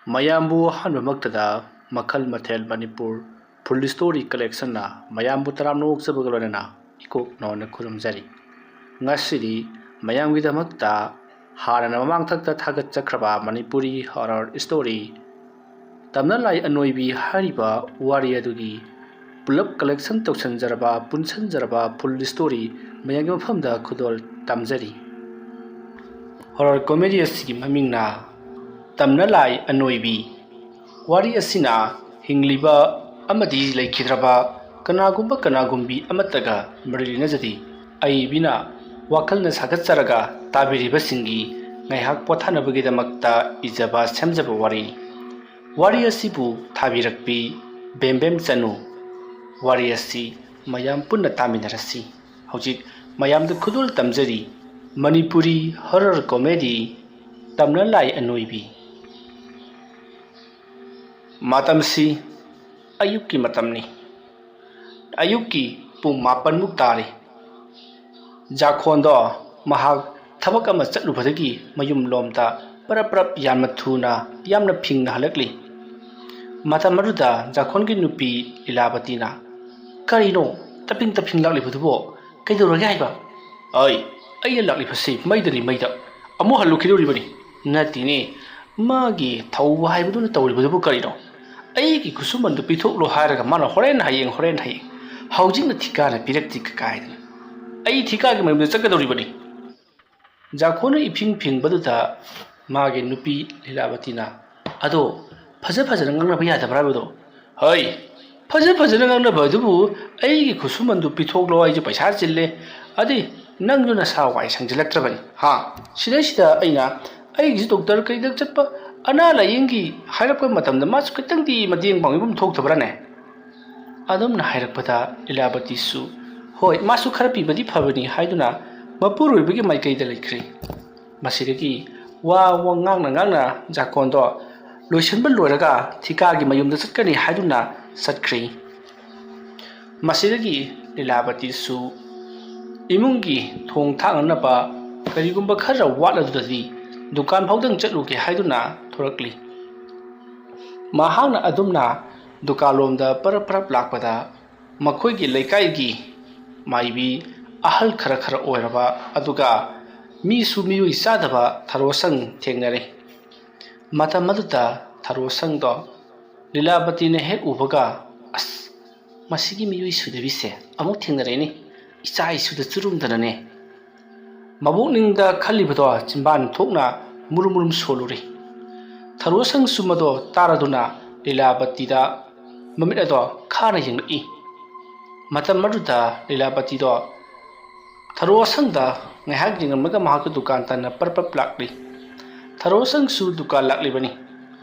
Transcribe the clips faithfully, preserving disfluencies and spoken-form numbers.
ꯃꯌꯥꯝꯕꯨ ꯑꯍꯥꯟꯕꯃꯛꯇꯗ ꯃꯈꯜ ꯃꯊꯦꯜ ꯃꯅꯤꯄꯨꯔ ꯐꯨꯜ ꯁ꯭ꯇꯣꯔꯤ ꯀꯂꯦꯛꯁꯟꯅ ꯃꯌꯥꯝꯕꯨ ꯇꯔꯥꯝꯅ ꯑꯣꯛꯆꯕꯒ ꯂꯣꯏꯅꯅ ꯏꯀꯣꯛ ꯅꯧꯅ ꯈꯨꯔꯨꯝꯖꯔꯤ꯫ ꯉꯁꯤꯗꯤ ꯃꯌꯥꯝꯒꯤꯗꯃꯛꯇ ꯍꯥꯟꯅꯅ ꯃꯃꯥꯡꯊꯛꯇ ꯊꯥꯒꯠꯆꯈ꯭ꯔꯕ ꯃꯅꯤꯄꯨꯔꯤ ꯍꯣꯔꯔ ꯁ꯭ꯇꯣꯔꯤ ꯇꯝꯅ ꯂꯥꯏ ꯑꯅꯣꯏꯕꯤ ꯍꯥꯏꯔꯤꯕ ꯋꯥꯔꯤ ꯑꯗꯨꯒꯤ ꯄꯨꯂꯞ ꯀꯂꯦꯛꯁꯟ ꯇꯧꯁꯟꯖꯔꯕ, ꯄꯨꯟꯁꯟꯖꯔꯕ ꯐꯨꯜ ꯁ꯭ꯇꯣꯔꯤ ꯃꯌꯥꯝꯒꯤ ꯃꯐꯝꯗ ꯈꯨꯗꯣꯜ ꯇꯝꯖꯔꯤ꯫ ꯍꯣꯔꯔ ꯀꯣꯃꯦꯗꯤ ꯑꯁꯤꯒꯤ ꯃꯃꯤꯡꯅ ꯇꯝꯅ ꯂꯥꯏ ꯑꯅꯣꯏꯕꯤ꯫ ꯋꯥꯔꯤ ꯑꯁꯤꯅ ꯍꯤꯡꯂꯤꯕ ꯑꯃꯗꯤ ꯂꯩꯈꯤꯗ꯭ꯔꯕ ꯀꯅꯥꯒꯨꯝꯕ ꯀꯅꯥꯒꯨꯝꯕꯤ ꯑꯃꯠꯇꯒ ꯃꯔꯤ ꯂꯩꯅꯖꯗꯦ꯫ ꯑꯏꯕꯤꯅ ꯋꯥꯈꯜꯅ ꯁꯥꯒꯠꯆꯔꯒ ꯇꯥꯕꯤꯔꯤꯕꯁꯤꯡꯒꯤ ꯉꯥꯏꯍꯥꯛ ꯄꯣꯊꯥꯅꯕꯒꯤꯗꯃꯛꯇ ꯏꯖꯕ ꯁꯦꯝꯖꯕ ꯋꯥꯔꯤꯅꯤ꯫ ꯋꯥꯔꯤ ꯑꯁꯤꯕꯨ ꯊꯥꯕꯤꯔꯛꯄꯤ ꯕꯦꯝꯕꯦꯝ ꯆꯅꯨ꯫ ꯋꯥꯔꯤ ꯑꯁꯤ ꯃꯌꯥꯝ ꯄꯨꯟꯅ ꯇꯥꯃꯤꯟꯅꯔꯁꯤ꯫ ꯍꯧꯖꯤꯛ ꯃꯌꯥꯝꯗ ꯈꯨꯗꯣꯜ ꯇꯝꯖꯔꯤ ꯃꯅꯤꯄꯨꯔꯤ ꯍꯣꯔꯔ ꯀꯣꯃꯦꯗꯤ ꯇꯝꯅ ꯂꯥꯏ ꯑꯅꯣꯏꯕꯤ꯫ ꯃꯇꯝꯁꯤ ꯑꯌꯨꯛꯀꯤ ꯃꯇꯝꯅꯤ꯫ ꯑꯌꯨꯛꯀꯤ ꯄꯨꯡ ꯃꯥꯄꯟꯃꯨꯛ ꯇꯥꯔꯤ꯫ ꯖꯥꯈꯣꯟꯗꯣ ꯃꯍꯥꯛ ꯊꯕꯛ ꯑꯃ ꯆꯠꯂꯨꯕꯗꯒꯤ ꯃꯌꯨꯝ ꯂꯣꯝꯗ ꯄꯔꯞ ꯄꯔꯞ ꯌꯥꯝꯅ ꯊꯨꯅ, ꯌꯥꯝꯅ ꯐꯤꯡꯅ ꯍꯜꯂꯛꯂꯤ꯫ ꯃꯇꯝ ꯑꯗꯨꯗ ꯖꯥꯈꯣꯟꯒꯤ ꯅꯨꯄꯤ ꯂꯤꯂꯥꯕꯇꯤꯅ, "ꯀꯔꯤꯅꯣ ꯇꯞꯐꯤꯡ ꯇꯞꯐꯤꯡ ꯂꯥꯛꯂꯤꯕꯗꯨꯕꯣ? ꯀꯩꯗꯧꯔꯒꯦ ꯍꯥꯏꯕ?" "ꯑꯩ, ꯑꯩꯅ ꯂꯥꯛꯂꯤꯕꯁꯤ ꯃꯩꯗꯅꯤ, ꯃꯩꯗ꯫ ꯑꯃꯨꯛ ꯍꯜꯂꯨꯈꯤꯗꯧꯔꯤꯕꯅꯤ꯫" "ꯅꯠꯇꯦꯅꯦ, ꯃꯥꯒꯤ ꯊꯧꯕ ꯍꯥꯏꯕꯗꯨꯅ ꯇꯧꯔꯤꯕꯗꯨꯕꯨ ꯀꯔꯤꯅꯣ? ꯑꯩꯒꯤ ꯈꯨꯠꯁꯨꯃꯟꯗꯨ ꯄꯤꯊꯣꯛꯂꯣ ꯍꯥꯏꯔꯒ ꯃꯥꯅ ꯍꯣꯔꯦꯟ ꯍꯌꯦꯡ, ꯍꯣꯔꯦꯟ ꯍꯌꯦꯡ꯫ ꯍꯧꯖꯤꯛꯅ ꯊꯤꯀꯥꯅ ꯄꯤꯔꯛꯇꯦ ꯀꯥꯏꯗꯅ꯫ ꯑꯩ ꯊꯤꯀꯥꯒꯤ ꯃꯌꯨꯝꯗ ꯆꯠꯀꯗꯧꯔꯤꯕꯅꯤ꯫" ꯖꯥꯈꯣꯟꯅ ꯏꯐꯤꯡ ꯐꯤꯡꯕꯗꯨꯗ ꯃꯥꯒꯤ ꯅꯨꯄꯤ ꯂꯤꯂꯥꯕꯇꯤꯅ, "ꯑꯗꯣ ꯐꯖ ꯐꯖꯅ ꯉꯥꯡꯅꯕ ꯌꯥꯗꯕ꯭ꯔꯥ ꯍꯥꯏꯕꯗꯣ?" "ꯍꯣꯏ, ꯐꯖ ꯐꯖꯅ ꯉꯥꯡꯅꯕ ꯑꯗꯨꯕꯨ ꯑꯩꯒꯤ ꯈꯨꯠꯁꯨꯃꯟꯗꯨ ꯄꯤꯊꯣꯛꯂꯣ, ꯑꯩꯁꯨ ꯄꯩꯁꯥ ꯆꯤꯜꯂꯦ꯫ ꯑꯗꯤ ꯅꯪꯁꯨ ꯅꯁꯥ ꯋꯥꯏ ꯁꯪꯖꯤꯜꯂꯛꯇ꯭ꯔꯕꯅꯤ, ꯍꯥ? ꯁꯤꯗꯩꯁꯤꯗ ꯑꯩꯅ ꯑꯩꯒꯤꯁꯨ ꯗꯣꯛꯇꯔ ꯀꯩꯗ ꯆꯠꯄ, ꯑꯅꯥ ꯂꯥꯌꯦꯡꯒꯤ ꯍꯥꯏꯔꯛꯄ ꯃꯇꯝꯗ ꯃꯥꯁꯨ ꯈꯤꯇꯪꯗꯤ ꯃꯇꯦꯡ ꯄꯥꯡꯕꯤꯐꯝ ꯊꯣꯛꯇꯕ꯭ꯔꯥꯅꯦ?" ꯑꯗꯨꯝꯅ ꯍꯥꯏꯔꯛꯄꯗ ꯂꯤꯂꯥꯕꯇꯤꯁꯨ, "ꯍꯣꯏ, ꯃꯥꯁꯨ ꯈꯔ ꯄꯤꯕꯗꯤ ꯐꯕꯅꯤ" ꯍꯥꯏꯗꯨꯅ ꯃꯄꯨꯔꯣꯏꯕꯒꯤ ꯃꯥꯏꯀꯩꯗ ꯂꯩꯈ꯭ꯔꯦ꯫ ꯃꯁꯤꯗꯒꯤ ꯋꯥ ꯋꯥ ꯉꯥꯡꯅ ꯉꯥꯡꯅ ꯖꯥꯀꯣꯟꯗꯣ ꯂꯣꯏꯁꯤꯟꯕ ꯂꯣꯏꯔꯒ ꯊꯤꯀꯥꯒꯤ ꯃꯌꯨꯝꯗ ꯆꯠꯀꯅꯤ ꯍꯥꯏꯗꯨꯅ ꯆꯠꯈ꯭ꯔꯦ꯫ ꯃꯁꯤꯗꯒꯤ ꯂꯤꯂꯥꯕꯇꯤꯁꯨ ꯏꯃꯨꯡꯒꯤ ꯊꯣꯡ ꯊꯥꯛꯅꯅꯕ ꯀꯔꯤꯒꯨꯝꯕ ꯈꯔ ꯋꯥꯠꯂꯗꯨꯗꯗꯤ ꯗꯨꯀꯥꯟ ꯐꯥꯎꯗꯪ ꯆꯠꯂꯨꯒꯦ ꯍꯥꯏꯗꯨꯅ ꯊꯣꯔꯛꯂꯤ꯫ ꯃꯍꯥꯛꯅ ꯑꯗꯨꯝꯅ ꯗꯨꯀꯥꯟꯂꯣꯝꯗ ꯄꯔꯞ ꯄꯔꯞ ꯂꯥꯛꯄꯗ, ꯃꯈꯣꯏꯒꯤ ꯂꯩꯀꯥꯏꯒꯤ ꯃꯥꯏꯕꯤ ꯑꯍꯜ ꯈꯔ ꯈꯔ ꯑꯣꯏꯔꯕ, ꯑꯗꯨꯒ ꯃꯤꯁꯨ ꯃꯤꯑꯣꯏ ꯆꯥꯗꯕ ꯊꯔꯣꯁꯪ ꯊꯦꯡꯅꯔꯦ꯫ ꯃꯇꯝ ꯑꯗꯨꯗ ꯊꯔꯣꯁꯪꯗꯣ ꯂꯤꯂꯥꯕꯇꯤꯅ ꯍꯦꯛ ꯎꯕꯒ, "ꯑꯁ, ꯃꯁꯤꯒꯤ ꯃꯤꯑꯣꯏ ꯁꯨꯗꯕꯤꯁꯦ ꯑꯃꯨꯛ ꯊꯦꯡꯅꯔꯦꯅꯦ, ꯏꯆꯥ ꯏꯁꯨꯗ ꯆꯨꯔꯨꯝꯗꯅꯅꯦ"꯫ ꯃꯕꯣꯛꯅꯤꯡꯗ ꯈꯜꯂꯤꯕꯗꯣ ꯆꯤꯝꯕꯥꯟ ꯊꯣꯛꯅ ꯃꯨꯔꯨꯝ ꯃꯨꯔꯨꯝ ꯁꯣꯜꯂꯨꯔꯦ꯫ ꯊꯔꯣꯁꯪꯁꯨ ꯃꯗꯣ ꯇꯥꯔꯗꯨꯅ ꯂꯤꯂꯥꯕꯇꯤꯗ ꯃꯃꯤꯠ ꯑꯗꯣ ꯈꯥꯅ ꯌꯦꯡꯂꯛꯏ꯫ ꯃꯇꯝ ꯑꯗꯨꯗ ꯂꯤꯂꯥꯕꯇꯤꯗꯣ ꯊꯔꯣ ꯑꯁꯪꯗ ꯉꯥꯏꯍꯥꯛ ꯌꯦꯡꯂꯝꯂꯒ ꯃꯍꯥꯛꯇꯨ ꯗꯨꯀꯥꯟ ꯇꯥꯟꯅ ꯄꯔꯞ ꯄꯔꯞ ꯂꯥꯛꯂꯤ꯫ ꯊꯔꯣ ꯑꯁꯪꯁꯨ ꯗꯨꯀꯥꯟ ꯂꯥꯛꯂꯤꯕꯅꯤ꯫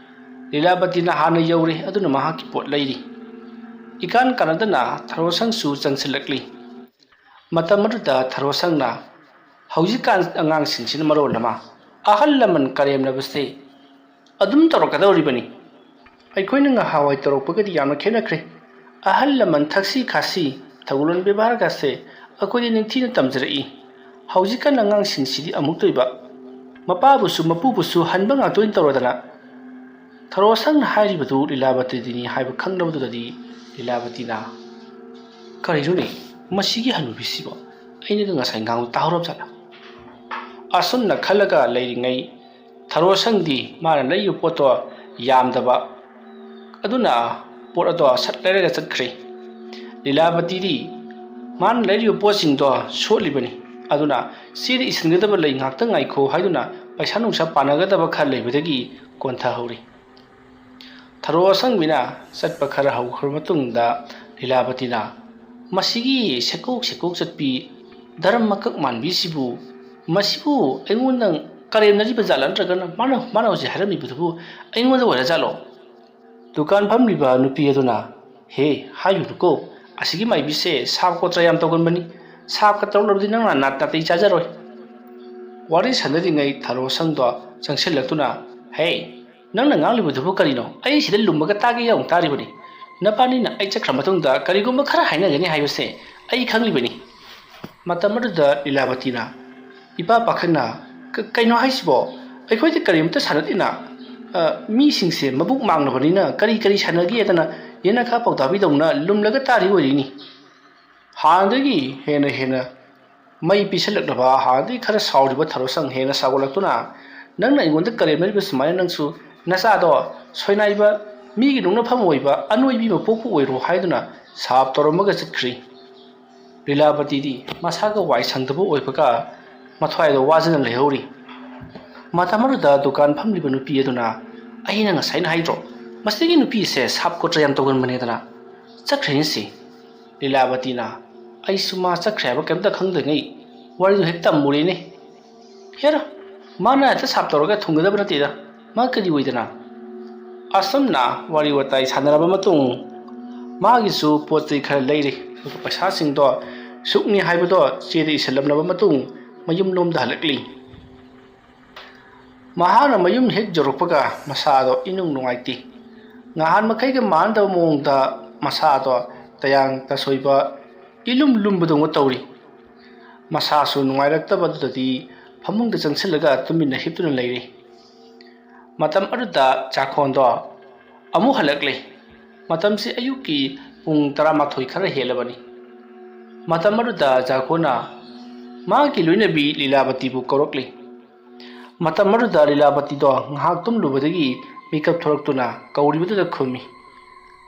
ꯂꯤꯂꯥꯕꯇꯤꯅ ꯍꯥꯟꯅ ꯌꯧꯔꯦ, ꯑꯗꯨꯅ ꯃꯍꯥꯛꯀꯤ ꯄꯣꯠ ꯂꯩꯔꯤ꯫ ꯏꯀꯥꯟ ꯀꯥꯟꯅꯗꯅ ꯊꯔꯣ ꯑꯁꯪꯁꯨ ꯆꯪꯁꯤꯜꯂꯛꯂꯤ꯫ ꯃꯇꯝ ꯑꯗꯨꯗ ꯊꯔꯣ ꯑꯁꯪꯅ, "ꯍꯧꯖꯤꯛꯀꯥꯟ ꯑꯉꯥꯡꯁꯤꯡꯁꯤꯅ ꯃꯔꯣꯜ ꯑꯃ ꯑꯍꯜ ꯂꯃꯟ ꯀꯔꯦꯝꯅꯕꯁꯦ ꯑꯗꯨꯝ ꯇꯧꯔꯛꯀꯗꯧꯔꯤꯕꯅꯤ꯫ ꯑꯩꯈꯣꯏꯅ ꯉꯍꯥꯟꯋꯥꯏ ꯇꯧꯔꯛꯄꯒꯗꯤ ꯌꯥꯝꯅ ꯈꯦꯠꯅꯈ꯭ꯔꯦ꯫ ꯑꯍꯜ ꯂꯃꯟ ꯊꯛꯁꯤ ꯈꯥꯁꯤ, ꯊꯧꯒꯜꯂꯣꯟ ꯕꯦꯕꯥꯔꯒꯁꯦ ꯑꯩꯈꯣꯏꯗꯤ ꯅꯤꯡꯊꯤꯅ ꯇꯝꯖꯔꯛꯏ꯫ ꯍꯧꯖꯤꯛꯀꯥꯟ ꯑꯉꯥꯡꯁꯤꯡꯁꯤꯗꯤ ꯑꯃꯨꯛ ꯇꯣꯏꯕ꯫ ꯃꯄꯥꯕꯨꯁꯨ ꯃꯄꯨꯕꯨꯁꯨ ꯍꯟꯕ ꯉꯥꯛꯇ ꯑꯣꯏꯅ ꯇꯧꯔꯗꯅ"꯫ ꯊꯔꯣ ꯑꯁꯪꯅ ꯍꯥꯏꯔꯤꯕꯗꯨ ꯂꯤꯂꯥꯕꯇꯤꯗꯤꯅꯤ ꯍꯥꯏꯕ ꯈꯪꯂꯕꯗꯨꯗꯗꯤ ꯂꯤꯂꯥꯕꯇꯤꯅ, "ꯀꯔꯤꯅꯣꯅꯦ, ꯃꯁꯤꯒꯤ ꯍꯅꯨꯕꯤꯁꯤꯕꯣ? ꯑꯩꯅꯒ ꯉꯁꯥꯏ ꯉꯥꯡꯕ ꯇꯥꯍꯧꯔꯕ ꯖꯥꯠꯂꯥ?" ꯑꯁꯨꯝꯅ ꯈꯜꯂꯒ ꯂꯩꯔꯤꯉꯩ, ꯊꯔꯣ ꯑꯁꯪꯗꯤ ꯃꯥꯅ ꯂꯩꯔꯤꯕ ꯄꯣꯠꯇꯣ ꯌꯥꯝꯗꯕ, ꯑꯗꯨꯅ ꯄꯣꯠ ꯑꯗꯣ ꯁꯠ ꯂꯩꯔꯒ ꯆꯠꯈ꯭ꯔꯦ꯫ ꯂꯤꯂꯥꯕꯇꯤꯗꯤ ꯃꯥꯅ ꯂꯩꯔꯤꯕ ꯄꯣꯠꯁꯤꯡꯗꯣ ꯁꯣꯠꯂꯤꯕꯅꯤ꯫ ꯑꯗꯨꯅ, "ꯆꯦꯗ ꯏꯁꯤꯟꯒꯗꯕ ꯂꯩ, ꯉꯥꯛꯇ ꯉꯥꯏꯈꯣ" ꯍꯥꯏꯗꯨꯅ ꯄꯩꯁꯥ ꯅꯨꯡꯁꯥ ꯄꯥꯅꯒꯗꯕ ꯈꯔ ꯂꯩꯕꯗꯒꯤ ꯀꯣꯟꯊꯍꯧꯔꯤ꯫ ꯊꯔꯣ ꯑꯁꯪꯕꯤꯅ ꯆꯠꯄ ꯈꯔ ꯍꯧꯈ꯭ꯔꯕ ꯃꯇꯨꯡꯗ ꯂꯤꯂꯥꯕꯇꯤꯅ, "ꯃꯁꯤꯒꯤ ꯁꯦꯀꯣꯛ ꯁꯦꯀꯣꯛ ꯆꯠꯄꯤ ꯙꯔꯃ ꯀꯛ ꯃꯥꯟꯕꯤꯁꯤꯕꯨ, ꯃꯁꯤꯕꯨ ꯑꯩꯉꯣꯟꯗ ꯀꯔꯦꯝꯅꯔꯤꯕ ꯖꯥꯠꯂꯥ, ꯅꯠꯇ꯭ꯔꯒꯅ ꯃꯥꯅ, ꯃꯥꯅ ꯍꯧꯖꯤꯛ ꯍꯥꯏꯔꯝꯃꯤꯕꯗꯨꯕꯨ ꯑꯩꯉꯣꯟꯗ ꯑꯣꯏꯔ ꯖꯥꯠꯂꯣ?" ꯗꯨꯀꯥꯟ ꯐꯝꯂꯤꯕ ꯅꯨꯄꯤ ꯑꯗꯨꯅ, "ꯍꯦ, ꯍꯥꯏꯔꯨꯅꯨꯀꯣ, ꯑꯁꯤꯒꯤ ꯃꯥꯏꯕꯤꯁꯦ ꯁꯥꯞ ꯀꯣꯠꯇ꯭ꯔꯥ ꯌꯥꯝ ꯇꯧꯒꯟꯕꯅꯤ꯫ ꯁꯥꯞꯀ ꯇꯧꯔꯛꯂꯕꯗꯤ ꯅꯪꯅ ꯅꯥꯠ ꯅꯥꯇꯩ ꯆꯥꯖꯔꯣꯏ"꯫ ꯋꯥꯔꯤ ꯁꯥꯟꯅꯔꯤꯉꯩ ꯊꯔꯣ ꯑꯁꯪꯗꯣ ꯆꯪꯁꯤꯜꯂꯛꯇꯨꯅ, "ꯍꯦ, ꯅꯪꯅ ꯉꯥꯡꯂꯤꯕꯗꯨꯕꯨ ꯀꯔꯤꯅꯣ? ꯑꯩ ꯁꯤꯗ ꯂꯨꯝꯃꯒ ꯇꯥꯒꯦ ꯌꯥꯎꯅ ꯇꯥꯔꯤꯕꯅꯤ꯫ ꯅꯕꯥꯅꯤꯅ ꯑꯩ ꯆꯠꯈ꯭ꯔ ꯃꯇꯨꯡꯗ ꯀꯔꯤꯒꯨꯝꯕ ꯈꯔ ꯍꯥꯏꯅꯒꯅꯤ ꯍꯥꯏꯕꯁꯦ ꯑꯩ ꯈꯪꯂꯤꯕꯅꯤ"꯫ ꯃꯇꯝ ꯑꯗꯨꯗ ꯂꯤꯂꯥꯕꯇꯤꯅ ꯏꯄꯥ ꯄꯥꯈꯠꯅ, "ꯀ-, ꯀꯩꯅꯣ ꯍꯥꯏꯁꯤꯕꯣ? ꯑꯩꯈꯣꯏꯗꯤ ꯀꯔꯤꯝꯇ ꯁꯥꯟꯅꯗꯦꯅ"꯫ ꯑ, ꯃꯤꯁꯤꯡꯁꯦ ꯃꯕꯨꯛ ꯃꯥꯡꯂꯕꯅꯤꯅ ꯀꯔꯤ ꯀꯔꯤ ꯁꯥꯟꯅꯒꯦꯗꯅ ꯌꯦꯅꯈꯥ ꯄꯥꯎꯇꯥꯕꯤꯗꯧꯅ ꯂꯨꯝꯂꯒ ꯇꯥꯔꯤ ꯑꯣꯏꯔꯤꯅꯤ꯫ ꯍꯥꯟꯅꯗꯒꯤ ꯍꯦꯟꯅ ꯍꯦꯟꯅ ꯃꯩ ꯄꯤꯁꯜꯂꯛꯂꯕ, ꯍꯥꯟꯅꯗꯒꯤ ꯈꯔ ꯁꯥꯎꯔꯤꯕ ꯊꯔꯣꯁꯪ ꯍꯦꯟꯅ ꯁꯥꯎꯒꯠꯂꯛꯇꯨꯅ, "ꯅꯪꯅ ꯑꯩꯉꯣꯟꯗ ꯀꯔꯦꯝꯅꯔꯤꯕ ꯁꯨꯃꯥꯏꯅ ꯅꯪꯁꯨ ꯅꯆꯥꯗꯣ ꯁꯣꯏꯅꯥꯏꯕ, ꯃꯤꯒꯤ ꯅꯣꯡꯅꯐꯝ ꯑꯣꯏꯕ ꯑꯅꯣꯏꯕꯤ ꯑꯃ ꯄꯣꯛꯄ ꯑꯣꯏꯔꯣ" ꯍꯥꯏꯗꯨꯅ ꯁꯥꯞ ꯇꯧꯔꯝꯃꯒ ꯆꯠꯈ꯭ꯔꯤ꯫ ꯂꯤꯂꯥꯕꯇꯤꯗꯤ ꯃꯁꯥꯒ ꯋꯥꯏ ꯁꯪꯗꯕ ꯑꯣꯏꯕꯒ ꯃꯊ꯭ꯋꯥꯏꯗ ꯋꯥꯖꯅ ꯂꯩꯍꯧꯔꯤ꯫ ꯃꯇꯝ ꯑꯗꯨꯗ ꯗꯨꯀꯥꯟ ꯐꯝꯂꯤꯕ ꯅꯨꯄꯤ ꯑꯗꯨꯅ, "ꯑꯩꯅ ꯉꯁꯥꯏꯅ ꯍꯥꯏꯗ꯭ꯔꯣ, ꯃꯁꯤꯒꯤ ꯅꯨꯄꯤꯁꯦ ꯁꯥꯞ ꯀꯣꯠꯇ꯭ꯔ ꯌꯥꯝ ꯇꯧꯒꯟꯕꯅꯦꯗꯅ? ꯆꯠꯈ꯭ꯔꯦꯅꯦ ꯁꯤ꯫" ꯂꯤꯂꯥꯕꯇꯤꯅ, "ꯑꯩꯁꯨ ꯃꯥ ꯆꯠꯈ꯭ꯔꯦ ꯍꯥꯏꯕ ꯀꯩꯝꯇ ꯈꯪꯗ꯭ꯔꯤꯉꯩ ꯋꯥꯔꯤꯗꯨ ꯍꯦꯛ ꯇꯝꯃꯨꯔꯦꯅꯦ꯫ ꯍꯦꯔ, ꯃꯥꯅ ꯍꯦꯛꯇ ꯁꯥꯞ ꯇꯧꯔꯒ ꯊꯨꯡꯒꯗꯕ ꯅꯠꯇꯦꯗ꯫ ꯃꯥ ꯀꯔꯤ ꯑꯣꯏꯗꯅ?" ꯑꯁꯨꯝꯅ ꯋꯥꯔꯤ ꯋꯥꯇꯥꯏ ꯁꯥꯟꯅꯔꯕ ꯃꯇꯨꯡ, ꯃꯥꯒꯤꯁꯨ ꯄꯣꯠ ꯆꯩ ꯈꯔ ꯂꯩꯔꯤ꯫ ꯑꯗꯨꯒ ꯄꯩꯁꯥꯁꯤꯡꯗꯣ ꯁꯨꯛꯅꯤ ꯍꯥꯏꯕꯗꯣ ꯆꯦꯗ ꯏꯁꯤꯜꯂꯝꯂꯕ ꯃꯇꯨꯡ, ꯃꯌꯨꯝꯂꯣꯝꯗ ꯍꯜꯂꯛꯂꯤ꯫ ꯃꯍꯥꯛꯅ ꯃꯌꯨꯝ ꯍꯦꯛ ꯌꯧꯔꯛꯄꯒ ꯃꯁꯥꯗꯣ ꯏꯅꯨꯡ ꯅꯨꯡꯉꯥꯏꯇꯦ꯫ ꯅꯍꯥꯟ ꯃꯈꯩꯒ ꯃꯥꯟꯅꯗꯕ ꯃꯑꯣꯡꯗ ꯃꯁꯥꯗꯣ ꯇꯌꯥꯡ ꯇꯁꯣꯏꯕ, ꯏꯂꯨꯝ ꯂꯨꯝꯕꯗꯧꯅ ꯇꯧꯔꯤ꯫ ꯃꯁꯥꯁꯨ ꯅꯨꯡꯉꯥꯏꯔꯛꯇꯕ ꯑꯗꯨꯗꯗꯤ ꯐꯃꯨꯡꯗ ꯆꯪꯁꯤꯜꯂꯒ ꯇꯨꯃꯤꯟꯅ ꯍꯤꯞꯇꯨꯅ ꯂꯩꯔꯤ꯫ ꯃꯇꯝ ꯑꯗꯨꯗ ꯆꯥꯈꯣꯟꯗꯣ ꯑꯃꯨꯛ ꯍꯜꯂꯛꯂꯦ꯫ ꯃꯇꯝꯁꯤ ꯑꯌꯨꯛꯀꯤ ꯄꯨꯡ ꯇꯔꯥꯃꯥꯊꯣꯏ ꯈꯔ ꯍꯦꯜꯂꯕꯅꯤ꯫ ꯃꯇꯝ ꯑꯗꯨꯗ ꯖꯥꯈꯣꯅ ꯃꯍꯥꯛꯀꯤ ꯂꯣꯏꯅꯕꯤ ꯂꯤꯂꯥꯕꯇꯤꯕꯨ ꯀꯧꯔꯛꯂꯤ꯫ ꯃꯇꯝ ꯑꯗꯨꯗ ꯂꯤꯂꯥꯕꯇꯤꯗꯣ ꯉꯥꯏꯍꯥꯛ ꯇꯨꯝꯂꯨꯕꯗꯒꯤ ꯃꯤꯀꯞ ꯊꯣꯔꯛꯇꯨꯅ ꯀꯧꯔꯤꯕꯗꯨꯗ ꯈꯨꯝꯃꯤ꯫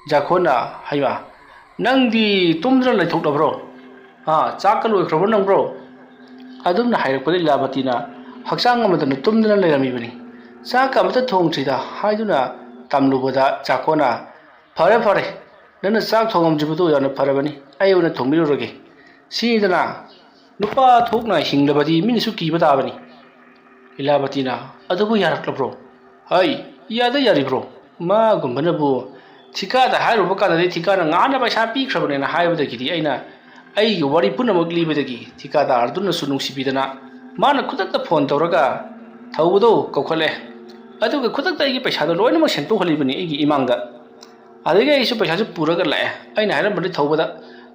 ꯖꯥꯈꯣꯅ, "ꯍꯩꯃꯥ, ꯅꯪꯗꯤ ꯇꯨꯝꯗꯨꯅ ꯂꯩꯊꯣꯛꯂꯕ꯭ꯔꯣ? ꯑꯥ, ꯆꯥꯛꯀ ꯂꯣꯏꯈ꯭ꯔꯕ꯭ꯔꯣ ꯅꯪꯕ꯭ꯔꯣ?" ꯑꯗꯨꯝꯅ ꯍꯥꯏꯔꯛꯄꯗ ꯂꯤꯂꯥꯕꯇꯤꯅ ꯍꯛꯆꯥꯡ ꯉꯝꯗꯅ ꯇꯨꯝꯗꯨꯅ ꯂꯩꯔꯝꯃꯤꯕꯅꯤ꯫ "ꯆꯥꯛꯀ ꯑꯃꯠꯇ ꯊꯣꯡꯗ꯭ꯔꯤꯗ" ꯍꯥꯏꯗꯨꯅ ꯇꯝꯂꯨꯕꯗ ꯖꯥꯈꯣꯅ, "ꯐꯔꯦ ꯐꯔꯦ, ꯅꯪꯅ ꯆꯥꯛ ꯊꯣꯡꯉꯝꯗ꯭ꯔꯤꯕꯗꯨ ꯌꯥꯝꯅ ꯐꯔꯕꯅꯤ, ꯑꯩ ꯑꯣꯏꯅ ꯊꯣꯡꯕꯤꯔꯨꯔꯒꯦ꯫ ꯁꯤꯅꯤꯗꯅ, ꯅꯨꯄꯥ ꯊꯣꯛꯅ ꯍꯤꯡꯂꯕꯗꯤ ꯃꯤꯅꯁꯨ ꯀꯤꯕ ꯇꯥꯕꯅꯤ꯫" ꯂꯤꯂꯥꯕꯇꯤꯅ, "ꯑꯗꯨꯕꯨ ꯌꯥꯔꯛꯂꯕ꯭ꯔꯣ?" "ꯍꯩ, ꯏꯌꯥꯗ ꯌꯥꯔꯤꯕ꯭ꯔꯣ? ꯃꯥꯒꯨꯝꯕꯅꯕꯨ ꯊꯤꯀꯥꯗ ꯍꯥꯏꯔꯨꯕ ꯀꯥꯟꯗꯗꯤ ꯊꯤꯀꯥꯅ ꯉꯍꯥꯟꯅ ꯄꯩꯁꯥ ꯄꯤꯈ꯭ꯔꯕꯅꯦꯅ ꯍꯥꯏꯕꯗꯒꯤꯗꯤ ꯑꯩꯅ ꯑꯩꯒꯤ ꯋꯥꯔꯤ ꯄꯨꯝꯅꯃꯛ ꯂꯤꯕꯗꯒꯤ ꯊꯤꯀꯥꯗꯥꯔꯗꯨꯅꯁꯨ ꯅꯨꯡꯁꯤꯕꯤꯗꯅ ꯃꯥꯅ ꯈꯨꯗꯛꯇ ꯐꯣꯟ ꯇꯧꯔꯒ ꯊꯧꯕꯗꯣ ꯀꯧꯈꯠꯂꯦ꯫ ꯑꯗꯨꯒ ꯈꯨꯗꯛꯇ ꯑꯩꯒꯤ ꯄꯩꯁꯥꯗꯣ ꯂꯣꯏꯅꯃꯛ ꯁꯦꯡꯇꯣꯛꯍꯜꯂꯤꯕꯅꯤ ꯑꯩꯒꯤ ꯏꯃꯥꯡꯗ꯫ ꯑꯗꯒꯤ ꯑꯩꯁꯨ ꯄꯩꯁꯥꯁꯨ ꯄꯨꯔꯒ ꯂꯥꯛꯑꯦ꯫ ꯑꯩꯅ ꯍꯥꯏꯔꯝꯕꯅꯤ ꯊꯧꯕꯗ,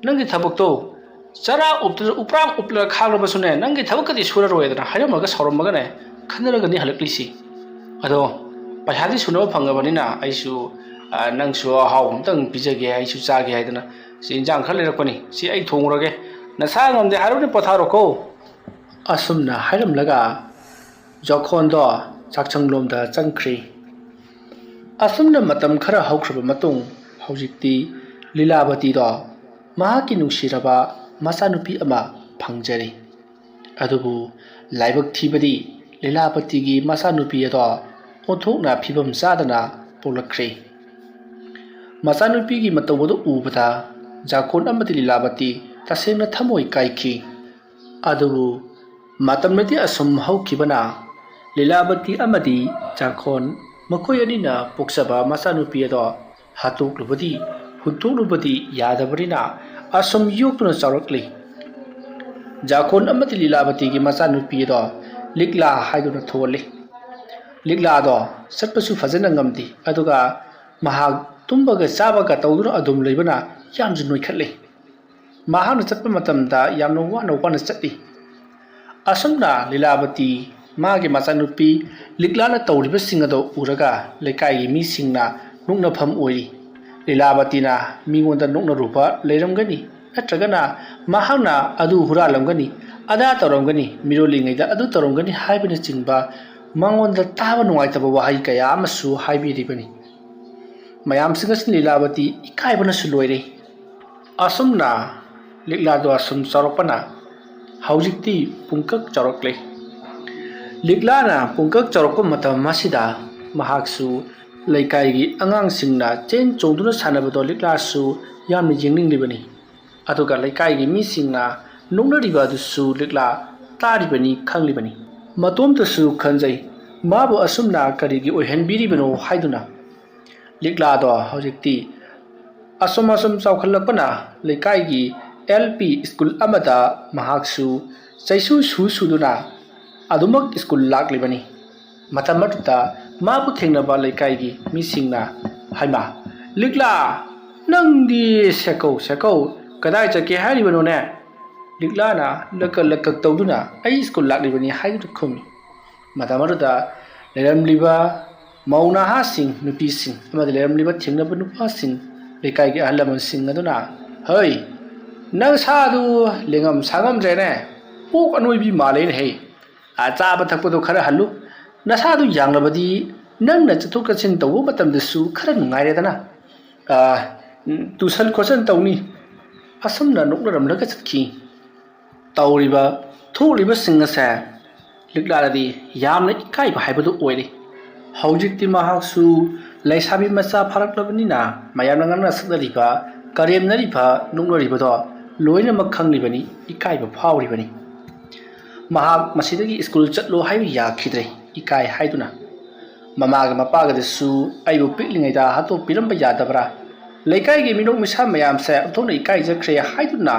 'ꯅꯪꯒꯤ ꯊꯕꯛꯇꯣ ꯆꯔꯥ ꯎꯞꯇ꯭ꯔ-, ꯎꯄ꯭ꯔꯥꯡ ꯎꯞꯂꯒ ꯈꯥꯡꯂꯕꯁꯨꯅꯦ, ꯅꯪꯒꯤ ꯊꯕꯛꯀꯗꯤ ꯁꯨꯔꯔꯣꯏꯗꯅ' ꯍꯥꯏꯔꯝꯃꯒ ꯁꯥꯎꯔꯝꯃꯒꯅꯦ, ꯈꯟꯅꯔꯒꯅꯤ ꯍꯜꯂꯛꯂꯤꯁꯤ꯫ ꯑꯗꯣ ꯄꯩꯁꯥꯗꯤ ꯁꯨꯅꯕ ꯐꯪꯉꯕꯅꯤꯅ ꯑꯩꯁꯨ, ꯑ, ꯅꯪꯁꯨ ꯑꯍꯥꯎꯕ ꯑꯝꯇꯪ ꯄꯤꯖꯒꯦ, ꯑꯩꯁꯨ ꯆꯥꯒꯦ ꯍꯥꯏꯗꯅ ꯁꯤ ꯏꯟꯖꯥꯡ ꯈꯔ ꯂꯩꯔꯛꯄꯅꯤ꯫ ꯁꯤ ꯑꯩ ꯊꯣꯡꯉꯨꯔꯒꯦ꯫ ꯅꯁꯥ ꯉꯝꯗꯦ ꯍꯥꯏꯔꯕꯅꯤ, ꯄꯣꯊꯥꯔꯣꯀꯣ꯫ ꯑꯁꯨꯝꯅ ꯍꯥꯏꯔꯝꯂꯒ ꯖꯣꯈꯣꯟꯗꯣ ꯆꯥꯛꯁꯪꯂꯣꯝꯗ ꯆꯪꯈ꯭ꯔꯤ꯫ ꯑꯁꯨꯝꯅ ꯃꯇꯝ ꯈꯔ ꯍꯧꯈ꯭ꯔꯕ ꯃꯇꯨꯡ, ꯍꯧꯖꯤꯛꯇꯤ ꯂꯤꯂꯥꯕꯇꯤꯗꯣ ꯃꯍꯥꯛꯀꯤ ꯅꯨꯡꯁꯤꯔꯕ ꯃꯆꯥꯅꯨꯄꯤ ꯑꯃ ꯐꯪꯖꯔꯤ꯫ ꯑꯗꯨꯕꯨ ꯂꯥꯏꯕꯛ ꯊꯤꯕꯗꯤ ꯂꯤꯂꯥꯕꯇꯤꯒꯤ ꯃꯆꯥꯅꯨꯄꯤ ꯑꯗꯣ ꯑꯣꯟꯊꯣꯛꯅ ꯐꯤꯕꯝ ꯆꯥꯗꯅ ꯄꯣꯛꯂꯛꯈ꯭ꯔꯦ꯫ ꯃꯆꯥꯅꯨꯄꯤꯒꯤ ꯃꯇꯧ ꯑꯗꯨ ꯎꯕꯗ ꯖꯥꯈꯣꯟ ꯑꯃꯗꯤ ꯂꯤꯂꯥꯕꯇꯤ ꯇꯁꯦꯡꯅ ꯊꯃꯣꯏ ꯀꯥꯏꯈꯤ꯫ ꯑꯗꯨꯕꯨ ꯃꯇꯝꯅꯗꯤ ꯑꯁꯨꯝ ꯍꯧꯈꯤꯕꯅ ꯂꯤꯂꯥꯕꯇꯤ ꯑꯃꯗꯤ ꯖꯥꯈꯣꯟ ꯃꯈꯣꯏ ꯑꯅꯤꯅ ꯄꯣꯛꯆꯕ ꯃꯆꯥꯅꯨꯄꯤ ꯑꯗꯣ ꯍꯥꯠꯇꯣꯛꯂꯨꯕꯗꯤ ꯍꯨꯟꯇꯣꯛꯂꯨꯕꯗꯤ ꯌꯥꯗꯕꯅꯤꯅ ꯑꯁꯨꯝ ꯌꯣꯛꯇꯨꯅ ꯆꯥꯎꯔꯛꯂꯤ꯫ ꯖꯥꯈꯣꯟ ꯑꯃꯗꯤ ꯂꯤꯂꯥꯕꯇꯤꯒꯤ ꯃꯆꯥꯅꯨꯄꯤ ꯑꯗꯣ ꯂꯤꯛꯂꯥ ꯍꯥꯏꯗꯨꯅ ꯊꯣꯜꯂꯤ꯫ ꯂꯤꯛꯂꯥꯗꯣ ꯆꯠꯄꯁꯨ ꯐꯖꯅ ꯉꯝꯗꯦ, ꯑꯗꯨꯒ ꯃꯍꯥꯛ ꯇꯨꯝꯕꯒ ꯆꯥꯕꯒ ꯇꯧꯗꯨꯅ ꯑꯗꯨꯝ ꯂꯩꯕꯅ ꯌꯥꯝꯅ ꯅꯣꯏꯈꯠꯂꯤ꯫ ꯃꯍꯥꯛꯅ ꯆꯠꯄ ꯃꯇꯝꯗ ꯌꯥꯝꯅ ꯋꯥꯅ ꯋꯥꯅ ꯆꯠꯂꯤ꯫ ꯑꯁꯨꯝꯅ ꯂꯤꯂꯥꯕꯇꯤ ꯃꯥꯒꯤ ꯃꯆꯥꯅꯨꯄꯤ ꯂꯤꯛꯂꯥꯅ ꯇꯧꯔꯤꯕꯁꯤꯡ ꯑꯗꯨ ꯎꯔꯒ ꯂꯩꯀꯥꯏꯒꯤ ꯃꯤꯁꯤꯡꯅ ꯅꯣꯛꯅꯐꯝ ꯑꯣꯏꯔꯤ꯫ ꯂꯤꯂꯥꯕꯇꯤꯅ ꯃꯤꯉꯣꯟꯗ ꯅꯣꯛꯅꯔꯨꯕ ꯂꯩꯔꯝꯒꯅꯤ, ꯅꯠꯇ꯭ꯔꯒꯅ ꯃꯍꯥꯛꯅ ꯑꯗꯨ ꯍꯨꯔꯥꯜꯂꯝꯒꯅꯤ, ꯑꯗꯥ ꯇꯧꯔꯝꯒꯅꯤ, ꯃꯤꯔꯣꯜꯂꯤꯉꯩꯗ ꯑꯗꯨ ꯇꯧꯔꯝꯒꯅꯤ ꯍꯥꯏꯕꯅꯆꯤꯡꯕ ꯃꯉꯣꯟꯗ ꯇꯥꯕ ꯅꯨꯡꯉꯥꯏꯇꯕ ꯋꯥꯍꯩ ꯀꯌꯥ ꯑꯃꯁꯨ ꯍꯥꯏꯕꯤꯔꯤꯕꯅꯤ꯫ ꯃꯌꯥꯝꯁꯤꯡ ꯑꯁꯤꯅ ꯂꯤꯂꯥꯕꯇꯤ ꯏꯀꯥꯏꯕꯅꯁꯨ ꯂꯣꯏꯔꯦ꯫ ꯑꯁꯨꯝꯅ ꯂꯤꯛꯂꯥꯗꯣ ꯑꯁꯨꯝ ꯆꯥꯎꯔꯛꯄꯅ ꯍꯧꯖꯤꯛꯇꯤ ꯄꯨꯡꯀꯛ ꯆꯥꯎꯔꯛꯂꯦ꯫ ꯂꯤꯛꯂꯥꯅ ꯄꯨꯡꯀꯛ ꯆꯥꯎꯔꯛꯄ ꯃꯇꯝ ꯑꯁꯤꯗ ꯃꯍꯥꯛꯁꯨ ꯂꯩꯀꯥꯏꯒꯤ ꯑꯉꯥꯡꯁꯤꯡꯅ ꯆꯦꯟ ꯆꯣꯡꯗꯨꯅ ꯁꯥꯟꯅꯕꯗꯣ ꯂꯤꯛꯂꯥꯁꯨ ꯌꯥꯝꯅ ꯌꯦꯡꯅꯤꯡꯂꯤꯕꯅꯤ꯫ ꯑꯗꯨꯒ ꯂꯩꯀꯥꯏꯒꯤ ꯃꯤꯁꯤꯡꯅ ꯅꯣꯛꯅꯔꯤꯕ ꯑꯗꯨꯁꯨ ꯂꯤꯛꯂꯥ ꯇꯥꯔꯤꯕꯅꯤ, ꯈꯪꯂꯤꯕꯅꯤ꯫ ꯃꯇꯣꯝꯇꯁꯨ ꯈꯟꯖꯩ, ꯃꯥꯕꯨ ꯑꯁꯨꯝꯅ ꯀꯔꯤꯒꯤ ꯑꯣꯏꯍꯟꯕꯤꯔꯤꯕꯅꯣ ꯍꯥꯏꯗꯨꯅ꯫ ꯂꯤꯛꯂꯥꯗꯣ ꯍꯧꯖꯤꯛꯇꯤ ꯑꯁꯨꯝ ꯑꯁꯨꯝ ꯆꯥꯎꯈꯠꯂꯛꯄꯅ ꯂꯩꯀꯥꯏꯒꯤ ꯑꯦꯜ ꯄꯤ ꯁ꯭ꯀꯨꯜ ꯑꯃꯗ ꯃꯍꯥꯛꯁꯨ ꯆꯩꯁꯨ ꯁꯨ ꯁꯨꯗꯨꯅ ꯑꯗꯨꯃꯛ ꯁ꯭ꯀꯨꯜ ꯂꯥꯛꯂꯤꯕꯅꯤ꯫ ꯃꯇꯝ ꯑꯗꯨꯗ ꯃꯥꯕꯨ ꯊꯦꯡꯅꯕ ꯂꯩꯀꯥꯏꯒꯤ ꯃꯤꯁꯤꯡꯅ, "ꯍꯩꯃꯥ, ꯂꯤꯛꯂꯥ, ꯅꯪꯗꯤ ꯁꯦꯀꯧ ꯁꯦꯀꯧ ꯀꯗꯥꯏ ꯆꯠꯀꯦ ꯍꯥꯏꯔꯤꯕꯅꯣꯅꯦ?" ꯂꯤꯛꯂꯥꯅ ꯂꯛꯀꯛ ꯂꯛꯀꯛ ꯇꯧꯗꯨꯅ, "ꯑꯩ ꯁ꯭ꯀꯨꯜ ꯂꯥꯛꯂꯤꯕꯅꯤ" ꯍꯥꯏꯗꯨꯅ ꯈꯨꯝꯃꯤ꯫ ꯃꯇꯝ ꯑꯗꯨꯗ ꯂꯩꯔꯝꯂꯤꯕ ꯃꯧ ꯅꯍꯥꯁꯤꯡ, ꯅꯨꯄꯤꯁꯤꯡ ꯑꯃꯗꯤ ꯂꯩꯔꯝꯂꯤꯕ ꯊꯦꯡꯅꯕ ꯅꯨꯄꯥꯁꯤꯡ, ꯂꯩꯀꯥꯏꯒꯤ ꯑꯍꯜ ꯂꯃꯟꯁꯤꯡ ꯑꯗꯨꯅ, "ꯍꯩ, ꯅꯪ ꯁꯥꯗꯨ ꯂꯦꯡꯉꯝ ꯁꯥꯉꯝꯗ꯭ꯔꯦꯅꯦ, ꯑꯣꯛ ꯑꯅꯣꯏꯕꯤ ꯃꯥꯜꯂꯦꯅꯦ ꯍꯩ꯫ ꯑ, ꯆꯥꯕ ꯊꯛꯄꯗꯣ ꯈꯔ ꯍꯜꯂꯨ, ꯅꯁꯥꯗꯨ ꯌꯥꯡꯂꯕꯗꯤ ꯅꯪꯅ ꯆꯠꯊꯣꯛ ꯆꯠꯁꯤꯟ ꯇꯧꯕ ꯃꯇꯝꯗꯁꯨ ꯈꯔ ꯅꯨꯡꯉꯥꯏꯔꯦꯗꯅ꯫ ꯑ, ꯇꯨꯁꯟ ꯈꯣꯠꯆꯟ ꯇꯧꯅꯤ"꯫ ꯑꯁꯨꯝꯅ ꯅꯣꯛꯅꯔꯝꯂꯒ ꯆꯠꯈꯤ꯫ ꯇꯧꯔꯤꯕ ꯊꯣꯛꯂꯤꯕꯁꯤꯡ ꯑꯁꯦ ꯂꯤꯛꯂꯥꯗꯗꯤ ꯌꯥꯝꯅ ꯏꯀꯥꯏꯕ ꯍꯥꯏꯕꯗꯨ ꯑꯣꯏꯔꯦ꯫ ꯍꯧꯖꯤꯛꯇꯤ ꯃꯍꯥꯛꯁꯨ ꯂꯩꯁꯥꯕꯤ ꯃꯆꯥ ꯐꯥꯔꯛꯂꯕꯅꯤꯅ ꯃꯌꯥꯝꯅ ꯉꯥꯡꯅ ꯁꯛꯅꯔꯤꯕ, ꯀꯔꯦꯝꯅꯔꯤꯕ, ꯅꯣꯛꯅꯔꯤꯕꯗꯣ ꯂꯣꯏꯅꯃꯛ ꯈꯪꯂꯤꯕꯅꯤ, ꯏꯀꯥꯏꯕ ꯐꯥꯎꯔꯤꯕꯅꯤ꯫ ꯃꯍꯥꯛ ꯃꯁꯤꯗꯒꯤ ꯁ꯭ꯀꯨꯜ ꯆꯠꯂꯣ ꯍꯥꯏꯕ ꯌꯥꯈꯤꯗ꯭ꯔꯦ, ꯏꯀꯥꯏ ꯍꯥꯏꯗꯨꯅ꯫ ꯃꯃꯥꯒ ꯃꯄꯥꯒꯗꯁꯨ "ꯑꯩꯕꯨ ꯄꯤꯛꯂꯤꯉꯩꯗ ꯍꯥꯠꯇꯣꯛꯄꯤꯔꯝꯕ ꯌꯥꯗꯕ꯭ꯔꯥ? ꯂꯩꯀꯥꯏꯒꯤ ꯃꯤꯅꯣꯛ ꯃꯤꯁꯥ ꯃꯌꯥꯝꯁꯦ ꯑꯣꯟꯊꯣꯛꯅ ꯏꯀꯥꯏꯖꯈ꯭ꯔꯦ" ꯍꯥꯏꯗꯨꯅ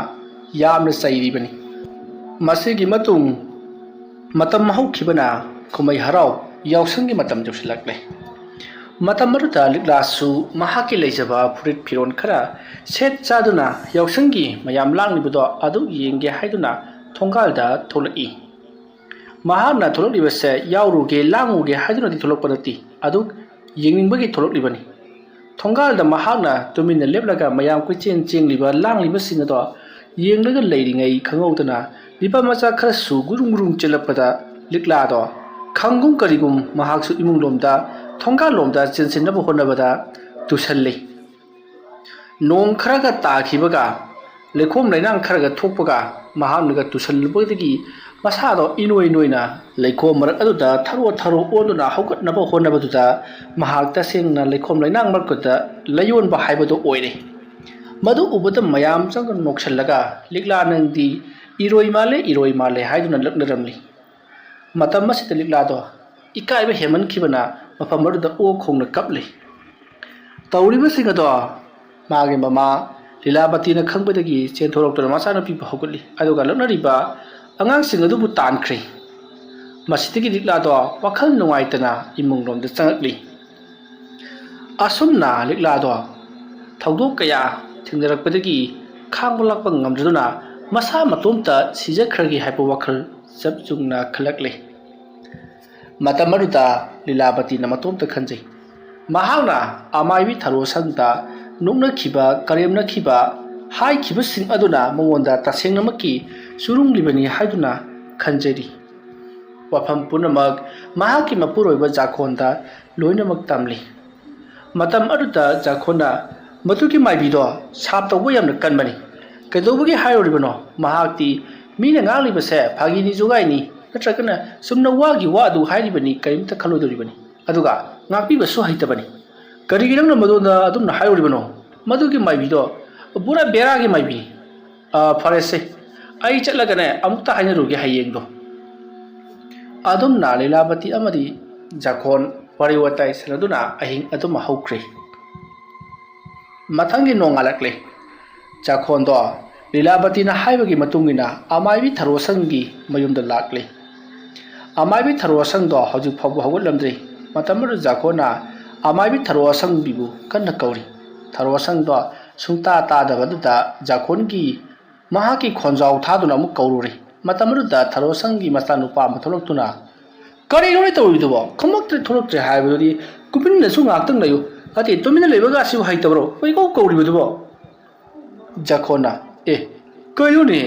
ꯌꯥꯝꯅ ꯆꯩꯔꯤꯕꯅꯤ꯫ ꯃꯁꯤꯒꯤ ꯃꯇꯨꯡ ꯃꯇꯝ ꯍꯧꯈꯤꯕꯅ ꯀꯨꯝꯍꯩ ꯍꯔꯥꯎ ꯌꯥꯎꯁꯪꯒꯤ ꯃꯇꯝ ꯌꯧꯁꯤꯜꯂꯛꯂꯦ꯫ ꯃꯇꯝ ꯑꯗꯨꯗ ꯂꯤꯛꯂꯥꯁꯨ ꯃꯍꯥꯛꯀꯤ ꯂꯩꯖꯕ ꯐꯨꯔꯤꯠ ꯐꯤꯔꯣꯜ ꯈꯔ ꯁꯦꯠ ꯆꯥꯗꯨꯅ ꯌꯥꯎꯁꯪꯒꯤ ꯃꯌꯥꯝ ꯂꯥꯡꯂꯤꯕꯗꯣ ꯑꯗꯨ ꯌꯦꯡꯒꯦ ꯍꯥꯏꯗꯨꯅ ꯊꯣꯡꯒꯥꯜꯗ ꯊꯣꯛꯂꯛꯏ꯫ ꯃꯍꯥꯛꯅ ꯊꯣꯛꯂꯛꯂꯤꯕꯁꯦ ꯌꯥꯎꯔꯨꯒꯦ, ꯂꯥꯡꯉꯨꯒꯦ ꯍꯥꯏꯗꯨꯅꯗꯤ ꯊꯣꯛꯂꯛꯄ ꯅꯠꯇꯦ, ꯑꯗꯨ ꯌꯦꯡꯅꯤꯡꯕꯒꯤ ꯊꯣꯛꯂꯛꯂꯤꯕꯅꯤ꯫ ꯊꯣꯡꯒꯥꯜꯗ ꯃꯍꯥꯛꯅ ꯇꯨꯃꯤꯟꯅ ꯂꯦꯞꯂꯒ ꯃꯌꯥꯝ ꯀꯣꯏꯆꯦꯟ ꯆꯦꯟꯂꯤꯕ, ꯂꯥꯡꯂꯤꯕꯁꯤꯡ ꯑꯗꯣ ꯌꯦꯡꯂꯒ ꯂꯩꯔꯤꯉꯩ ꯈꯪꯍꯧꯗꯅ ꯅꯤꯄꯥ ꯃꯆꯥ ꯈꯔꯁꯨ ꯒꯨꯔꯨꯡ ꯒꯨꯔꯨꯡ ꯆꯦꯜꯂꯛꯄꯗ ꯂꯤꯛꯂꯥꯗꯣ ꯈꯪꯒꯨꯝ ꯀꯔꯤꯒꯨꯝ ꯃꯍꯥꯛꯁꯨ ꯏꯃꯨꯡꯂꯣꯝꯗ ꯊꯣꯡꯒꯥꯜꯂꯣꯝꯗ ꯆꯦꯟꯁꯤꯟꯅꯕ ꯍꯣꯠꯅꯕꯗ ꯇꯨꯁꯜꯂꯤ꯫ ꯅꯣꯡ ꯈꯔꯒ ꯇꯥꯈꯤꯕꯒ ꯂꯩꯈꯣꯝ ꯂꯩꯅꯥꯡ ꯈꯔꯒ ꯊꯣꯛꯄꯒ ꯃꯍꯥꯛꯅꯒ ꯇꯨꯁꯜꯂꯨꯕꯗꯒꯤ ꯃꯁꯥꯗꯣ ꯏꯅꯣꯏ ꯅꯣꯏꯅ ꯂꯩꯈꯣꯝ ꯃꯔꯛ ꯑꯗꯨꯗ ꯊꯔꯣ ꯊꯔꯣ ꯑꯣꯟꯗꯨꯅ ꯍꯧꯒꯠꯅꯕ ꯍꯣꯠꯅꯕꯗꯨꯗ ꯃꯍꯥꯛ ꯇꯁꯦꯡꯅ ꯂꯩꯈꯣꯝ ꯂꯩꯅꯥꯡ ꯃꯔꯛꯇꯨꯗ ꯂꯩꯌꯣꯟꯕ ꯍꯥꯏꯕꯗꯨ ꯑꯣꯏꯔꯦ꯫ ꯃꯗꯨ ꯎꯕꯗ ꯃꯌꯥꯝ ꯆꯪꯗꯨꯅ ꯅꯣꯛꯁꯜꯂꯒ, "ꯂꯤꯛꯂꯥ ꯅꯪꯗꯤ ꯏꯔꯣꯏ ꯃꯥꯜꯂꯦ, ꯏꯔꯣꯏ ꯃꯥꯜꯂꯦ" ꯍꯥꯏꯗꯨꯅ ꯂꯛꯅꯔꯝꯂꯤ꯫ ꯃꯇꯝ ꯑꯁꯤꯗ ꯂꯤꯛꯂꯥꯗꯣ ꯏꯀꯥꯏꯕ ꯍꯦꯟꯃꯟꯈꯤꯕꯅ ꯃꯐꯝ ꯑꯗꯨꯗ ꯑꯣꯛ ꯈꯣꯡꯅ ꯀꯞꯂꯤ꯫ ꯇꯧꯔꯤꯕꯁꯤꯡ ꯑꯗꯣ ꯃꯥꯒꯤ ꯃꯃꯥ ꯂꯤꯂꯥꯕꯇꯤꯅ ꯈꯪꯕꯗꯒꯤ ꯆꯦꯟꯊꯣꯔꯛꯇꯨꯅ ꯃꯆꯥꯅꯨꯄꯤꯕꯨ ꯍꯧꯒꯠꯂꯤ, ꯑꯗꯨꯒ ꯂꯛꯅꯔꯤꯕ ꯑꯉꯥꯡꯁꯤꯡ ꯑꯗꯨꯕꯨ ꯇꯥꯟꯈ꯭ꯔꯦ꯫ ꯃꯁꯤꯗꯒꯤ ꯂꯤꯛꯂꯥꯗꯣ ꯋꯥꯈꯜ ꯅꯨꯡꯉꯥꯏꯇꯅ ꯏꯃꯨꯡꯂꯣꯝꯗ ꯆꯪꯉꯛꯂꯤ꯫ ꯑꯁꯨꯝꯅ ꯂꯤꯛꯂꯥꯗꯣ ꯊꯧꯗꯣꯛ ꯀꯌꯥ ꯊꯦꯡꯅꯔꯛꯄꯗꯒꯤ ꯈꯥꯡꯕ ꯂꯥꯛꯄ ꯉꯝꯗꯗꯨꯅ ꯃꯁꯥ ꯃꯇꯣꯝꯇ ꯁꯤꯖꯈ꯭ꯔꯒꯦ ꯍꯥꯏꯕ ꯋꯥꯈꯜ ꯆꯞ ꯆꯨꯝꯅ ꯈꯜꯂꯛꯂꯦ꯫ ꯃꯇꯝ ꯑꯗꯨꯗ ꯂꯤꯂꯥꯕꯇꯤꯅ ꯃꯇꯣꯝꯇ ꯈꯟꯖꯩ꯫ ꯃꯍꯥꯛꯅ ꯑꯃꯥꯏꯕꯤ ꯊꯔꯣꯁꯪꯗ ꯅꯣꯛꯅꯈꯤꯕ, ꯀꯔꯦꯝꯅꯈꯤꯕ, ꯍꯥꯏꯈꯤꯕꯁꯤꯡ ꯑꯗꯨꯅ ꯃꯉꯣꯟꯗ ꯇꯁꯦꯡꯅꯃꯛꯀꯤ ꯆꯨꯔꯨꯡꯂꯤꯕꯅꯤ ꯍꯥꯏꯗꯨꯅ ꯈꯟꯖꯔꯤ꯫ ꯋꯥꯐꯝ ꯄꯨꯝꯅꯃꯛ ꯃꯍꯥꯛꯀꯤ ꯃꯄꯨꯔꯣꯏꯕ ꯖꯥꯈꯣꯟꯗ ꯂꯣꯏꯅꯃꯛ ꯇꯝꯂꯤ꯫ ꯃꯇꯝ ꯑꯗꯨꯗ ꯖꯥꯈꯣꯟꯅ, "ꯃꯗꯨꯒꯤ ꯃꯥꯏꯕꯤꯗꯣ ꯁꯥꯞ ꯇꯧꯕ ꯌꯥꯝꯅ ꯀꯟꯕꯅꯤ꯫ ꯀꯩꯗꯧꯕꯒꯤ ꯍꯥꯏꯔꯨꯔꯤꯕꯅꯣ? ꯃꯍꯥꯛꯇꯤ ꯃꯤꯅ ꯉꯥꯡꯂꯤꯕꯁꯦ ꯐꯥꯒꯤꯅꯤ, ꯖꯨꯒꯥꯏꯅꯤ, ꯅꯠꯇ꯭ꯔꯒꯅ ꯆꯨꯝꯅ ꯋꯥꯒꯤ ꯋꯥ ꯑꯗꯨ ꯍꯥꯏꯔꯤꯕꯅꯤ, ꯀꯔꯤꯝꯇ ꯈꯜꯂꯣꯏꯗꯧꯔꯤꯕꯅꯤ꯫ ꯑꯗꯨꯒ ꯉꯥꯛꯄꯤꯕꯁꯨ ꯍꯩꯇꯕꯅꯤ꯫ ꯀꯔꯤꯒꯤ ꯅꯪꯅ ꯃꯗꯨꯗ ꯑꯗꯨꯝꯅ ꯍꯥꯏꯔꯨꯔꯤꯕꯅꯣ? ꯃꯗꯨꯒꯤ ꯃꯥꯏꯕꯤꯗꯣ ꯄꯨꯔꯥ ꯕꯦꯔꯥꯒꯤ ꯃꯥꯏꯕꯤꯅꯤ꯫ ꯑ, ꯐꯔꯦꯁꯦ, ꯑꯩ ꯆꯠꯂꯒꯅꯦ ꯑꯃꯨꯛꯇ ꯍꯥꯏꯅꯔꯨꯒꯦ ꯍꯌꯦꯡꯗꯣ꯫" ꯑꯗꯨꯝꯅ ꯂꯤꯂꯥꯕꯇꯤ ꯑꯃꯗꯤ ꯖꯥꯈꯣꯟ ꯋꯥꯔꯤ ꯋꯥꯇꯥꯏ ꯁꯥꯟꯅꯗꯨꯅ ꯑꯍꯤꯡ ꯑꯗꯨꯃ ꯍꯧꯈ꯭ꯔꯦ꯫ ꯃꯊꯪꯒꯤ ꯅꯣꯡꯉꯥꯜꯂꯛꯂꯦ꯫ ꯖꯥꯈꯣꯟꯗꯣ ꯂꯤꯂꯥꯕꯇꯤꯅ ꯍꯥꯏꯕꯒꯤ ꯃꯇꯨꯡ ꯏꯟꯅ ꯑꯃꯥꯏꯕꯤ ꯊꯔꯣꯁꯪꯒꯤ ꯃꯌꯨꯝꯗ ꯂꯥꯛꯂꯦ꯫ ꯑꯃꯥꯏꯕꯤ ꯊꯔꯣꯁꯪꯗꯣ ꯍꯧꯖꯤꯛ ꯐꯥꯎꯕ ꯍꯧꯒꯠꯂꯝꯗ꯭ꯔꯤ꯫ ꯃꯇꯝ ꯑꯗꯨꯗ ꯖꯥꯈꯣꯟꯅ ꯑꯃꯥꯏꯕꯤ ꯊꯔꯣꯁꯪꯕꯤꯕꯨ ꯀꯟꯅ ꯀꯧꯔꯤ꯫ ꯊꯔꯣꯁꯪꯗꯣ ꯁꯨꯡꯇꯥ ꯇꯥꯗꯕ ꯑꯗꯨꯗ ꯖꯥꯈꯣꯟꯒꯤ ꯃꯍꯥꯛꯀꯤ ꯈꯣꯟꯖꯥꯎ ꯊꯥꯗꯨꯅ ꯑꯃꯨꯛ ꯀꯧꯔꯨꯔꯦ꯫ ꯃꯇꯝ ꯑꯗꯨꯗ ꯊꯔꯣꯁꯪꯒꯤ ꯃꯆꯥꯅꯨꯄꯥ ꯑꯃ ꯊꯣꯛꯂꯛꯇꯨꯅ, "ꯀꯔꯤꯅꯣꯅꯦ ꯇꯧꯔꯤꯗꯨꯕꯣ? ꯈꯨꯝꯃꯛꯇ꯭ꯔꯦ ꯊꯣꯛꯂꯛꯇ꯭ꯔꯦ ꯍꯥꯏꯕꯗꯨꯗꯤ ꯀꯨꯃꯤꯟꯅꯁꯨ ꯉꯥꯛꯇꯪ ꯂꯩꯌꯨ꯫ ꯅꯠꯇꯦ, ꯇꯨꯃꯤꯟꯅ ꯂꯩꯕꯒ ꯑꯁꯤꯕꯨ ꯍꯩꯇꯕ꯭ꯔꯣ? ꯀꯣꯏꯀꯧ ꯀꯧꯔꯤꯕꯗꯨꯕꯣ?" ꯖꯥꯈꯣꯟꯅ, "ꯑꯦ, ꯀꯩꯅꯣꯅꯦ?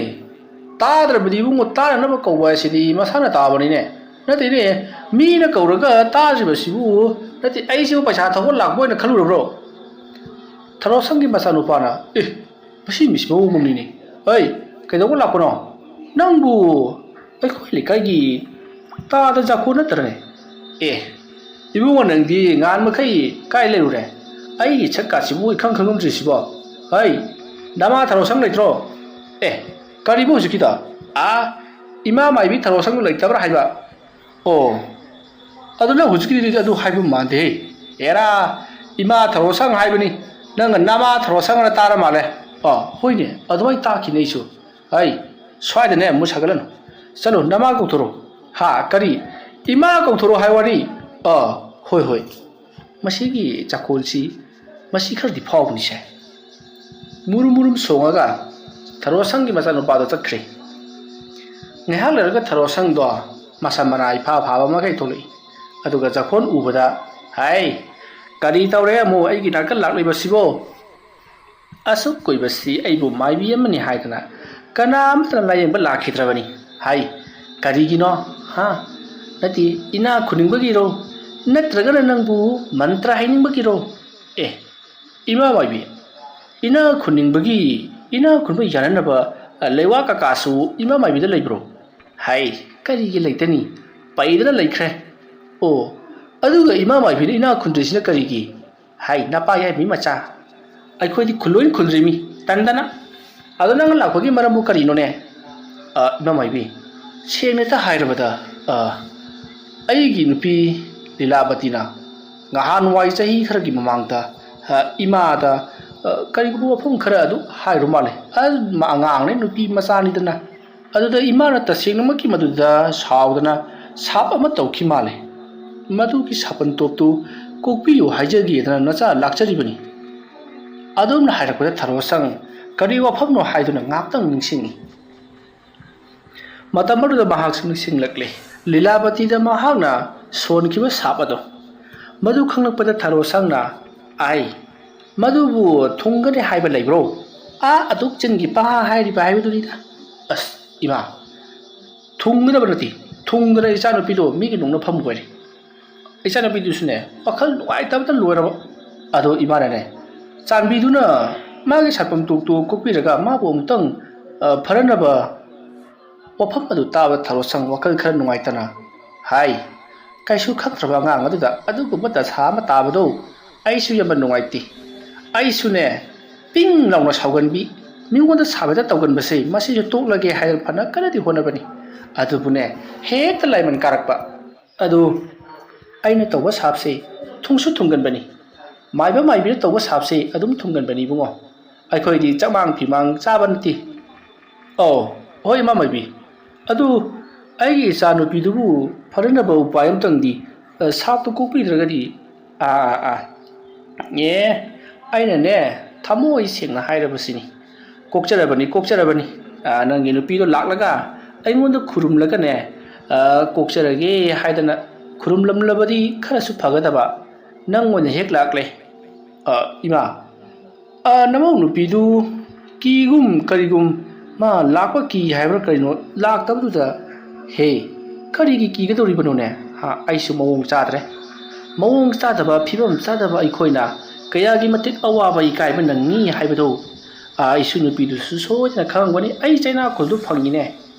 ꯇꯥꯗ꯭ꯔꯕꯗꯤ ꯏꯕꯨꯡꯉꯣ, ꯇꯥꯅꯅꯕ ꯀꯧꯕ ꯍꯥꯏꯁꯤꯗꯤ ꯃꯁꯥꯅ ꯇꯥꯕꯅꯤꯅꯦ꯫ ꯅꯠꯇꯦꯅꯦ, ꯃꯤꯅ ꯀꯧꯔꯒ ꯇꯥꯗ꯭ꯔꯤꯕꯁꯤꯕꯨ, ꯅꯠꯇꯦ, ꯑꯩꯁꯤꯕꯨ ꯄꯩꯁꯥ ꯊꯧꯕ ꯂꯥꯛꯄ ꯑꯣꯏꯅ ꯈꯜꯂꯨꯔꯕ꯭ꯔꯣ?" ꯊꯔꯣꯁꯪꯒꯤ ꯃꯆꯥꯅꯨꯄꯥꯅ, "ꯑꯦ, ꯃꯁꯤ ꯃꯤꯁꯤ ꯃꯑꯣꯡ ꯑꯃꯅꯤꯅꯦ꯫ ꯑꯩ ꯀꯩꯗꯧꯕ ꯂꯥꯛꯄꯅꯣ? ꯅꯪꯕꯨ ꯑꯩꯈꯣꯏ ꯂꯩꯀꯥꯏꯒꯤ ꯇꯥꯗ ꯖꯥꯈꯣꯟ ꯅꯠꯇ꯭ꯔꯅꯦ? ꯑꯦ, ꯏꯕꯨꯡꯉꯣ, ꯅꯪꯗꯤ ꯉꯍꯥꯟ ꯃꯈꯩ ꯀꯥꯏ ꯂꯩꯔꯨꯔꯦ? ꯑꯩꯒꯤ ꯁꯛꯀꯥꯁꯤꯕꯨ ꯏꯈꯪ ꯈꯪꯉꯝꯗ꯭ꯔꯤꯁꯤꯕꯣ? ꯍꯩ, ꯅꯃꯥ ꯊꯔꯣꯁꯪ ꯂꯩꯇ꯭ꯔꯣ? ꯑꯦ, ꯀꯔꯤꯕꯨ ꯍꯧꯖꯤꯛꯀꯤꯗꯣ? ꯑꯥ, ꯏꯃꯥ ꯃꯥꯏꯕꯤ ꯊꯔꯣꯁꯪꯗꯨ ꯂꯩꯇꯕ꯭ꯔꯥ ꯍꯥꯏꯕ?" "ꯑꯣ, ꯑꯗꯨ ꯅꯪ ꯍꯧꯖꯤꯛꯀꯤꯗꯨꯗꯤ ꯑꯗꯨ ꯍꯥꯏꯕ ꯃꯥꯟꯗꯦꯍꯦ꯫ ꯑꯦꯔꯥ, ꯏꯃꯥ ꯊꯔꯣꯁꯪ ꯍꯥꯏꯕꯅꯤ, ꯅꯪꯅ ꯅꯃꯥ ꯊꯔꯣꯁꯪ ꯑꯅ ꯇꯥꯔ ꯃꯥꯜꯂꯦ꯫ ꯑꯣ, ꯍꯣꯏꯅꯦ, ꯑꯗꯨꯃꯥꯏꯅ ꯇꯥꯈꯤꯅꯦ ꯑꯩꯁꯨ꯫ ꯑꯩ, ꯁ꯭ꯋꯥꯏꯗꯅꯦ ꯑꯃꯨꯛ ꯁꯥꯒꯠꯂꯅꯨ꯫ ꯆꯠꯂꯣ, ꯅꯃꯥ ꯀꯧꯊꯣꯔꯛꯑꯣ꯫" "ꯍꯥ, ꯀꯔꯤ? ꯏꯃꯥ ꯀꯧꯊꯣꯔꯛꯑꯣ ꯍꯥꯏ ꯋꯥꯅꯤ?" "ꯑꯥ, ꯍꯣꯏ, ꯍꯣꯏ꯫ ꯃꯁꯤꯒꯤ ꯖꯥꯈꯣꯟꯁꯤ, ꯃꯁꯤ ꯈꯔꯗꯤ ꯐꯥꯎꯕꯅꯤꯁꯦ꯫" ꯃꯨꯔꯨꯝ ꯃꯨꯔꯨꯝ ꯁꯣꯡꯉꯒ ꯊꯔꯣꯁꯪꯒꯤ ꯃꯆꯥꯅꯨꯄꯥꯗꯣ ꯆꯠꯈ꯭ꯔꯦ꯫ ꯉꯥꯏꯍꯥꯛ ꯂꯩꯔꯒ ꯊꯔꯣꯁꯪꯗꯣ ꯃꯁꯝ ꯃꯅꯥ ꯏꯐꯥ ꯐꯥꯕ ꯃꯈꯩ ꯊꯣꯛꯂꯛꯏ꯫ ꯑꯗꯨꯒ ꯖꯈꯣꯟ ꯎꯕꯗ, "ꯍꯥꯏ, ꯀꯔꯤ ꯇꯧꯔꯦ ꯑꯃꯨꯛ ꯑꯩꯒꯤ ꯅꯥꯀꯜ ꯂꯥꯛꯂꯤꯕꯁꯤꯕꯣ? ꯑꯁꯨꯛ ꯀꯨꯏꯕꯁꯤ ꯑꯩꯕꯨ ꯃꯥꯏꯕꯤ ꯑꯃꯅꯤ ꯍꯥꯏꯗꯅ ꯀꯅꯥ ꯑꯃꯠꯇꯅ ꯂꯥꯌꯦꯡꯕ ꯂꯥꯛꯈꯤꯗ꯭ꯔꯕꯅꯤ꯫ ꯍꯥꯏ, ꯀꯔꯤꯒꯤꯅꯣ? ꯍꯥ? ꯅꯠꯇꯦ, ꯏꯅꯥꯛ ꯈꯨꯟꯅꯤꯡꯕꯒꯤꯔꯣ? ꯅꯠꯇ꯭ꯔꯒꯅ ꯅꯪꯕꯨ ꯃꯟꯇ꯭ꯔ ꯍꯩꯅꯤꯡꯕꯒꯤꯔꯣ?" ꯑꯦ, ꯏꯃꯥ ꯃꯥꯏꯕꯤ, ꯏꯅꯥꯛ ꯈꯨꯟꯅꯤꯡꯕꯒꯤ, ꯏꯅꯥꯛ ꯈꯨꯟꯕ ꯌꯥꯅꯅꯕ, ꯑ, ꯂꯩꯋꯥ ꯀꯀꯥꯁꯨ ꯏꯃꯥ ꯃꯥꯏꯕꯤꯗ ꯂꯩꯕ꯭ꯔꯣ? ꯍꯥꯏ, ꯀꯔꯤꯒꯤ ꯂꯩꯇꯅꯤ? ꯄꯩꯗꯅ ꯂꯩꯈ꯭ꯔꯦ꯫ ꯑꯣ, ꯑꯗꯨꯒ ꯏꯃꯥ ꯃꯥꯏꯕꯤꯅ ꯏꯅꯥꯛ ꯈꯨꯟꯗ꯭ꯔꯤꯁꯤꯅ ꯀꯔꯤꯒꯤ? ꯍꯥꯏ, ꯅꯄꯥ ꯌꯥꯏꯃꯤ ꯃꯆꯥ, ꯑꯩꯈꯣꯏꯗꯤ ꯈꯨꯜꯂꯣꯏ ꯈꯨꯜꯗ꯭ꯔꯤꯃꯤ, ꯇꯟꯗꯅ꯫ ꯑꯗꯣ ꯅꯪ ꯂꯥꯛꯄꯒꯤ ꯃꯔꯝꯕꯨ ꯀꯔꯤꯅꯣꯅꯦ? ꯑ, ꯏꯃꯥ ꯃꯥꯏꯕꯤ, ꯁꯦꯡꯅ ꯍꯦꯛꯇ ꯍꯥꯏꯔꯕꯗ, ꯑ, ꯑꯩꯒꯤ ꯅꯨꯄꯤ ꯂꯤꯂꯥꯕꯇꯤꯅ ꯉꯍꯥꯟꯋꯥꯏ ꯆꯍꯤ ꯈꯔꯒꯤ ꯃꯃꯥꯡꯗ, ꯑ, ꯏꯃꯥꯗ, ꯑ, ꯀꯔꯤꯒꯨꯝꯕ ꯋꯥꯐꯝ ꯈꯔ ꯑꯗꯨ ꯍꯥꯏꯔꯨ ꯃꯥꯜꯂꯦ꯫ ꯑ, ꯃ-, ꯑꯉꯥꯡꯅꯦ, ꯅꯨꯄꯤ ꯃꯆꯥꯅꯤꯗꯅ꯫ ꯑꯗꯨꯗ ꯏꯃꯥꯅ ꯇꯁꯦꯡꯅꯃꯛꯀꯤ ꯃꯗꯨꯗ ꯁꯥꯎꯗꯅ ꯁꯥꯞ ꯑꯃ ꯇꯧꯈꯤ ꯃꯥꯜꯂꯦ꯫ ꯃꯗꯨꯒꯤ ꯁꯥꯄꯟ ꯇꯣꯞꯇꯨ ꯀꯣꯛꯄꯤꯌꯨ ꯍꯥꯏꯖꯒꯦꯗꯅ ꯅꯆꯥ ꯂꯥꯛꯆꯔꯤꯕꯅꯤ꯫ ꯑꯗꯣꯝꯅ ꯍꯥꯏꯔꯛꯄꯗ ꯊꯔꯣ ꯁꯪ ꯀꯔꯤ ꯋꯥꯐꯝꯅꯣ ꯍꯥꯏꯗꯨꯅ ꯉꯥꯛꯇꯪ ꯅꯤꯡꯁꯤꯡꯏ꯫ ꯃꯇꯝ ꯑꯗꯨꯗ ꯃꯍꯥꯛꯁꯨ ꯅꯤꯡꯁꯤꯡꯂꯛꯂꯦ, ꯂꯤꯂꯥꯕꯇꯤꯗ ꯃꯍꯥꯛꯅ ꯁꯣꯟꯈꯤꯕ ꯁꯥꯞ ꯑꯗꯣ꯫ ꯃꯗꯨ ꯈꯪꯂꯛꯄꯗ ꯊꯔꯣ ꯁꯪꯅ, "ꯑꯥꯏ, ꯃꯗꯨꯕꯨ ꯊꯨꯡꯒꯅꯤ ꯍꯥꯏꯕ ꯂꯩꯕ꯭ꯔꯣ? ꯑꯥ ꯑꯗꯨꯛ ꯆꯤꯟꯒꯤ ꯄꯥ ꯍꯥꯏꯔꯤꯕ ꯍꯥꯏꯕꯗꯨꯅꯤꯗ꯫ ꯑꯁ, ꯏꯃꯥ, ꯊꯨꯡꯒꯗꯕ ꯅꯠꯇꯦ, ꯊꯨꯡꯗꯅ ꯏꯆꯥꯅꯨꯄꯤꯗꯣ ꯃꯤꯒꯤ ꯅꯨꯡꯅ ꯐꯝ ꯑꯣꯏꯔꯦ꯫" ꯏꯆꯥꯅꯨꯄꯤꯗꯨꯁꯨꯅꯦ, ꯋꯥꯈꯜ ꯅꯨꯡꯉꯥꯏꯇꯕꯗ ꯂꯣꯏꯔꯕ꯫ ꯑꯗꯣ ꯏꯃꯥꯅꯅꯦ, ꯆꯥꯟꯕꯤꯗꯨꯅ ꯃꯥꯒꯤ ꯁꯥꯐꯝ ꯇꯣꯛꯇꯣ ꯀꯣꯛꯄꯤꯔꯒ ꯃꯥꯕꯨ ꯑꯃꯨꯛꯇꯪ, ꯑ, ꯐꯔꯅꯕ ꯋꯥꯐꯝ ꯑꯗꯨ ꯇꯥꯕ ꯊꯔꯣ ꯁꯪ ꯋꯥꯈꯜ ꯈꯔ ꯅꯨꯡꯉꯥꯏꯇꯅ, "ꯍꯥꯏ, ꯀꯩꯁꯨ ꯈꯪꯗ꯭ꯔꯕ ꯑꯉꯥꯡ ꯑꯗꯨꯗ ꯑꯗꯨꯒꯨꯝꯕ ꯗꯁꯥ ꯑꯃ ꯇꯥꯕꯗꯣ ꯑꯩꯁꯨ ꯌꯥꯝꯅ ꯅꯨꯡꯉꯥꯏꯇꯦ꯫ ꯑꯩꯁꯨꯅꯦ, ꯄꯤꯡ ꯂꯥꯎꯅ ꯁꯥꯎꯒꯟꯕꯤ, ꯃꯤꯉꯣꯟꯗ ꯁꯥꯕꯗ ꯇꯧꯒꯟꯕꯁꯦ ꯃꯁꯤꯁꯨ ꯇꯣꯛꯂꯒꯦ ꯍꯥꯏꯗꯅ ꯐꯅ ꯀꯟꯅꯗꯤ ꯍꯣꯠꯅꯕꯅꯤ꯫ ꯑꯗꯨꯕꯨꯅꯦ, ꯍꯦꯛꯇ ꯂꯥꯏꯃꯟ ꯀꯥꯔꯛꯄ꯫ ꯑꯗꯨ ꯑꯩꯅ ꯇꯧꯕ ꯁꯥꯞꯁꯦ ꯊꯨꯡꯁꯨ ꯊꯨꯡꯒꯟꯕꯅꯤ꯫ ꯃꯥꯏꯕ ꯃꯥꯏꯕꯤꯅ ꯇꯧꯕ ꯁꯥꯞꯁꯦ ꯑꯗꯨꯝ ꯊꯨꯡꯒꯟꯕꯅꯤ ꯏꯕꯨꯡꯉꯣ꯫ ꯑꯩꯈꯣꯏꯗꯤ ꯆꯃꯥꯡ ꯐꯤꯃꯥꯡ ꯆꯥꯕ ꯅꯠꯇꯦ꯫" "ꯑꯧ, ꯍꯣꯏ, ꯏꯃꯥ ꯃꯥꯏꯕꯤ꯫ ꯑꯗꯨ ꯑꯩꯒꯤ ꯏꯆꯥ ꯅꯨꯄꯤꯗꯨꯕꯨ ꯐꯅꯅꯕ ꯎꯄꯥꯏ ꯑꯝꯇꯪꯗꯤ, ꯑ, ꯁꯥꯞꯇꯨ ꯀꯣꯛꯄꯤꯗ꯭ꯔꯒꯗꯤ꯫" "ꯑꯥ, ꯑꯥ, ꯑꯥ꯫ ꯑꯦ, ꯑꯩꯅꯅꯦ, ꯊꯃꯣꯏ ꯁꯦꯡꯅ ꯍꯥꯏꯔꯕꯁꯤꯅꯤ꯫ ꯀꯣꯛꯆꯔꯕꯅꯤ, ꯀꯣꯛꯆꯔꯕꯅꯤ꯫ ꯑ, ꯅꯪꯒꯤ ꯅꯨꯄꯤꯗꯣ ꯂꯥꯛꯂꯒ ꯑꯩꯉꯣꯟꯗ ꯈꯨꯔꯨꯝꯂꯒꯅꯦ, ꯑ, ꯀꯣꯛꯆꯔꯒꯦ ꯍꯥꯏꯗꯅ ꯈꯨꯔꯨꯝꯂꯝꯂꯕꯗꯤ ꯈꯔꯁꯨ ꯐꯒꯗꯕ꯫ ꯅꯪ ꯑꯣꯏꯅ ꯍꯦꯛ ꯂꯥꯛꯂꯦ꯫ ꯑ, ꯏꯃꯥ, ꯑ, ꯅꯃꯧ ꯅꯨꯄꯤꯗꯨ ꯀꯤꯒꯨꯝ ꯀꯔꯤꯒꯨꯝ, ꯃꯥ ꯂꯥꯛꯄ ꯀꯤ ꯍꯥꯏꯕ꯭ꯔꯥ ꯀꯔꯤꯅꯣ, ꯂꯥꯛꯇꯕꯗꯨꯗ, ꯍꯦ, ꯀꯔꯤꯒꯤ ꯀꯤꯒꯗꯧꯔꯤꯕꯅꯣꯅꯦ? ꯍꯥ, ꯑꯩꯁꯨ ꯃꯑꯣꯡ ꯆꯥꯗ꯭ꯔꯦ꯫ ꯃꯑꯣꯡ ꯆꯥꯗꯕ, ꯐꯤꯕꯝ ꯆꯥꯗꯕ ꯑꯩꯈꯣꯏꯅ ꯀꯌꯥꯒꯤ ꯃꯇꯤꯛ ꯑꯋꯥꯕ ꯏꯀꯥꯏꯕ ꯅꯪꯉꯤ ꯍꯥꯏꯕꯗꯨ, ꯑ, ꯑꯩꯁꯨ ꯅꯨꯄꯤꯗꯨꯁꯨ ꯁꯣꯏꯗꯅ ꯈꯪꯉꯝꯒꯅꯤ꯫ ꯑꯩ ꯆꯩꯅꯥꯈꯣꯜꯗꯨ ꯐꯪꯉꯤꯅꯦ꯫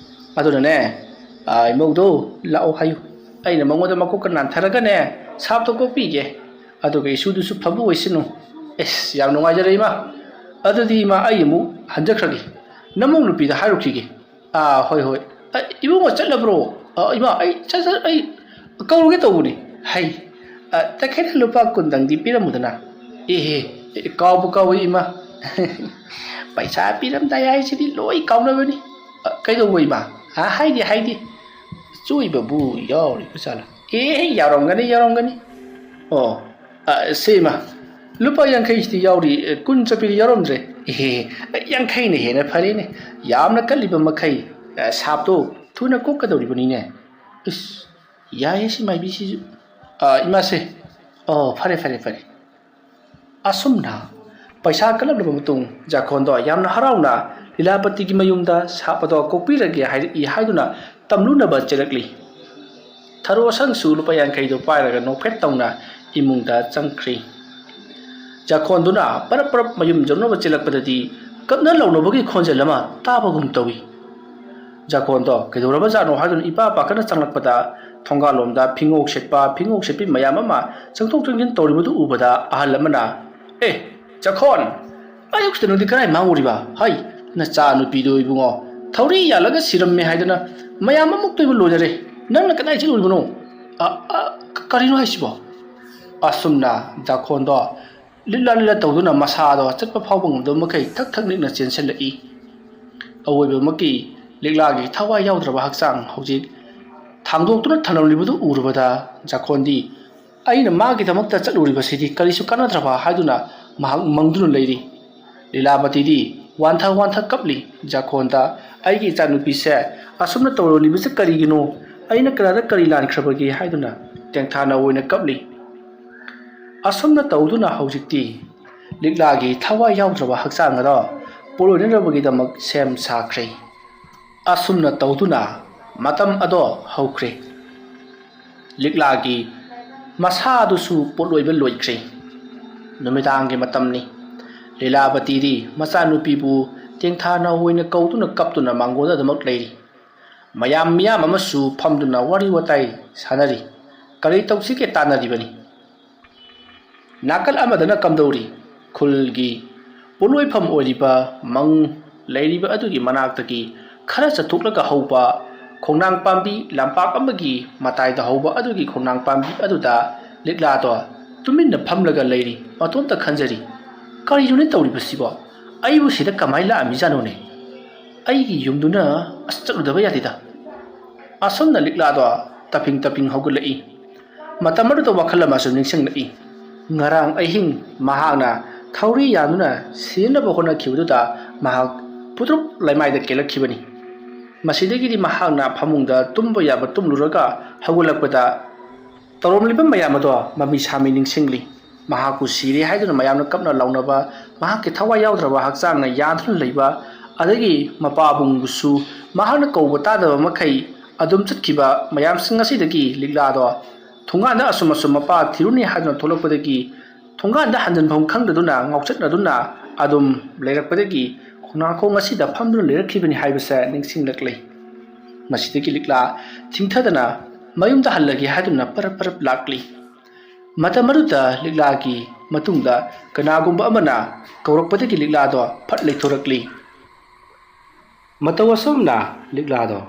ꯑꯗꯨꯅꯅꯦ, ꯑ, ꯏꯃꯧꯗꯣ ꯂꯥꯛꯑꯣ ꯍꯥꯏꯌꯨ꯫ ꯑꯩꯅ ꯃꯉꯣꯟꯗ ꯃꯀꯣꯛꯀ ꯅꯥꯟꯊꯔꯒꯅꯦ, ꯁꯥꯞꯇꯣ ꯀꯣꯛꯄꯤꯒꯦ꯫ ꯑꯗꯨꯒ ꯏꯁꯨꯗꯨꯁꯨ ꯐꯕ ꯑꯣꯏꯁꯅꯨ꯫ ꯑꯦꯁ, ꯌꯥꯝ ꯅꯨꯡꯉꯥꯏꯖꯔꯦ ꯏꯃꯥ꯫ ꯑꯗꯨꯗꯤ ꯏꯃꯥ, ꯑꯩ ꯑꯃꯨꯛ ꯍꯟꯖꯈ꯭ꯔꯒꯦ꯫ ꯅꯃꯧ ꯅꯨꯄꯤꯗ ꯍꯥꯏꯔꯨꯈꯤꯒꯦ꯫ ꯑꯥ, ꯍꯣꯏ, ꯍꯣꯏ꯫ ꯑ, ꯏꯕꯨꯡꯉꯣ ꯆꯠꯂꯕ꯭ꯔꯣ? ꯑ, ꯏꯃꯥ, ꯑꯩ ꯆꯠ-, ꯆꯠ-, ꯑꯩ ꯀꯧꯔꯨꯒꯦ ꯇꯧꯕꯅꯤ꯫ ꯍꯩ, ꯑ, ꯇꯈꯦꯜꯗ ꯂꯨꯄꯥ ꯀꯨꯟꯗꯪꯗꯤ ꯄꯤꯔꯝꯃꯨꯗꯅ꯫ ꯑꯦꯍꯦ, ꯑꯦ, ꯀꯥꯎꯕꯨ ꯀꯥꯎꯏ ꯏꯃꯥ꯫ ꯄꯩꯁꯥ ꯄꯤꯔꯝꯗꯥꯏ ꯍꯥꯏꯁꯤꯗꯤ ꯂꯣꯏ ꯀꯥꯎꯅꯕꯅꯤ꯫ ꯑ, ꯀꯩꯗꯧꯕ ꯏꯃꯥ? ꯑ, ꯍꯥꯏꯗꯤ, ꯍꯥꯏꯗꯤ꯫ ꯆꯣꯏꯕꯕꯨ ꯌꯥꯎꯔꯤꯕ ꯖꯥꯠꯂꯥ? ꯑꯦ, ꯌꯥꯎꯔꯝꯒꯅꯤ, ꯌꯥꯎꯔꯝꯒꯅꯤ꯫ ꯑꯣ, ꯑ, ꯁꯦ ꯏꯃꯥ, ꯂꯨꯄꯥ ꯌꯥꯡꯈꯩꯁꯤꯗꯤ ꯌꯥꯎꯔꯤ, ꯑ, ꯀꯨꯟ ꯆꯠꯄꯤꯗꯤ ꯌꯥꯎꯔꯝꯗ꯭ꯔꯦ꯫ ꯑꯦꯍꯦ, ꯌꯥꯡꯈꯩꯅ ꯍꯦꯟꯅ ꯐꯔꯦꯅꯦ꯫ ꯌꯥꯝꯅ ꯀꯜꯂꯤꯕ ꯃꯈꯩ, ꯑ, ꯁꯥꯞꯇꯣ ꯊꯨꯅ ꯀꯣꯛꯀꯗꯧꯔꯤꯕꯅꯤꯅꯦ꯫ ꯏꯁ, ꯌꯥꯏꯌꯦ ꯁꯤ ꯃꯥꯏꯕꯤꯁꯤꯁꯨ꯫ ꯑ, ꯏꯃꯥꯁꯦ꯫ ꯑꯣ, ꯐꯔꯦ, ꯐꯔꯦ, ꯐꯔꯦ꯫ ꯑꯁꯨꯝꯅ ꯄꯩꯁꯥ ꯀꯜꯂꯛꯂꯕ ꯃꯇꯨꯡ ꯖꯥꯈꯣꯟꯗꯣ ꯌꯥꯝꯅ ꯍꯔꯥꯎꯅ ꯂꯤꯂꯥꯄꯇꯤꯒꯤ ꯃꯌꯨꯝꯗ ꯁꯥꯞ ꯑꯗꯣ ꯀꯣꯛꯄꯤꯔꯒꯦ ꯍꯥꯏꯔꯛꯏ ꯍꯥꯏꯗꯨꯅ ꯇꯝꯂꯨꯅꯕ ꯆꯦꯜꯂꯛꯂꯤ꯫ ꯊꯔꯣ ꯑꯁꯪꯁꯨ ꯂꯨꯄꯥ ꯌꯥꯡꯈꯩꯗꯨ ꯄꯥꯏꯔꯒ ꯅꯣꯛꯐꯦꯠ ꯇꯧꯅ ꯏꯃꯨꯡꯗ ꯆꯪꯈ꯭ꯔꯤ꯫ ꯖꯥꯈꯣꯟꯗꯨꯅ ꯄꯔꯞ ꯄꯔꯞ ꯃꯌꯨꯝ ꯌꯧꯅꯕ ꯆꯦꯜꯂꯛꯄꯗꯗꯤ ꯀꯞꯅ ꯂꯥꯎꯅꯕꯒꯤ ꯈꯣꯟꯖꯦꯜ ꯑꯃ ꯇꯥꯕꯒꯨꯝ ꯇꯧꯏ꯫ ꯖꯥꯈꯣꯟꯗꯣ ꯀꯩꯗꯧꯔꯕꯖꯥꯠꯅꯣ ꯍꯥꯏꯗꯨꯅ ꯏꯄꯥ ꯄꯥꯈꯠꯅ ꯆꯪꯂꯛꯄꯗ ꯊꯣꯡꯒꯥꯜꯂꯣꯝꯗ ꯐꯤꯉꯣꯛ ꯁꯦꯠꯄ, ꯐꯤꯉꯣꯛ ꯁꯦꯠꯄꯤ ꯃꯌꯥꯝ ꯑꯃ ꯆꯪꯊꯣꯛ ꯆꯪꯁꯤꯟ ꯇꯧꯔꯤꯕꯗꯨ ꯎꯕꯗ ꯑꯍꯜ ꯑꯃꯅ, "ꯑꯦ, ꯖꯥꯈꯣꯟ, ꯑꯌꯨꯛꯁꯤꯗ ꯅꯪꯗꯤ ꯀꯗꯥꯏ ꯃꯥꯡꯉꯨꯔꯤꯕ? ꯍꯩ, ꯅꯆꯥ ꯅꯨꯄꯤꯗꯣ ꯏꯕꯨꯡꯉꯣ, ꯊꯧꯔꯤ ꯌꯥꯜꯂꯒ ꯁꯤꯔꯝꯃꯦ ꯍꯥꯏꯗꯅ ꯃꯌꯥꯝ ꯑꯃꯨꯛꯇꯣꯏꯕ ꯂꯣꯏꯅꯔꯦ꯫ ꯅꯪꯅ ꯀꯗꯥꯏ ꯆꯠꯂꯨꯔꯤꯕꯅꯣ? ꯑ, ꯑ, ꯀ-, ꯀꯔꯤꯅꯣ ꯍꯥꯏꯁꯤꯕꯣ?" ꯑꯁꯨꯝꯅ ꯖꯥꯈꯣꯟꯗꯣ ꯂꯤꯠꯂꯥ ꯂꯤꯠꯂꯥ ꯇꯧꯗꯨꯅ ꯃꯁꯥꯗꯣ ꯆꯠꯄ ꯐꯥꯎꯕ ꯉꯝꯗꯕ ꯃꯈꯩ ꯊꯛ ꯊꯛ ꯅꯤꯛꯅ ꯆꯦꯟꯁꯤꯜꯂꯛꯏ꯫ ꯑꯋꯣꯏꯕꯃꯛꯀꯤ ꯂꯤꯛꯂꯥꯒꯤ ꯊꯋꯥꯏ ꯌꯥꯎꯗ꯭ꯔꯕ ꯍꯛꯆꯥꯡ ꯍꯧꯖꯤꯛ ꯊꯥꯡꯗꯣꯛꯇꯨꯅ ꯊꯝꯂꯝꯂꯤꯕꯗꯨ ꯎꯔꯕꯗ ꯖꯥꯈꯣꯟꯗꯤ, "ꯑꯩꯅ ꯃꯥꯒꯤꯗꯃꯛꯇ ꯆꯠꯂꯨꯔꯤꯕꯁꯤꯗꯤ ꯀꯔꯤꯁꯨ ꯀꯥꯟꯅꯗ꯭ꯔꯕ" ꯍꯥꯏꯗꯨꯅ ꯃꯍꯥꯛ ꯃꯪꯗꯨꯅ ꯂꯩꯔꯤ꯫ ꯂꯤꯂꯥꯕꯇꯤꯗꯤ ꯋꯥꯟꯊ ꯋꯥꯟꯊ ꯀꯞꯂꯤ꯫ ꯖꯥꯈꯣꯟꯗ, "ꯑꯩꯒꯤ ꯏꯆꯥꯅꯨꯄꯤꯁꯦ ꯑꯁꯨꯝꯅ ꯇꯧꯔꯣꯜꯂꯤꯕꯁꯦ ꯀꯔꯤꯒꯤꯅꯣ? ꯑꯩꯅ ꯀꯅꯥꯗ ꯀꯔꯤ ꯂꯥꯟꯈ꯭ꯔꯕꯒꯦ ꯍꯥꯏꯗꯨꯅ ꯇꯦꯡꯊꯥꯅ ꯑꯣꯏꯅ ꯀꯞꯂꯤ꯫ ꯑꯁꯨꯝꯅ ꯇꯧꯗꯨꯅ ꯍꯧꯖꯤꯛꯇꯤ ꯂꯤꯛꯂꯥꯒꯤ ꯊꯋꯥꯏ ꯌꯥꯎꯗ꯭ꯔꯕ ꯍꯛꯆꯥꯡ ꯑꯗꯣ ꯄꯣꯠꯂꯣꯏꯅꯅꯕꯒꯤꯗꯃꯛ ꯁꯦꯝ ꯁꯥꯈ꯭ꯔꯦ꯫ ꯑꯁꯨꯝꯅ ꯇꯧꯗꯨꯅ ꯃꯇꯝ ꯑꯗꯣ ꯍꯧꯈ꯭ꯔꯦ꯫ ꯂꯤꯛꯂꯥꯒꯤ ꯃꯁꯥ ꯑꯗꯨꯁꯨ ꯄꯣꯠꯂꯣꯏꯕ ꯂꯣꯏꯈ꯭ꯔꯦ꯫ ꯅꯨꯃꯤꯗꯥꯡꯒꯤ ꯃꯇꯝꯅꯤ꯫ ꯂꯤꯂꯥꯕꯇꯤꯗꯤ ꯃꯆꯥꯅꯨꯄꯤꯕꯨ ꯇꯦꯡꯊꯥꯅ ꯑꯣꯏꯅ ꯀꯧꯗꯨꯅ ꯀꯞꯇꯨꯅ ꯃꯥꯡꯒꯣꯟꯗ ꯑꯗꯨꯃꯛ ꯂꯩꯔꯤ꯫ ꯃꯌꯥꯝ ꯃꯤꯌꯥꯝ ꯑꯃꯁꯨ ꯐꯝꯗꯨꯅ ꯋꯥꯔꯤ ꯋꯥꯇꯥꯏ ꯁꯥꯟꯅꯔꯤ꯫ ꯀꯔꯤ ꯇꯧꯁꯤꯒꯦ ꯇꯥꯟꯅꯔꯤꯕꯅꯤ꯫ ꯅꯥꯀꯜ ꯑꯃꯗꯅ ꯀꯝꯗꯧꯔꯤ? ꯈꯨꯜꯒꯤ ꯄꯣꯠꯂꯣꯏꯐꯝ ꯑꯣꯏꯔꯤꯕ ꯃꯪ ꯂꯩꯔꯤꯕ ꯑꯗꯨꯒꯤ ꯃꯅꯥꯛꯇꯒꯤ ꯈꯔ ꯆꯠꯊꯣꯛꯂꯒ ꯍꯧꯕ ꯈꯣꯡꯅꯥꯡ ꯄꯥꯝꯕꯤ, ꯂꯝꯄꯥꯛ ꯑꯃꯒꯤ ꯃꯇꯥꯏꯗ ꯍꯧꯕ ꯑꯗꯨꯒꯤ ꯈꯣꯡꯅꯥꯡ ꯄꯥꯝꯕꯤ ꯑꯗꯨꯗ ꯂꯤꯛꯂꯥꯗꯣ ꯇꯨꯃꯤꯟꯅ ꯐꯝꯂꯒ ꯂꯩꯔꯤ꯫ ꯃꯇꯣꯝꯇ ꯈꯟꯖꯔꯤ, "ꯀꯔꯤꯅꯣꯅꯦ ꯇꯧꯔꯤꯕꯁꯤꯕꯣ? ꯑꯩꯕꯨ ꯁꯤꯗ ꯀꯃꯥꯏꯅ ꯂꯥꯛꯑꯝꯃꯤꯖꯥꯠꯅꯣꯅꯦ? ꯑꯩꯒꯤ ꯌꯨꯝꯗꯨꯅ ꯑꯁ ꯆꯠꯂꯨꯗꯕ ꯌꯥꯗꯦꯗ"꯫ ꯑꯁꯨꯝꯅ ꯂꯤꯛꯂꯥꯗꯣ ꯇꯞꯐꯤꯡ ꯇꯞꯐꯤꯡ ꯍꯧꯒꯠꯂꯛꯏ꯫ ꯃꯇꯝ ꯑꯗꯨꯗ ꯋꯥꯈꯜ ꯑꯃꯁꯨ ꯅꯤꯡꯁꯤꯡꯂꯛꯏ꯫ ꯉꯔꯥꯡ ꯑꯍꯤꯡ ꯃꯍꯥꯛꯅ ꯊꯧꯔꯤ ꯌꯥꯟꯗꯨꯅ ꯁꯤꯅꯅꯕ ꯍꯣꯠꯅꯈꯤꯕꯗꯨꯗ ꯃꯍꯥꯛ ꯄꯨꯗ꯭ꯔꯨꯞ ꯂꯩꯃꯥꯏꯗ ꯀꯦꯜꯂꯛꯈꯤꯕꯅꯤ꯫ ꯃꯁꯤꯗꯒꯤꯗꯤ ꯃꯍꯥꯛꯅ ꯐꯃꯨꯡꯗ ꯇꯨꯝꯕ ꯌꯥꯕ ꯇꯨꯝꯂꯨꯔꯒ ꯍꯧꯒꯠꯂꯛꯄꯗ ꯇꯧꯔꯝꯂꯤꯕ ꯃꯌꯥꯝ ꯑꯗꯣ ꯃꯃꯤ ꯁꯥꯃꯤ ꯅꯤꯡꯁꯤꯡꯂꯤ꯫ ꯃꯍꯥꯛꯄꯨ ꯁꯤꯔꯦ ꯍꯥꯏꯗꯨꯅ ꯃꯌꯥꯝꯅ ꯀꯞꯅ ꯂꯥꯎꯅꯕ, ꯃꯍꯥꯛꯀꯤ ꯊꯋꯥꯏ ꯌꯥꯎꯗ꯭ꯔꯕ ꯍꯛꯆꯥꯡꯅ ꯌꯥꯟꯗꯨꯅ ꯂꯩꯕ, ꯑꯗꯒꯤ ꯃꯄꯥꯕꯨꯡꯕꯨꯁꯨ ꯃꯍꯥꯛꯅ ꯀꯧꯕ ꯇꯥꯗꯕ ꯃꯈꯩ ꯑꯗꯨꯝ ꯆꯠꯈꯤꯕ ꯃꯌꯥꯝꯁꯤꯡ ꯑꯁꯤꯗꯒꯤ ꯂꯤꯛꯂꯥꯗꯣ ꯊꯣꯡꯒꯥꯟꯗ ꯑꯁꯨꯝ ꯑꯁꯨꯝ ꯃꯄꯥ ꯊꯤꯔꯨꯅꯤ ꯍꯥꯏꯗꯨꯅ ꯊꯣꯛꯂꯛꯄꯗꯒꯤ ꯊꯣꯡꯒꯥꯟꯗ ꯍꯟꯖꯤꯟꯐꯝ ꯈꯪꯗꯗꯨꯅ ꯉꯥꯎꯆꯠꯅꯗꯨꯅ ꯑꯗꯨꯝ ꯂꯩꯔꯛꯄꯗꯒꯤ ꯈꯣꯡꯅꯥꯡꯈꯣꯡ ꯑꯁꯤꯗ ꯐꯝꯗꯨꯅ ꯂꯩꯔꯛꯈꯤꯕꯅꯤ ꯍꯥꯏꯕꯁꯦ ꯅꯤꯡꯁꯤꯡꯂꯛꯂꯤ꯫ ꯃꯁꯤꯗꯒꯤ ꯂꯤꯛꯂꯥ ꯊꯤꯡꯊꯗꯅ ꯃꯌꯨꯝꯗ ꯍꯜꯂꯒꯦ ꯍꯥꯏꯗꯨꯅ ꯄꯔꯞ ꯄꯔꯞ ꯂꯥꯛꯂꯤ꯫ ꯃꯇꯝ ꯑꯗꯨꯗ ꯂꯤꯛꯂꯥꯒꯤ ꯃꯇꯨꯡꯗ ꯀꯅꯥꯒꯨꯝꯕ ꯑꯃꯅ ꯀꯧꯔꯛꯄꯗꯒꯤ ꯂꯤꯛꯂꯥꯗꯣ ꯐꯠ ꯂꯩꯊꯣꯔꯛꯂꯤ꯫ ꯃꯇꯧ ꯑꯁꯨꯝꯅ ꯂꯤꯛꯂꯥꯗꯣ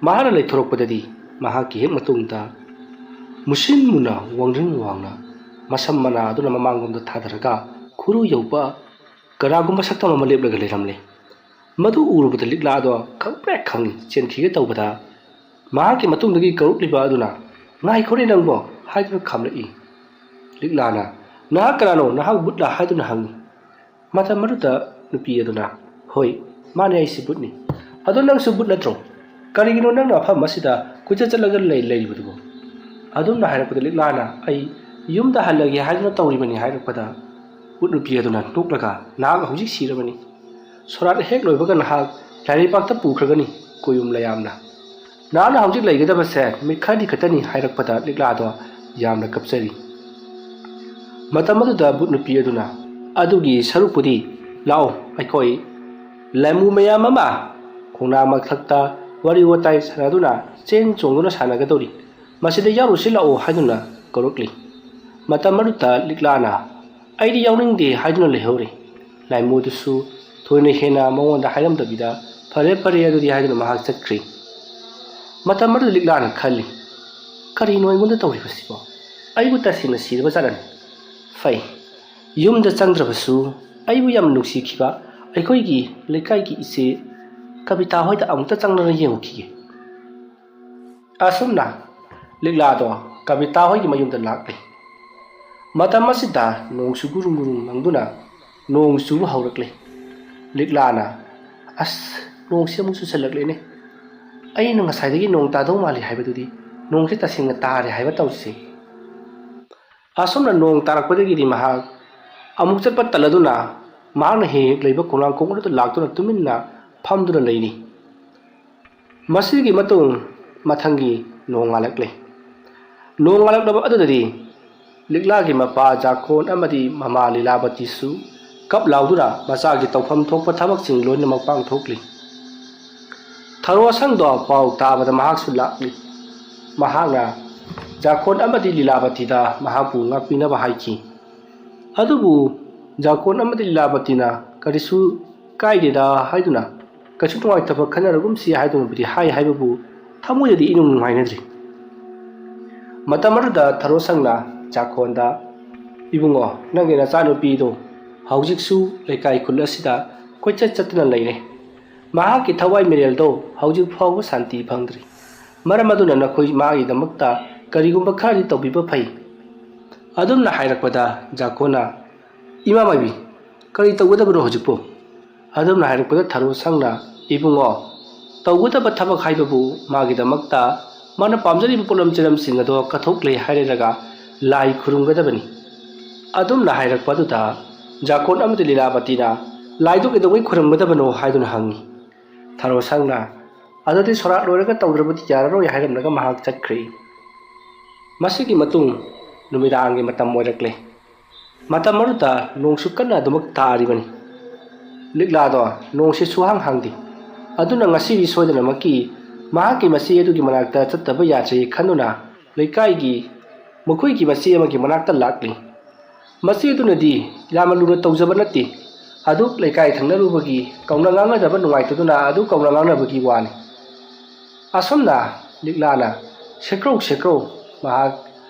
ꯃꯍꯥꯛꯅ ꯂꯩꯊꯣꯔꯛꯄꯗꯗꯤ ꯃꯍꯥꯛꯀꯤ ꯍꯦꯛ ꯃꯇꯨꯡꯗ ꯃꯨꯁꯤꯟ ꯃꯨꯅ ꯋꯥꯡꯗ꯭ꯔꯤꯡ ꯋꯥꯡꯅ ꯃꯁꯝ ꯃꯅꯥ ꯑꯗꯨꯅ ꯃꯃꯥꯡꯂꯣꯝꯗ ꯊꯥꯗꯔꯒ ꯈꯨꯔꯨ ꯌꯧꯕ ꯀꯅꯥꯒꯨꯝꯕ ꯁꯛꯇꯝ ꯑꯃ ꯂꯦꯞꯂꯒ ꯂꯩꯔꯝꯂꯦ꯫ ꯃꯗꯨ ꯎꯔꯨꯕꯗ ꯂꯤꯛꯂꯥꯗꯣ ꯈꯪꯄ꯭ꯔꯦꯛ ꯈꯪꯏ꯫ ꯆꯦꯟꯈꯤꯒꯦ ꯇꯧꯕꯗ ꯃꯍꯥꯛꯀꯤ ꯃꯇꯨꯡꯗꯒꯤ ꯀꯧꯔꯛꯂꯤꯕ ꯑꯗꯨꯅ, "ꯉꯥꯏꯈꯣꯅꯦ ꯅꯪꯕꯣ" ꯍꯥꯏꯗꯨꯅ ꯈꯥꯝꯂꯛꯏ꯫ ꯂꯤꯛꯂꯥꯅ, "ꯅꯍꯥꯛ ꯀꯅꯥꯅꯣ? ꯅꯍꯥꯛ ꯕꯨꯠꯂꯥ?" ꯍꯥꯏꯗꯨꯅ ꯍꯪꯏ꯫ ꯃꯇꯝ ꯑꯗꯨꯗ ꯅꯨꯄꯤ ꯑꯗꯨꯅ, "ꯍꯣꯏ, ꯃꯥꯅꯦ, ꯑꯩꯁꯤ ꯕꯨꯠꯅꯤ꯫ ꯑꯗꯣ ꯅꯪꯁꯨ ꯕꯨꯠ ꯅꯠꯇ꯭ꯔꯣ?" "ꯀꯔꯤꯒꯤꯅꯣ ꯅꯪꯅ ꯃꯐꯝ ꯑꯁꯤꯗ ꯀꯣꯏꯆꯠ ꯆꯠꯂꯒ ꯂꯩ-, ꯂꯩꯔꯤꯕꯗꯨꯕꯨ?" ꯑꯗꯨꯝꯅ ꯍꯥꯏꯔꯛꯄꯗ ꯂꯤꯛꯂꯥꯅ, "ꯑꯩ ꯌꯨꯝꯗ ꯍꯜꯂꯒꯦ ꯍꯥꯏꯗꯨꯅ ꯇꯧꯔꯤꯕꯅꯤ" ꯍꯥꯏꯔꯛꯄꯗ, ꯚꯨꯠ ꯅꯨꯄꯤ ꯑꯗꯨꯅ ꯅꯣꯛꯂꯒ, "ꯅꯍꯥꯛ ꯍꯧꯖꯤꯛ ꯁꯤꯔꯕꯅꯤ꯫ ꯁꯣꯔꯥꯠ ꯍꯦꯛ ꯂꯣꯏꯕꯒ ꯅꯍꯥꯛ ꯂꯥꯏꯔꯩꯕꯥꯛꯇ ꯄꯨꯈ꯭ꯔꯒꯅꯤ, ꯀꯣꯌꯨꯝ ꯂꯩꯌꯥꯝꯅ꯫ ꯅꯍꯥꯛꯅ ꯍꯧꯖꯤꯛ ꯂꯩꯒꯗꯕꯁꯦ ꯅꯨꯃꯤꯠ ꯈꯔꯗꯤ ꯈꯛꯇꯅꯤ" ꯍꯥꯏꯔꯛꯄꯗ ꯂꯤꯛꯂꯥꯗꯣ ꯌꯥꯝꯅ ꯀꯞꯆꯔꯤ꯫ ꯃꯇꯝ ꯑꯗꯨꯗ ꯚꯨꯠ ꯅꯨꯄꯤ ꯑꯗꯨꯅ, "ꯑꯗꯨꯒꯤ ꯁꯔꯨꯛꯄꯨꯗꯤ ꯂꯥꯛꯑꯣ, ꯑꯩꯈꯣꯏ ꯂꯥꯏꯃꯨ ꯃꯌꯥꯝ ꯑꯃ ꯈꯣꯡꯅꯥꯡ ꯃꯊꯛꯇ ꯋꯥꯔꯤ ꯋꯥꯇꯥꯏ ꯁꯥꯟꯅꯗꯨꯅ ꯆꯦꯟ ꯆꯣꯡꯗꯨꯅ ꯁꯥꯟꯅꯒꯗꯧꯔꯤ꯫ ꯃꯁꯤꯗ ꯌꯥꯎꯔꯨꯁꯤ ꯂꯥꯛꯑꯣ" ꯍꯥꯏꯗꯨꯅ ꯀꯧꯔꯛꯂꯤ꯫ ꯃꯇꯝ ꯑꯗꯨꯗ ꯂꯤꯛꯂꯥꯅ, "ꯑꯩꯗꯤ ꯌꯥꯎꯅꯤꯡꯗꯦ" ꯍꯥꯏꯗꯨꯅ ꯂꯩꯍꯧꯔꯤ꯫ ꯂꯥꯏꯃꯨꯗꯨꯁꯨ ꯊꯣꯏꯅ ꯍꯦꯟꯅ ꯃꯉꯣꯟꯗ ꯍꯥꯏꯔꯝꯗꯕꯤꯗ, "ꯐꯔꯦ, ꯐꯔꯦ, ꯑꯗꯨꯗꯤ" ꯍꯥꯏꯗꯨꯅ ꯃꯍꯥꯛ ꯆꯠꯈ꯭ꯔꯤ꯫ ꯃꯇꯝ ꯑꯗꯨꯗ ꯂꯤꯛꯂꯥꯅ ꯈꯜꯂꯤ, "ꯀꯔꯤꯅꯣ ꯑꯩꯉꯣꯟꯗ ꯇꯧꯔꯤꯕꯁꯤꯕꯣ? ꯑꯩꯕꯨ ꯇꯁꯦꯡꯅ ꯁꯤꯔꯕ ꯖꯥꯠꯂꯅꯦ? ꯐꯩ, ꯌꯨꯝꯗ ꯆꯪꯗ꯭ꯔꯕꯁꯨ ꯑꯩꯕꯨ ꯌꯥꯝ ꯅꯨꯡꯁꯤꯈꯤꯕ ꯑꯩꯈꯣꯏꯒꯤ ꯂꯩꯀꯥꯏꯒꯤ ꯏꯆꯦ ꯀꯕꯤꯇꯥ ꯍꯣꯏꯗ ꯑꯃꯨꯛꯇ ꯆꯪꯗꯅ ꯌꯦꯡꯉꯨꯈꯤꯒꯦ"꯫ ꯑꯁꯨꯝꯅ ꯂꯤꯛꯂꯥꯗꯣ ꯀꯕꯤꯇꯥ ꯍꯣꯏꯒꯤ ꯃꯌꯨꯝꯗ ꯂꯥꯛꯂꯤ꯫ ꯃꯇꯝ ꯑꯁꯤꯗ ꯅꯣꯡꯁꯨ ꯒꯨꯔꯨꯡ ꯒꯨꯔꯨꯡ ꯃꯪꯗꯨꯅ ꯅꯣꯡ ꯆꯨꯕ ꯍꯧꯔꯛꯂꯦ꯫ ꯂꯤꯛꯂꯥꯅ, "ꯑꯁ, ꯅꯣꯡꯁꯤ ꯑꯃꯨꯛ ꯆꯨꯁꯜꯂꯛꯂꯦꯅꯦ꯫ ꯑꯩꯅ ꯉꯁꯥꯏꯗꯒꯤ ꯅꯣꯡ ꯇꯥꯗꯧ ꯃꯥꯜꯂꯤ ꯍꯥꯏꯕꯗꯨꯗꯤ ꯅꯣꯡꯁꯤ ꯇꯁꯦꯡꯅ ꯇꯥꯔꯦ ꯍꯥꯏꯕ ꯇꯧꯔꯤꯁꯦ"꯫ ꯑꯁꯨꯝꯅ ꯅꯣꯡ ꯇꯥꯔꯛꯄꯗꯒꯤꯗꯤ ꯃꯍꯥꯛ ꯑꯃꯨꯛ ꯆꯠꯄ ꯇꯜꯂꯗꯨꯅ ꯃꯍꯥꯛꯅ ꯍꯦꯛ ꯍꯦꯛ ꯂꯩꯕ ꯈꯣꯡꯅꯥꯡ ꯈꯣꯡ ꯑꯗꯨꯗ ꯂꯥꯛꯇꯨꯅ ꯇꯨꯃꯤꯟꯅ ꯐꯝꯗꯨꯅ ꯂꯩꯔꯤ꯫ ꯃꯁꯤꯒꯤ ꯃꯇꯨꯡ ꯃꯊꯪꯒꯤ ꯅꯣꯡ ꯉꯥꯜꯂꯛꯂꯦ꯫ ꯅꯣꯡ ꯉꯥꯜꯂꯛꯂꯕ ꯑꯗꯨꯗꯗꯤ ꯂꯤꯛꯂꯥꯒꯤ ꯃꯄꯥ ꯖꯥꯈꯣꯟ ꯑꯃꯗꯤ ꯃꯃꯥ ꯂꯤꯂꯥꯕꯇꯤꯁꯨ ꯀꯞ ꯂꯥꯎꯗꯨꯅ ꯃꯆꯥꯒꯤ ꯇꯧꯐꯝ ꯊꯣꯛꯄ ꯊꯕꯛꯁꯤꯡ ꯂꯣꯏꯅꯃꯛ ꯄꯥꯡꯊꯣꯛꯂꯤ꯫ ꯊꯔꯣ ꯑꯁꯪꯗꯣ ꯄꯥꯎ ꯇꯥꯕꯗ ꯃꯍꯥꯛꯁꯨ ꯂꯥꯛꯂꯤ꯫ ꯃꯍꯥꯛꯅ ꯖꯥꯈꯣꯟ ꯑꯃꯗꯤ ꯂꯤꯂꯥꯕꯇꯤꯗ ꯃꯍꯥꯛꯄꯨ ꯉꯥꯛꯄꯤꯅꯕ ꯍꯥꯏꯈꯤ꯫ ꯑꯗꯨꯕꯨ ꯖꯥꯈꯣꯟ ꯑꯃꯗꯤ ꯂꯤꯂꯥꯕꯇꯤꯅ ꯀꯔꯤꯁꯨ ꯀꯥꯏꯗꯦꯗ ꯍꯥꯏꯗꯨꯅ, ꯀꯩꯁꯨ ꯅꯨꯡꯉꯥꯏꯇꯕ ꯈꯟꯅꯔꯒꯨꯝꯁꯤ ꯍꯥꯏꯗꯨꯅꯕꯨꯗꯤ ꯍꯥꯏ ꯍꯥꯏꯕꯕꯨ ꯊꯃꯣꯏꯗꯗꯤ ꯏꯅꯨꯡ ꯅꯨꯡꯉꯥꯏꯅꯗ꯭ꯔꯤ꯫ ꯃꯇꯝ ꯑꯗꯨꯗ ꯊꯔꯣ ꯁꯪꯅ ꯖꯥꯈꯣꯟꯗ, "ꯏꯕꯨꯡꯉꯣ, ꯅꯪꯒꯤ ꯅꯆꯥꯅꯨꯄꯤꯗꯣ ꯍꯧꯖꯤꯛꯁꯨ ꯂꯩꯀꯥꯏ ꯈꯨꯜ ꯑꯁꯤꯗ ꯀꯣꯏꯆꯠ ꯆꯠꯇꯨꯅ ꯂꯩꯔꯦ꯫ ꯃꯍꯥꯛꯀꯤ ꯊꯋꯥꯏ ꯃꯤꯔꯦꯜꯗꯣ ꯍꯧꯖꯤꯛ ꯐꯥꯎꯕ ꯁꯥꯟꯇꯤ ꯐꯪꯗ꯭ꯔꯤ꯫ ꯃꯔꯝ ꯑꯗꯨꯅ ꯅꯈꯣꯏ ꯃꯥꯒꯤꯗꯃꯛꯇ ꯀꯔꯤꯒꯨꯝꯕ ꯈꯔꯗꯤ ꯇꯧꯕꯤꯕ ꯐꯩ"꯫ ꯑꯗꯨꯝꯅ ꯍꯥꯏꯔꯛꯄꯗ ꯖꯥꯈꯣꯟꯅ, "ꯏꯃꯥ ꯃꯥꯏꯕꯤ, ꯀꯔꯤ ꯇꯧꯒꯗꯕꯅꯣ ꯍꯧꯖꯤꯛꯄꯨ?" ꯑꯗꯨꯝꯅ ꯍꯥꯏꯔꯛꯄꯗ ꯊꯔꯣ ꯁꯪꯅ, "ꯏꯕꯨꯡꯉꯣ, ꯇꯧꯒꯗꯕ ꯊꯕꯛ ꯍꯥꯏꯕꯕꯨ ꯃꯥꯒꯤꯗꯃꯛꯇ ꯃꯥꯅ ꯄꯥꯝꯖꯔꯤꯕ ꯄꯣꯠꯂꯝ ꯆꯩꯔꯝꯁꯤꯡ ꯑꯗꯣ ꯀꯠꯊꯣꯛꯂꯦ ꯍꯥꯏꯔꯒ ꯂꯥꯏ ꯈꯨꯔꯨꯝꯒꯗꯕꯅꯤ꯫ ꯑꯗꯨꯝꯅ ꯍꯥꯏꯔꯛꯄ ꯑꯗꯨꯗ ꯖꯥꯀꯣꯟ ꯑꯃꯗꯤ ꯂꯤꯂꯥꯕꯇꯤꯅ ꯂꯥꯏꯗꯨ ꯀꯩꯗꯧꯉꯩ ꯈꯨꯔꯨꯝꯒꯗꯕꯅꯣ ꯍꯥꯏꯗꯨꯅ ꯍꯪꯉꯤ꯫ ꯊꯔꯣ ꯁꯪꯅ, "ꯑꯗꯨꯗꯤ ꯁꯣꯔꯥꯠ ꯂꯣꯏꯔꯒ ꯇꯧꯗ꯭ꯔꯕꯗꯤ ꯌꯥꯔꯔꯣꯏ" ꯍꯥꯏꯔꯝꯂꯒ ꯃꯍꯥꯛ ꯆꯠꯈ꯭ꯔꯦ꯫ ꯃꯁꯤꯒꯤ ꯃꯇꯨꯡ ꯅꯨꯃꯤꯗꯥꯡꯒꯤ ꯃꯇꯝ ꯑꯣꯏꯔꯛꯂꯦ꯫ ꯃꯇꯝ ꯑꯗꯨꯗ ꯅꯣꯡꯁꯨ ꯀꯟꯅ ꯑꯗꯨꯃꯛ ꯇꯥꯔꯤꯕꯅꯤ꯫ ꯂꯤꯛꯂꯥꯗꯣ ꯅꯣꯡꯁꯤ ꯁꯨꯍꯥꯡ ꯍꯥꯡꯗꯦ꯫ ꯑꯗꯨꯅ ꯉꯁꯤꯗꯤ ꯁꯣꯏꯗꯅꯃꯛꯀꯤ ꯃꯍꯥꯛꯀꯤ ꯃꯆꯦ ꯑꯗꯨꯒꯤ ꯃꯅꯥꯛꯇ ꯆꯠꯇꯕ ꯌꯥꯗ꯭ꯔꯦ ꯈꯟꯗꯨꯅ ꯂꯩꯀꯥꯏꯒꯤ ꯃꯈꯣꯏꯒꯤ ꯃꯆꯦ ꯑꯃꯒꯤ ꯃꯅꯥꯛꯇ ꯂꯥꯛꯂꯤ꯫ ꯃꯆꯦ ꯑꯗꯨꯅꯗꯤ ꯌꯥꯝꯅ ꯂꯨꯅ ꯇꯧꯖꯕ ꯅꯠꯇꯦ꯫ ꯑꯗꯨ ꯂꯩꯀꯥꯏ ꯊꯪꯅꯔꯨꯕꯒꯤ ꯀꯧꯅ ꯉꯥꯡꯅꯗꯕ ꯅꯨꯡꯉꯥꯏꯇꯗꯨꯅ ꯑꯗꯨ ꯀꯧꯅ ꯉꯥꯡꯅꯕꯒꯤ ꯋꯥꯅꯤ꯫ ꯑꯁꯨꯝꯅ ꯂꯤꯛꯂꯥꯅ ꯁꯦꯀ꯭ꯔꯧ ꯁꯦꯀ꯭ꯔꯧ ꯃꯍꯥꯛ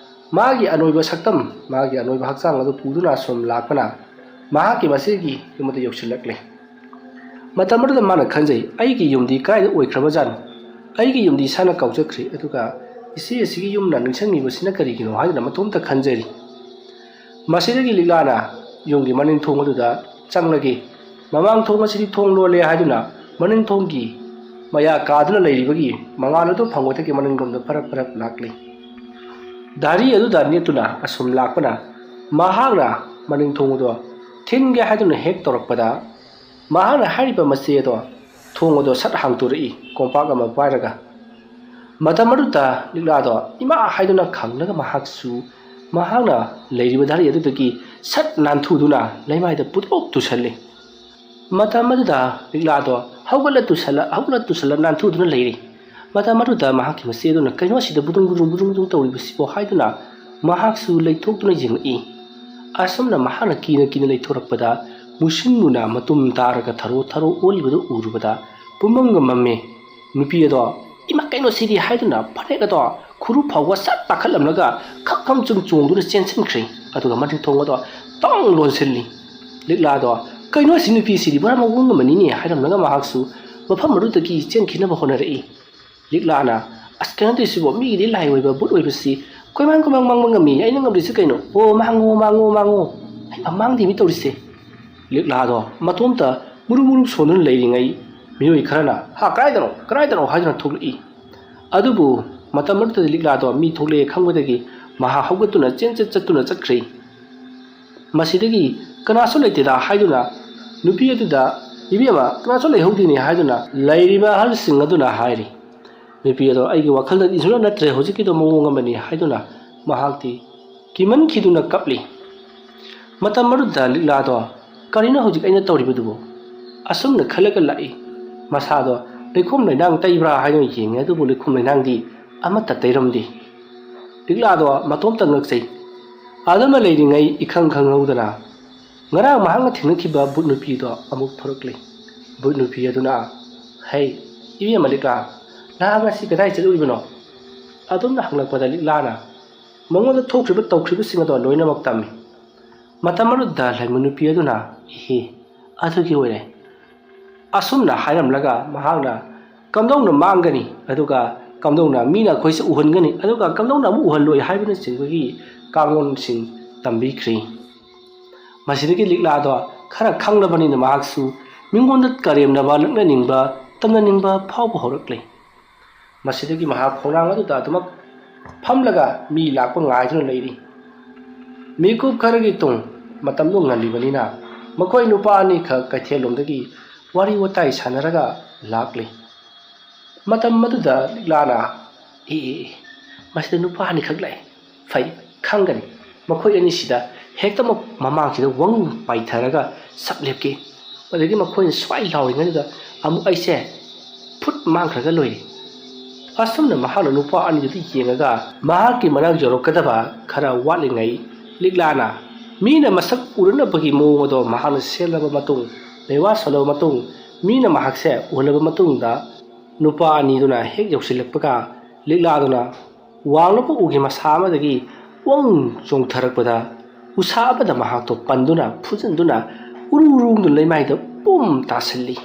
ꯃꯥꯒꯤ ꯑꯅꯣꯏꯕ ꯁꯛꯇꯝ, ꯃꯥꯒꯤ ꯑꯅꯣꯏꯕ ꯍꯛꯆꯥꯡ ꯑꯗꯨ ꯄꯨꯗꯨꯅ ꯑꯁꯨꯝ ꯂꯥꯛꯄꯅ ꯃꯍꯥꯛꯀꯤ ꯃꯆꯦꯒꯤ ꯌꯨꯝ ꯑꯗꯨ ꯌꯧꯁꯤꯜꯂꯛꯂꯦ꯫ ꯃꯇꯝ ꯑꯗꯨꯗ ꯃꯥꯅ ꯈꯟꯖꯩ, "ꯑꯩꯒꯤ ꯌꯨꯝꯗꯤ ꯀꯗꯥꯏꯗ ꯑꯣꯏꯈ꯭ꯔꯕꯖꯥꯠꯅꯣ? ꯑꯩꯒꯤ ꯌꯨꯝꯗꯤ ꯏꯁꯥꯅ ꯀꯥꯎꯖꯈ꯭ꯔꯦ, ꯑꯗꯨꯒ ꯏꯆꯦ ꯑꯁꯤꯒꯤ ꯌꯨꯝꯅ ꯅꯤꯡꯁꯤꯡꯉꯤꯕꯁꯤꯅ ꯀꯔꯤꯒꯤꯅꯣ?" ꯍꯥꯏꯗꯨꯅ ꯃꯇꯣꯝꯇ ꯈꯟꯖꯔꯤ꯫ ꯃꯁꯤꯗꯒꯤ ꯂꯤꯛꯂꯥꯅ ꯌꯨꯝꯒꯤ ꯃꯅꯤꯡ ꯊꯣꯡ ꯑꯗꯨꯗ ꯆꯪꯂꯒꯦ, ꯃꯃꯥꯡ ꯊꯣꯡ ꯑꯁꯤꯗꯤ ꯊꯣꯡ ꯂꯣꯜꯂꯦ ꯍꯥꯏꯗꯨꯅ ꯃꯅꯤꯡ ꯊꯣꯡꯒꯤ ꯃꯌꯥ ꯀꯥꯗꯨꯅ ꯂꯩꯔꯤꯕꯒꯤ ꯃꯉꯥꯜ ꯑꯗꯨ ꯐꯪꯕꯗꯒꯤ ꯃꯅꯤꯡꯂꯣꯝꯗ ꯐꯔꯞ ꯐꯔꯞ ꯂꯥꯛꯂꯤ꯫ ꯙꯥꯔꯤ ꯑꯗꯨꯗ ꯅꯦꯠꯇꯨꯅ ꯑꯁꯨꯝ ꯂꯥꯛꯄꯅ ꯃꯍꯥꯛꯅ ꯃꯅꯤꯡ ꯊꯣꯡ ꯑꯗꯨ ꯊꯤꯟꯒꯦ ꯍꯥꯏꯗꯨꯅ ꯍꯦꯛ ꯇꯧꯔꯛꯄꯗ, ꯃꯍꯥꯛꯅ ꯍꯥꯏꯔꯤꯕ ꯃꯆꯦ ꯑꯗꯣ ꯊꯣꯡ ꯑꯗꯣ ꯁꯠ ꯍꯥꯡꯇꯣꯔꯛꯏ, ꯀꯣꯝꯄꯥꯛ ꯑꯃ ꯄꯥꯏꯔꯒ꯫ ꯃꯇꯝ ꯑꯗꯨꯗ ꯂꯤꯛꯂꯥꯗꯣ ꯏꯃꯥ ꯍꯥꯏꯗꯨꯅ ꯈꯪꯂꯒ ꯃꯍꯥꯛꯁꯨ ꯃꯍꯥꯛꯅ ꯂꯩꯔꯤꯕ ꯙꯥꯔꯤ ꯑꯗꯨꯗꯒꯤ ꯁꯠ ꯅꯥꯟꯊꯨꯗꯨꯅ ꯂꯩꯃꯥꯏꯗ ꯄꯨꯗ꯭ꯔꯣꯛ ꯇꯨꯁꯜꯂꯤ꯫ ꯃꯇꯝ ꯑꯗꯨꯗ ꯂꯤꯛꯂꯥꯗꯣ ꯍꯧꯒꯠꯂ ꯇꯨꯁꯜꯂ, ꯍꯧꯒꯠꯂ ꯇꯨꯁꯜꯂ ꯅꯥꯟꯊꯨꯗꯨꯅ ꯂꯩꯔꯤ꯫ ꯃꯇꯝ ꯑꯗꯨꯗ ꯃꯍꯥꯛꯀꯤ ꯃꯆꯦ ꯑꯗꯨꯅ, "ꯀꯩꯅꯣ ꯑꯁꯤꯗ ꯕꯨꯗꯨꯡ ꯕꯨꯗꯨꯡ ꯕꯨꯗꯨꯡ ꯕꯨꯗꯨꯡ ꯇꯧꯔꯤꯕꯁꯤꯕꯣ?" ꯍꯥꯏꯗꯨꯅ ꯃꯍꯥꯛꯁꯨ ꯂꯩꯊꯣꯛꯇꯨꯅ ꯌꯦꯡꯂꯛꯏ꯫ ꯑꯁꯨꯝꯅ ꯃꯍꯥꯛꯅ ꯀꯤꯅ ꯀꯤꯅ ꯂꯩꯊꯣꯔꯛꯄꯗ, ꯃꯨꯁꯤꯟ ꯃꯨꯅ ꯃꯇꯨꯝ ꯇꯥꯔꯒ ꯊꯔꯣ ꯊꯔꯣ ꯑꯣꯜꯂꯤꯕꯗꯨ ꯎꯔꯨꯕꯗ ꯄꯨꯝꯃꯝꯒ ꯃꯝꯃꯦ꯫ ꯅꯨꯄꯤ ꯑꯗꯣ, "ꯏꯃꯥ, ꯀꯩꯅꯣ ꯁꯤꯗꯤ?" ꯍꯥꯏꯗꯨꯅ ꯐꯅꯦꯛ ꯑꯗꯣ ꯈꯨꯔꯨ ꯐꯥꯎꯕ ꯁꯠ ꯄꯥꯈꯠꯂꯝꯂꯒ ꯈꯛ ꯈꯝ ꯆꯨꯝ ꯆꯣꯡꯗꯨꯅ ꯆꯦꯟꯁꯤꯟꯈ꯭ꯔꯦ꯫ ꯑꯗꯨꯒ ꯃꯅꯤꯡ ꯊꯣꯡ ꯑꯗꯣ ꯇꯣꯡ ꯂꯣꯟꯁꯤꯜꯂꯤ꯫ ꯂꯤꯛꯂꯥꯗꯣ, "ꯀꯩꯅꯣ ꯑꯁꯤ ꯅꯨꯄꯤꯁꯤꯗꯤ ꯄꯨꯔꯥ ꯃꯑꯣꯡ ꯑꯃꯅꯤꯅꯦ" ꯍꯥꯏꯔꯝꯂꯒ ꯃꯍꯥꯛꯁꯨ ꯃꯐꯝ ꯑꯗꯨꯗꯒꯤ ꯆꯦꯟꯈꯤꯅꯕ ꯍꯣꯠꯅꯔꯛꯏ꯫ ꯂꯤꯛꯂꯥꯅ, "ꯑꯁ, ꯀꯩꯅꯣ ꯇꯧꯔꯤꯁꯤꯕꯣ, ꯃꯤꯒꯤꯗꯤ ꯂꯥꯏ ꯑꯣꯏꯕ ꯚꯨꯠ ꯑꯣꯏꯕꯁꯤ ꯀꯣꯏꯃꯥꯡ ꯀꯣꯏꯃꯥꯡ ꯃꯥꯡꯕ ꯉꯝꯃꯤ, ꯑꯩꯅ ꯉꯝꯗ꯭ꯔꯤꯁꯤ ꯀꯩꯅꯣ? ꯑꯣ, ꯃꯥꯡꯉꯣ, ꯃꯥꯡꯉꯣ, ꯃꯥꯡꯉꯣ꯫ ꯍꯩꯃꯥ, ꯃꯥꯡꯗꯦ ꯃꯤ ꯇꯧꯔꯤꯁꯦ"꯫ ꯂꯤꯛꯂꯥꯗꯣ ꯃꯇꯣꯝꯇ ꯃꯨꯔꯨ ꯃꯨꯔꯨ ꯁꯣꯟꯗꯨꯅ ꯂꯩꯔꯤꯉꯩ ꯃꯤꯑꯣꯏ ꯈꯔꯅ, "ꯍꯥ, ꯀꯗꯥꯏꯗꯅꯣ, ꯀꯗꯥꯏꯗꯅꯣ?" ꯍꯥꯏꯗꯨꯅ ꯊꯣꯛꯂꯛꯏ꯫ ꯑꯗꯨꯕꯨ ꯃꯇꯝ ꯑꯗꯨꯗ ꯂꯤꯛꯂꯥꯗꯣ ꯃꯤ ꯊꯣꯛꯂꯛꯑꯦ ꯈꯪꯕꯗꯒꯤ ꯃꯍꯥꯛ ꯍꯧꯒꯠꯇꯨꯅ ꯆꯦꯟ ꯆꯠ ꯆꯠꯇꯨꯅ ꯆꯠꯈ꯭ꯔꯦ꯫ ꯃꯁꯤꯗꯒꯤ "ꯀꯅꯥꯁꯨ ꯂꯩꯇꯦꯗ" ꯍꯥꯏꯗꯨꯅ ꯅꯨꯄꯤ ꯑꯗꯨꯗ, "ꯏꯕꯦꯝꯃ, ꯀꯅꯥꯁꯨ ꯂꯩꯍꯧꯗꯦꯅꯦ" ꯍꯥꯏꯗꯨꯅ ꯂꯩꯔꯤꯕ ꯑꯍꯜꯁꯤꯡ ꯑꯗꯨꯅ ꯍꯥꯏꯔꯤ꯫ ꯅꯨꯄꯤ ꯑꯗꯣ, "ꯑꯩꯒꯤ ꯋꯥꯈꯜꯗꯗꯤ ꯁꯨꯡꯅ ꯅꯠꯇ꯭ꯔꯦ, ꯍꯧꯖꯤꯛꯀꯤꯗꯣ ꯃꯑꯣꯡ ꯑꯃꯅꯤ" ꯍꯥꯏꯗꯨꯅ ꯃꯍꯥꯛꯇꯤ ꯀꯤꯃꯟꯈꯤꯗꯨꯅ ꯀꯞꯂꯤ꯫ ꯃꯇꯝ ꯑꯗꯨꯗ ꯂꯤꯛꯂꯥꯗꯣ, "ꯀꯔꯤꯅꯣ ꯍꯧꯖꯤꯛ ꯑꯩꯅ ꯇꯧꯔꯤꯕꯗꯨꯕꯨ?" ꯑꯁꯨꯝꯅ ꯈꯜꯂꯒ ꯂꯥꯛꯏ꯫ ꯃꯁꯥꯗꯣ ꯂꯩꯈꯣꯝ ꯂꯩꯅꯥꯡ ꯇꯩꯕ꯭ꯔꯥ ꯍꯥꯏꯗꯨꯅ ꯌꯦꯡꯉꯦ, ꯑꯗꯨꯕꯨ ꯂꯩꯈꯣꯝ ꯂꯩꯅꯥꯡꯗꯤ ꯑꯃꯠꯇ ꯇꯩꯔꯝꯗꯦ꯫ ꯂꯤꯛꯂꯥꯗꯣ ꯃꯇꯣꯝꯇ ꯉꯛꯆꯩ꯫ ꯑꯗꯨꯃ ꯂꯩꯔꯤꯉꯩ ꯏꯈꯪ ꯈꯪꯍꯧꯗꯅ ꯉꯔꯥꯡ ꯃꯍꯥꯛꯅ ꯊꯦꯡꯅꯈꯤꯕ ꯚꯨꯠ ꯅꯨꯄꯤꯗꯣ ꯑꯃꯨꯛ ꯊꯣꯔꯛꯂꯤ꯫ ꯚꯨꯠ ꯅꯨꯄꯤ ꯑꯗꯨꯅ, "ꯍꯩ, ꯏꯕꯦꯝꯃ ꯂꯤꯛꯂꯥ, ꯅꯍꯥꯛ ꯉꯁꯤ ꯀꯗꯥꯏ ꯆꯠꯂꯨꯔꯤꯕꯅꯣ?" ꯑꯗꯨꯝꯅ ꯍꯪꯂꯛꯄꯗ ꯂꯤꯛꯂꯥꯅ ꯃꯉꯣꯟꯗ ꯊꯣꯛꯈ꯭ꯔꯤꯕ ꯇꯧꯈ꯭ꯔꯤꯕꯁꯤꯡ ꯑꯗꯣ ꯂꯣꯏꯅꯃꯛ ꯇꯝꯃꯤ꯫ ꯃꯇꯝ ꯑꯗꯨꯗ ꯂꯥꯏꯃꯨ ꯅꯨꯄꯤ ꯑꯗꯨꯅ, "ꯏꯍꯦ, ꯑꯗꯨꯒꯤ ꯑꯣꯏꯔꯦ" ꯑꯁꯨꯝꯅ ꯍꯥꯏꯔꯝꯂꯒ ꯃꯍꯥꯛꯅ ꯀꯝꯗꯧꯅ ꯃꯥꯡꯒꯅꯤ, ꯑꯗꯨꯒ ꯀꯝꯗꯧꯅ ꯃꯤꯅ ꯑꯩꯈꯣꯏꯁꯦ ꯎꯍꯟꯒꯅꯤ, ꯑꯗꯨꯒ ꯀꯝꯗꯧꯅ ꯑꯃꯨꯛ ꯎꯍꯜꯂꯣꯏ ꯍꯥꯏꯕꯅꯆꯤꯡꯕꯒꯤ ꯀꯥꯡꯂꯣꯟꯁꯤꯡ ꯇꯝꯕꯤꯈ꯭ꯔꯤ꯫ ꯃꯁꯤꯗꯒꯤ ꯂꯤꯛꯂꯥꯗꯣ ꯈꯔ ꯈꯪꯂꯕꯅꯤꯅ ꯃꯍꯥꯛꯁꯨ ꯃꯤꯉꯣꯟꯗ ꯀꯔꯦꯝꯅꯕ, ꯂꯛꯅꯅꯤꯡꯕ, ꯇꯝꯅꯅꯤꯡꯕ ꯐꯥꯎꯕ ꯍꯧꯔꯛꯂꯦ꯫ ꯃꯁꯤꯗꯒꯤ ꯃꯍꯥꯛ ꯈꯣꯡꯅꯥꯡ ꯑꯗꯨꯗ ꯑꯗꯨꯃꯛ ꯐꯝꯂꯒ ꯃꯤ ꯂꯥꯛꯄ ꯉꯥꯏꯗꯨꯅ ꯂꯩꯔꯤ꯫ ꯃꯤꯀꯨꯞ ꯈꯔꯒꯤ ꯇꯨꯡ, ꯃꯇꯝꯗꯨ ꯉꯜꯂꯤꯕꯅꯤꯅ, ꯃꯈꯣꯏ ꯅꯨꯄꯥ ꯑꯅꯤꯈꯛ ꯀꯩꯊꯦꯜꯂꯣꯝꯗꯒꯤ ꯋꯥꯔꯤ ꯋꯥꯇꯥꯏ ꯁꯥꯟꯅꯔꯒ ꯂꯥꯛꯂꯤ꯫ ꯃꯇꯝ ꯑꯗꯨꯗ ꯂꯤꯛꯂꯥꯅ, "ꯑꯦ, ꯑꯦ, ꯑꯦ, ꯃꯁꯤꯗ ꯅꯨꯄꯥ ꯑꯅꯤꯈꯛ ꯂꯥꯛꯑꯦ꯫ ꯐꯩ, ꯈꯪꯒꯅꯤ꯫ ꯃꯈꯣꯏ ꯑꯅꯤꯁꯤꯗ ꯍꯦꯛꯇꯃꯛ ꯃꯃꯥꯡꯁꯤꯗ ꯋꯪ ꯄꯥꯏꯊꯔꯒ ꯁꯛ ꯂꯦꯞꯀꯦ꯫ ꯑꯗꯒꯤ ꯃꯈꯣꯏꯅ ꯁ꯭ꯋꯥꯏ ꯂꯥꯎꯔꯤꯉꯩꯗꯨꯗ ꯑꯃꯨꯛ ꯑꯩꯁꯦ ꯐꯨꯠ ꯃꯥꯡꯈ꯭ꯔꯒ ꯂꯣꯏꯔꯦ"꯫ ꯑꯁꯨꯝꯅ ꯃꯍꯥꯛꯅ ꯅꯨꯄꯥ ꯑꯅꯤꯗꯨꯗ ꯌꯦꯡꯉꯒ ꯃꯍꯥꯛꯀꯤ ꯃꯅꯥꯛ ꯌꯧꯔꯛꯀꯗꯕ ꯈꯔ ꯋꯥꯠꯂꯤꯉꯩ, ꯂꯤꯛꯂꯥꯅ ꯃꯤꯅ ꯃꯁꯛ ꯎꯔꯅꯕꯒꯤ ꯃꯑꯣꯡ ꯑꯗꯣ ꯃꯍꯥꯛꯅ ꯁꯦꯝꯂꯕ ꯃꯇꯨꯡ, ꯂꯩꯋꯥ ꯁꯣꯜꯂꯕ ꯃꯇꯨꯡ, ꯃꯤꯅ ꯃꯍꯥꯛꯁꯦ ꯎꯍꯜꯂꯕ ꯃꯇꯨꯡꯗ, ꯅꯨꯄꯥ ꯑꯅꯤꯗꯨꯅ ꯍꯦꯛ ꯌꯧꯁꯤꯜꯂꯛꯄꯒ, ꯂꯤꯛꯂꯥꯗꯨꯅ ꯋꯥꯡꯂꯕ ꯎꯒꯤ ꯃꯁꯥ ꯑꯃꯗꯒꯤ ꯋꯪ ꯆꯣꯡꯊꯔꯛꯄꯗ, ꯎꯁꯥ ꯑꯃꯗ ꯃꯍꯥꯛꯇꯣ ꯄꯟꯗꯨꯅ, ꯐꯨꯖꯤꯟꯗꯨꯅ, ꯎꯔꯨ ꯎꯔꯨꯗꯨꯅ ꯂꯩꯃꯥꯏꯗ ꯄꯨꯝ ꯇꯥꯁꯤꯜꯂꯤ꯫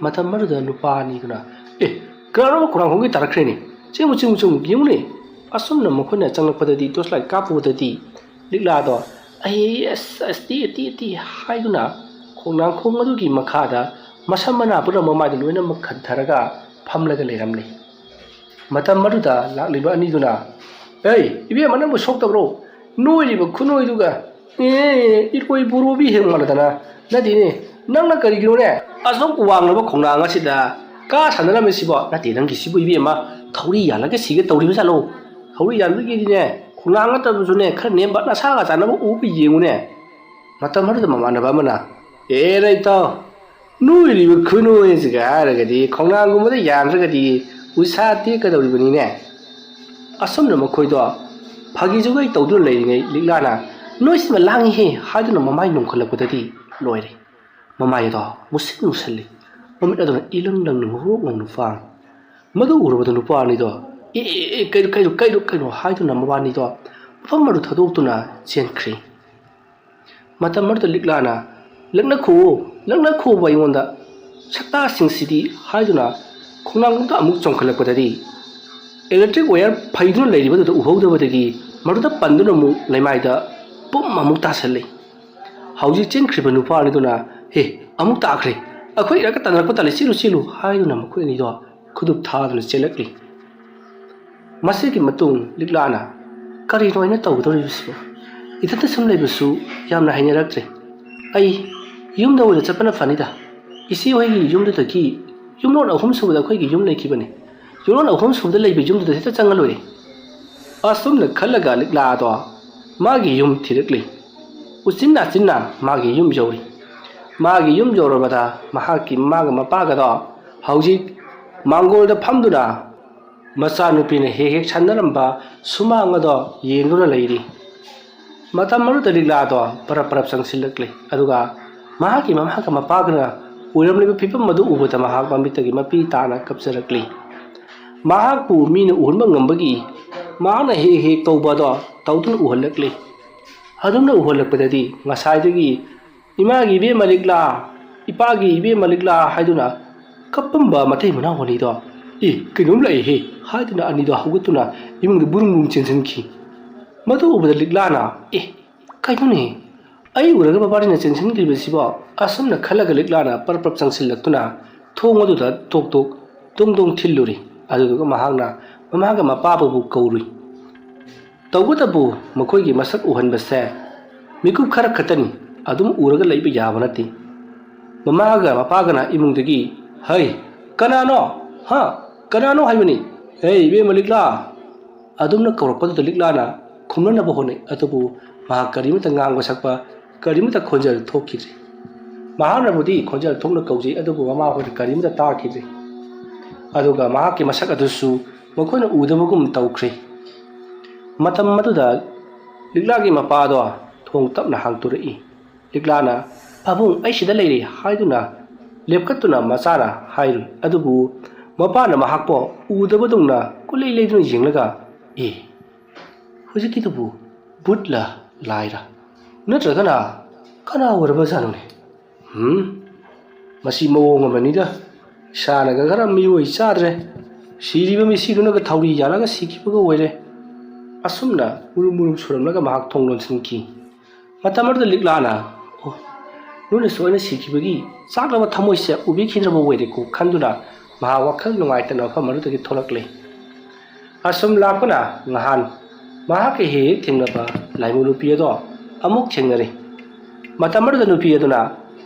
ꯃꯇꯝ ꯑꯗꯨꯗ ꯅꯨꯄꯥ ꯑꯅꯤꯗꯨꯅ, "ꯑꯦ, ꯀꯅꯥꯅꯣ ꯈꯣꯡꯅꯥꯡꯈꯣꯡꯒꯤ ꯇꯥꯔꯛꯈ꯭ꯔꯦꯅꯦ? ꯆꯦꯡꯉꯨ, ꯆꯦꯡꯉꯨ, ꯆꯦꯡꯉꯨ, ꯌꯦꯡꯉꯨꯅꯦ!" ꯑꯁꯨꯝꯅ ꯃꯈꯣꯏꯅ ꯆꯪꯂꯛꯄꯗꯗꯤ, ꯇꯣꯔꯆ ꯂꯥꯏꯠ ꯀꯥꯞꯄꯨꯕꯗꯗꯤ, ꯂꯤꯛꯂꯥꯗꯣ, "ꯑꯩ, ꯑꯁ, ꯑꯁ, ꯇꯤ, ꯇꯤ, ꯇꯤ" ꯍꯥꯏꯗꯨꯅ ꯈꯣꯡꯅꯥꯡꯈꯣꯡ ꯑꯗꯨꯒꯤ ꯃꯈꯥꯗ ꯃꯁꯝ ꯃꯅꯥ ꯄꯨꯝꯅꯃꯛ ꯃꯃꯥꯏꯗ ꯂꯣꯏꯅꯃꯛ ꯈꯟꯊꯔꯒ ꯐꯝꯂꯒ ꯂꯩꯔꯝꯂꯦ꯫ ꯃꯇꯝ ꯑꯗꯨꯗ ꯂꯥꯛꯂꯤꯕ ꯑꯅꯤꯗꯨꯅ, "ꯑꯩ, ꯏꯕꯦꯝꯃ, ꯅꯪꯕꯨ ꯁꯣꯛꯇꯕ꯭ꯔꯣ? ꯅꯣꯏꯔꯤꯕ ꯈꯨꯅꯣꯏꯗꯨꯒ, ꯑꯦ, ꯏꯔꯣꯏ ꯕꯣꯔꯣꯕꯤ ꯍꯦꯛ ꯃꯥꯟꯅꯗꯅ꯫ ꯅꯠꯇꯦꯅꯦ, ꯅꯪꯅ ꯀꯔꯤꯒꯤꯅꯣꯅꯦ ꯑꯁꯨꯛ ꯋꯥꯡꯂꯕ ꯈꯣꯡꯅꯥꯡ ꯑꯁꯤꯗ ꯀꯥ ꯁꯥꯟꯅꯔꯝꯃꯤꯁꯤꯕꯣ? ꯅꯠꯇꯦ, ꯅꯪꯒꯤꯁꯤꯕꯨ, ꯏꯕꯦꯝꯃ, ꯊꯧꯔꯤ ꯌꯥꯜꯂꯒ ꯁꯤꯒꯦ ꯇꯧꯔꯤꯕ ꯖꯥꯠꯂꯣ? ꯊꯧꯔꯤ ꯌꯥꯟꯕꯒꯤꯗꯤꯅꯦ, ꯈꯣꯡꯅꯥꯡ ꯅꯠꯇꯕꯁꯨꯅꯦ, ꯈꯔ ꯅꯦꯝꯕ ꯅꯁꯥꯒ ꯆꯥꯟꯅꯕ ꯎꯕ ꯌꯦꯡꯉꯨꯅꯦ"꯫ ꯃꯇꯝ ꯑꯗꯨꯗ ꯃꯃꯥꯟꯅꯕ ꯑꯃꯅ, "ꯑꯦ, ꯅ ꯏꯇꯥꯎ, ꯅꯣꯏꯔꯤꯕ ꯈꯨꯅꯣꯏꯁꯤꯒ ꯍꯥꯏꯔꯒꯗꯤ ꯈꯣꯡꯅꯥꯡꯒꯨꯝꯕꯗ ꯌꯥꯟꯗ꯭ꯔꯒꯗꯤ ꯎꯁꯥ ꯇꯦꯛꯀꯗꯧꯔꯤꯕꯅꯤꯅꯦ"꯫ ꯑꯁꯨꯝꯅ ꯃꯈꯣꯏꯗꯣ ꯐꯥꯒꯤ ꯖꯨꯒꯥꯏ ꯇꯧꯗꯨꯅ ꯂꯩꯔꯤꯉꯩ ꯂꯤꯛꯂꯥꯅ, "ꯅꯣꯏꯁꯤꯃ ꯂꯥꯡꯉꯤꯍꯦ" ꯍꯥꯏꯗꯨꯅ ꯃꯃꯥꯏ ꯅꯣꯡꯈꯠꯂꯛꯄꯗꯗꯤ ꯂꯣꯏꯔꯦ꯫ ꯃꯃꯥꯏ ꯑꯗꯣ ꯃꯨꯁꯤꯟ ꯃꯨꯁꯜꯂꯤ꯫ ꯃꯃꯤꯠ ꯑꯗꯨꯅ ꯏꯂꯪ ꯂꯪꯅ ꯉꯧꯔꯣꯛ ꯉꯧꯅ ꯄꯥꯡꯏ꯫ ꯃꯗꯨ ꯎꯔꯕꯗ ꯅꯨꯄꯥ ꯑꯅꯤꯗꯣ, "ꯑꯦ, ꯑꯦ, ꯑꯦ, ꯀꯩꯅꯣ, ꯀꯩꯅꯣ, ꯀꯩꯅꯣ, ꯀꯩꯅꯣ?" ꯍꯥꯏꯗꯨꯅ ꯃꯕꯥꯅꯤꯗꯣ ꯃꯐꯝ ꯑꯗꯨ ꯊꯥꯗꯣꯛꯇꯨꯅ ꯆꯦꯟꯈ꯭ꯔꯦ꯫ ꯃꯇꯝ ꯑꯗꯨꯗ ꯂꯤꯛꯂꯥꯅ, "ꯂꯛꯅꯈꯣꯑꯣ, ꯂꯛꯅꯈꯣꯕ ꯑꯩꯉꯣꯟꯗ, ꯁꯛꯇꯥꯁꯤꯡꯁꯤꯗꯤ" ꯍꯥꯏꯗꯨꯅ ꯈꯣꯡꯅꯥꯡꯗ ꯑꯃꯨꯛ ꯆꯣꯡꯈꯠꯂꯛꯄꯗꯗꯤ electric wire ꯐꯩꯗꯨꯅ ꯂꯩꯔꯤꯕꯗꯨꯗ ꯎꯍꯧꯗꯕꯗꯒꯤ ꯃꯗꯨꯗ ꯄꯟꯗꯨꯅ ꯑꯃꯨꯛ ꯂꯩꯃꯥꯏꯗ ꯄꯨꯝ ꯑꯃꯨꯛ ꯇꯥꯁꯜꯂꯤ꯫ ꯍꯧꯖꯤꯛ ꯆꯦꯟꯈ꯭ꯔꯤꯕ ꯅꯨꯄꯥ ꯑꯅꯤꯗꯨꯅ, "ꯍꯦ, ꯑꯃꯨꯛ ꯇꯥꯈ꯭ꯔꯦ, ꯑꯩꯈꯣꯏ ꯏꯔꯛꯀ ꯇꯥꯟꯅꯔꯛꯄ ꯇꯥꯜꯂꯤ, ꯆꯦꯜꯂꯨ, ꯆꯦꯜꯂꯨ" ꯍꯥꯏꯗꯨꯅ ꯃꯈꯣꯏ ꯑꯅꯤꯗꯣ ꯈꯨꯗꯨꯞ ꯊꯥꯗꯨꯅ ꯆꯦꯜꯂꯛꯂꯤ꯫ ꯃꯁꯤꯒꯤ ꯃꯇꯨꯡ ꯂꯤꯛꯂꯥꯅ, "ꯀꯔꯤꯅꯣ ꯑꯩꯅ ꯇꯧꯒꯗꯧꯔꯤꯕꯁꯤꯕꯣ? ꯏꯊꯟꯇ ꯁꯨꯝ ꯂꯩꯕꯁꯨ ꯌꯥꯝꯅ ꯍꯩꯅꯔꯛꯇ꯭ꯔꯦ꯫ ꯑꯩ ꯌꯨꯝꯗ ꯑꯣꯏꯅ ꯆꯠꯄꯅ ꯐꯅꯤꯗ꯫ ꯏꯆꯦ ꯍꯣꯏꯒꯤ ꯌꯨꯝꯗꯨꯗꯒꯤ ꯌꯨꯝꯂꯣꯟ ꯑꯍꯨꯝ ꯁꯨꯕꯗ ꯑꯩꯈꯣꯏꯒꯤ ꯌꯨꯝ ꯂꯩꯈꯤꯕꯅꯤ꯫ ꯌꯨꯝꯂꯣꯟ ꯑꯍꯨꯝ ꯁꯨꯕꯗ ꯂꯩꯕ ꯌꯨꯝꯗꯨꯗ ꯍꯦꯛꯇ ꯆꯪꯉ ꯂꯣꯏꯔꯦ"꯫ ꯑꯁꯨꯝꯅ ꯈꯜꯂꯒ ꯂꯤꯛꯂꯥꯗꯣ ꯃꯥꯒꯤ ꯌꯨꯝ ꯊꯤꯔꯛꯂꯤ꯫ ꯎꯆꯤꯟ ꯅꯥꯆꯤꯟꯅ ꯃꯥꯒꯤ ꯌꯨꯝ ꯌꯧꯔꯤ꯫ ꯃꯥꯒꯤ ꯌꯨꯝ ꯌꯧꯔꯕꯗ ꯃꯍꯥꯛꯀꯤ ꯃꯃꯥꯒ ꯃꯄꯥꯒꯗꯣ ꯍꯧꯖꯤꯛ ꯃꯥꯡꯒꯣꯜꯗ ꯐꯝꯗꯨꯅ ꯃꯆꯥꯅꯨꯄꯤꯅ ꯍꯦꯛ ꯍꯦꯛ ꯁꯥꯟꯅꯔꯝꯕ ꯁꯨꯃꯥꯡ ꯑꯗꯣ ꯌꯦꯡꯗꯨꯅ ꯂꯩꯔꯤ꯫ ꯃꯇꯝ ꯑꯗꯨꯗ ꯂꯤꯛꯂꯥꯗꯣ ꯄꯔꯞ ꯄꯔꯞ ꯆꯪꯁꯤꯜꯂꯛꯂꯤ꯫ ꯑꯗꯨꯒ ꯃꯍꯥꯛꯀꯤ ꯃꯃꯥꯒ ꯃꯄꯥꯒꯅ ꯑꯣꯏꯔꯝꯂꯤꯕ ꯐꯤꯕꯝ ꯑꯗꯨ ꯎꯕꯗ ꯃꯍꯥꯛ ꯃꯃꯤꯠꯇꯒꯤ ꯃꯄꯤ ꯇꯥꯅ ꯀꯞꯆꯔꯛꯂꯤ꯫ ꯃꯍꯥꯛꯄꯨ ꯃꯤꯅ ꯎꯍꯟꯕ ꯉꯝꯕꯒꯤ ꯃꯍꯥꯛꯅ ꯍꯦꯛ ꯍꯦꯛ ꯇꯧꯕ ꯑꯗꯣ ꯇꯧꯗꯨꯅ ꯎꯍꯜꯂꯛꯂꯤ꯫ ꯑꯗꯨꯝꯅ ꯎꯍꯜꯂꯛꯄꯗꯗꯤ ꯉꯁꯥꯏꯗꯒꯤ "ꯏꯃꯥꯒꯤ ꯏꯕꯦꯝꯃ ꯂꯤꯛꯂꯥ, ꯏꯄꯥꯒꯤ ꯏꯕꯦꯝꯃ ꯂꯤꯛꯂꯥ" ꯍꯥꯏꯗꯨꯅ ꯀꯞꯄꯝꯕ ꯃꯇꯩ ꯃꯅꯥꯎ ꯑꯅꯤꯗꯣ, "ꯑꯦ, ꯀꯩꯅꯣꯝ ꯂꯥꯛꯑꯦꯍꯦ" ꯍꯥꯏꯗꯨꯅ ꯑꯅꯤꯗꯣ ꯍꯧꯒꯠꯇꯨꯅ ꯏꯃꯨꯡꯗ ꯕꯨꯔꯨꯡ ꯕꯨꯔꯨꯡ ꯆꯦꯟꯁꯤꯟꯈꯤ꯫ ꯃꯗꯨ ꯎꯕꯗ ꯂꯤꯛꯂꯥꯅ, "ꯑꯦ, ꯀꯩꯅꯣꯅꯦ? ꯑꯩ ꯎꯔꯒ ꯕꯕꯥꯔꯤꯅ ꯆꯦꯟꯁꯤꯟꯈ꯭ꯔꯤꯕꯁꯤꯕꯣ? ꯑꯁꯨꯝꯅ ꯈꯜꯂꯒ ꯂꯤꯛꯂꯥꯅ ꯄꯔꯞ ꯄꯔꯞ ꯆꯪꯁꯤꯜꯂꯛꯇꯨꯅ ꯊꯣꯡ ꯑꯗꯨꯗ ꯇꯣꯛ ꯇꯣꯛ ꯗꯣꯡ ꯗꯣꯡ ꯊꯤꯜꯂꯨꯔꯤ꯫ ꯑꯗꯨꯗꯨꯒ ꯃꯍꯥꯛꯅ ꯃꯃꯥꯒ ꯃꯄꯥꯕꯨꯕꯨ ꯀꯧꯔꯨꯏ꯫ ꯇꯧꯕꯇꯕꯨ ꯃꯈꯣꯏꯒꯤ ꯃꯁꯛ ꯎꯍꯟꯕꯁꯦ ꯃꯤꯀꯨꯞ ꯈꯔ ꯈꯛꯇꯅꯤ, ꯑꯗꯨꯝ ꯎꯔꯒ ꯂꯩꯕ ꯌꯥꯕ ꯅꯠꯇꯦ꯫ ꯃꯃꯥꯒ ꯃꯄꯥꯒꯅ ꯏꯃꯨꯡꯗꯒꯤ, "ꯍꯩ, ꯀꯅꯥꯅꯣ? ꯍꯥ? ꯀꯅꯥꯅꯣ ꯍꯥꯏꯕꯅꯤ? ꯍꯦ, ꯏꯕꯦꯝꯃ ꯂꯤꯛꯂꯥ!" ꯑꯗꯨꯝꯅ ꯀꯧꯔꯛꯄꯗꯨꯗ ꯂꯤꯛꯂꯥꯅ ꯈꯨꯝꯅꯅꯕ ꯍꯣꯠꯅꯩ, ꯑꯗꯨꯕꯨ ꯃꯍꯥꯛ ꯀꯔꯤꯃꯠꯇ ꯉꯥꯡꯕ ꯁꯛꯄ, ꯀꯔꯤꯃꯠꯇ ꯈꯣꯟꯖꯦꯜ ꯊꯣꯛꯈꯤꯗ꯭ꯔꯤ꯫ ꯃꯍꯥꯛꯅꯕꯨꯗꯤ ꯈꯣꯟꯖꯦꯜ ꯊꯣꯛꯅ ꯀꯧꯖꯩ, ꯑꯗꯨꯕꯨ ꯃꯃꯥ ꯍꯣꯏꯅ ꯀꯔꯤꯃꯠꯇ ꯇꯥꯈꯤꯗ꯭ꯔꯤ꯫ ꯑꯗꯨꯒ ꯃꯍꯥꯛꯀꯤ ꯃꯁꯛ ꯑꯗꯨꯁꯨ ꯃꯈꯣꯏꯅ ꯎꯗꯕꯒꯨꯝ ꯇꯧꯈ꯭ꯔꯦ꯫ ꯃꯇꯝ ꯑꯗꯨꯗ ꯂꯤꯛꯂꯥꯒꯤ ꯃꯄꯥꯗꯣ ꯊꯣꯡ ꯇꯞꯅ ꯍꯥꯡꯗꯣꯔꯛꯏ꯫ ꯂꯤꯛꯂꯥꯅ, "ꯄꯥꯕꯨꯡ, ꯑꯩ ꯁꯤꯗ ꯂꯩꯔꯦ" ꯍꯥꯏꯗꯨꯅ ꯂꯦꯞꯈꯠꯇꯨꯅ ꯃꯆꯥꯅ ꯍꯥꯏꯔꯨꯏ꯫ ꯑꯗꯨꯕꯨ ꯃꯄꯥꯅ ꯃꯍꯥꯛꯄꯨ ꯎꯗꯕꯗꯧꯅ ꯀꯨꯂꯩ ꯂꯩꯗꯨꯅ ꯌꯦꯡꯂꯒ, "ꯑꯦ, ꯍꯧꯖꯤꯛꯀꯤꯗꯨꯕꯨ ꯚꯨꯠꯂ ꯂꯥꯏꯔ? ꯅꯠꯇ꯭ꯔꯒꯅ ꯀꯅꯥ ꯑꯣꯏꯔꯕꯖꯥꯠꯅꯣꯅꯦ? ꯍꯨꯝ? ꯃꯁꯤ ꯃꯑꯣꯡ ꯑꯃꯅꯤꯗ꯫ ꯏꯁꯥꯅꯒ ꯈꯔ ꯃꯤꯑꯣꯏ ꯆꯥꯗ꯭ꯔꯦ, ꯁꯤꯔꯤꯕ ꯃꯤꯁꯤꯗꯨꯅꯒ ꯊꯧꯔꯤ ꯌꯥꯜꯂꯒ ꯁꯤꯈꯤꯕꯒ ꯑꯣꯏꯔꯦ"꯫ ꯑꯁꯨꯝꯅ ꯃꯨꯔꯨꯝ ꯃꯨꯔꯨꯝ ꯁꯨꯔꯝꯂꯒ ꯃꯍꯥꯛ ꯊꯣꯡ ꯂꯣꯟꯁꯤꯟꯈꯤ꯫ ꯃꯇꯝ ꯑꯗꯨꯗ ꯂꯤꯛꯂꯥꯅ, "ꯑꯣ, ꯅꯣꯏꯅ ꯁꯨꯃꯥꯏꯅ ꯁꯤꯈꯤꯕꯒꯤ ꯆꯥꯛꯂꯕ ꯊꯃꯣꯏꯁꯦ ꯎꯕꯤꯈꯤꯗ꯭ꯔꯕ ꯑꯣꯏꯔꯦꯀꯣ" ꯈꯟꯗꯨꯅ ꯃꯍꯥꯛ ꯋꯥꯈꯜ ꯅꯨꯡꯉꯥꯏꯇꯅ ꯃꯐꯝ ꯑꯗꯨꯗꯒꯤ ꯊꯣꯛꯂꯛꯂꯦ꯫ ꯑꯁꯨꯝ ꯂꯥꯛꯄꯅ ꯉꯍꯥꯟ ꯃꯍꯥꯛꯀ ꯍꯦꯛ ꯍꯦꯛ ꯊꯦꯡꯅꯕ ꯂꯥꯏꯃꯨ ꯅꯨꯄꯤ ꯑꯗꯣ ꯑꯃꯨꯛ ꯊꯦꯡꯅꯔꯦ꯫ ꯃꯇꯝ ꯑꯗꯨꯗ ꯅꯨꯄꯤ ꯑꯗꯨꯅ,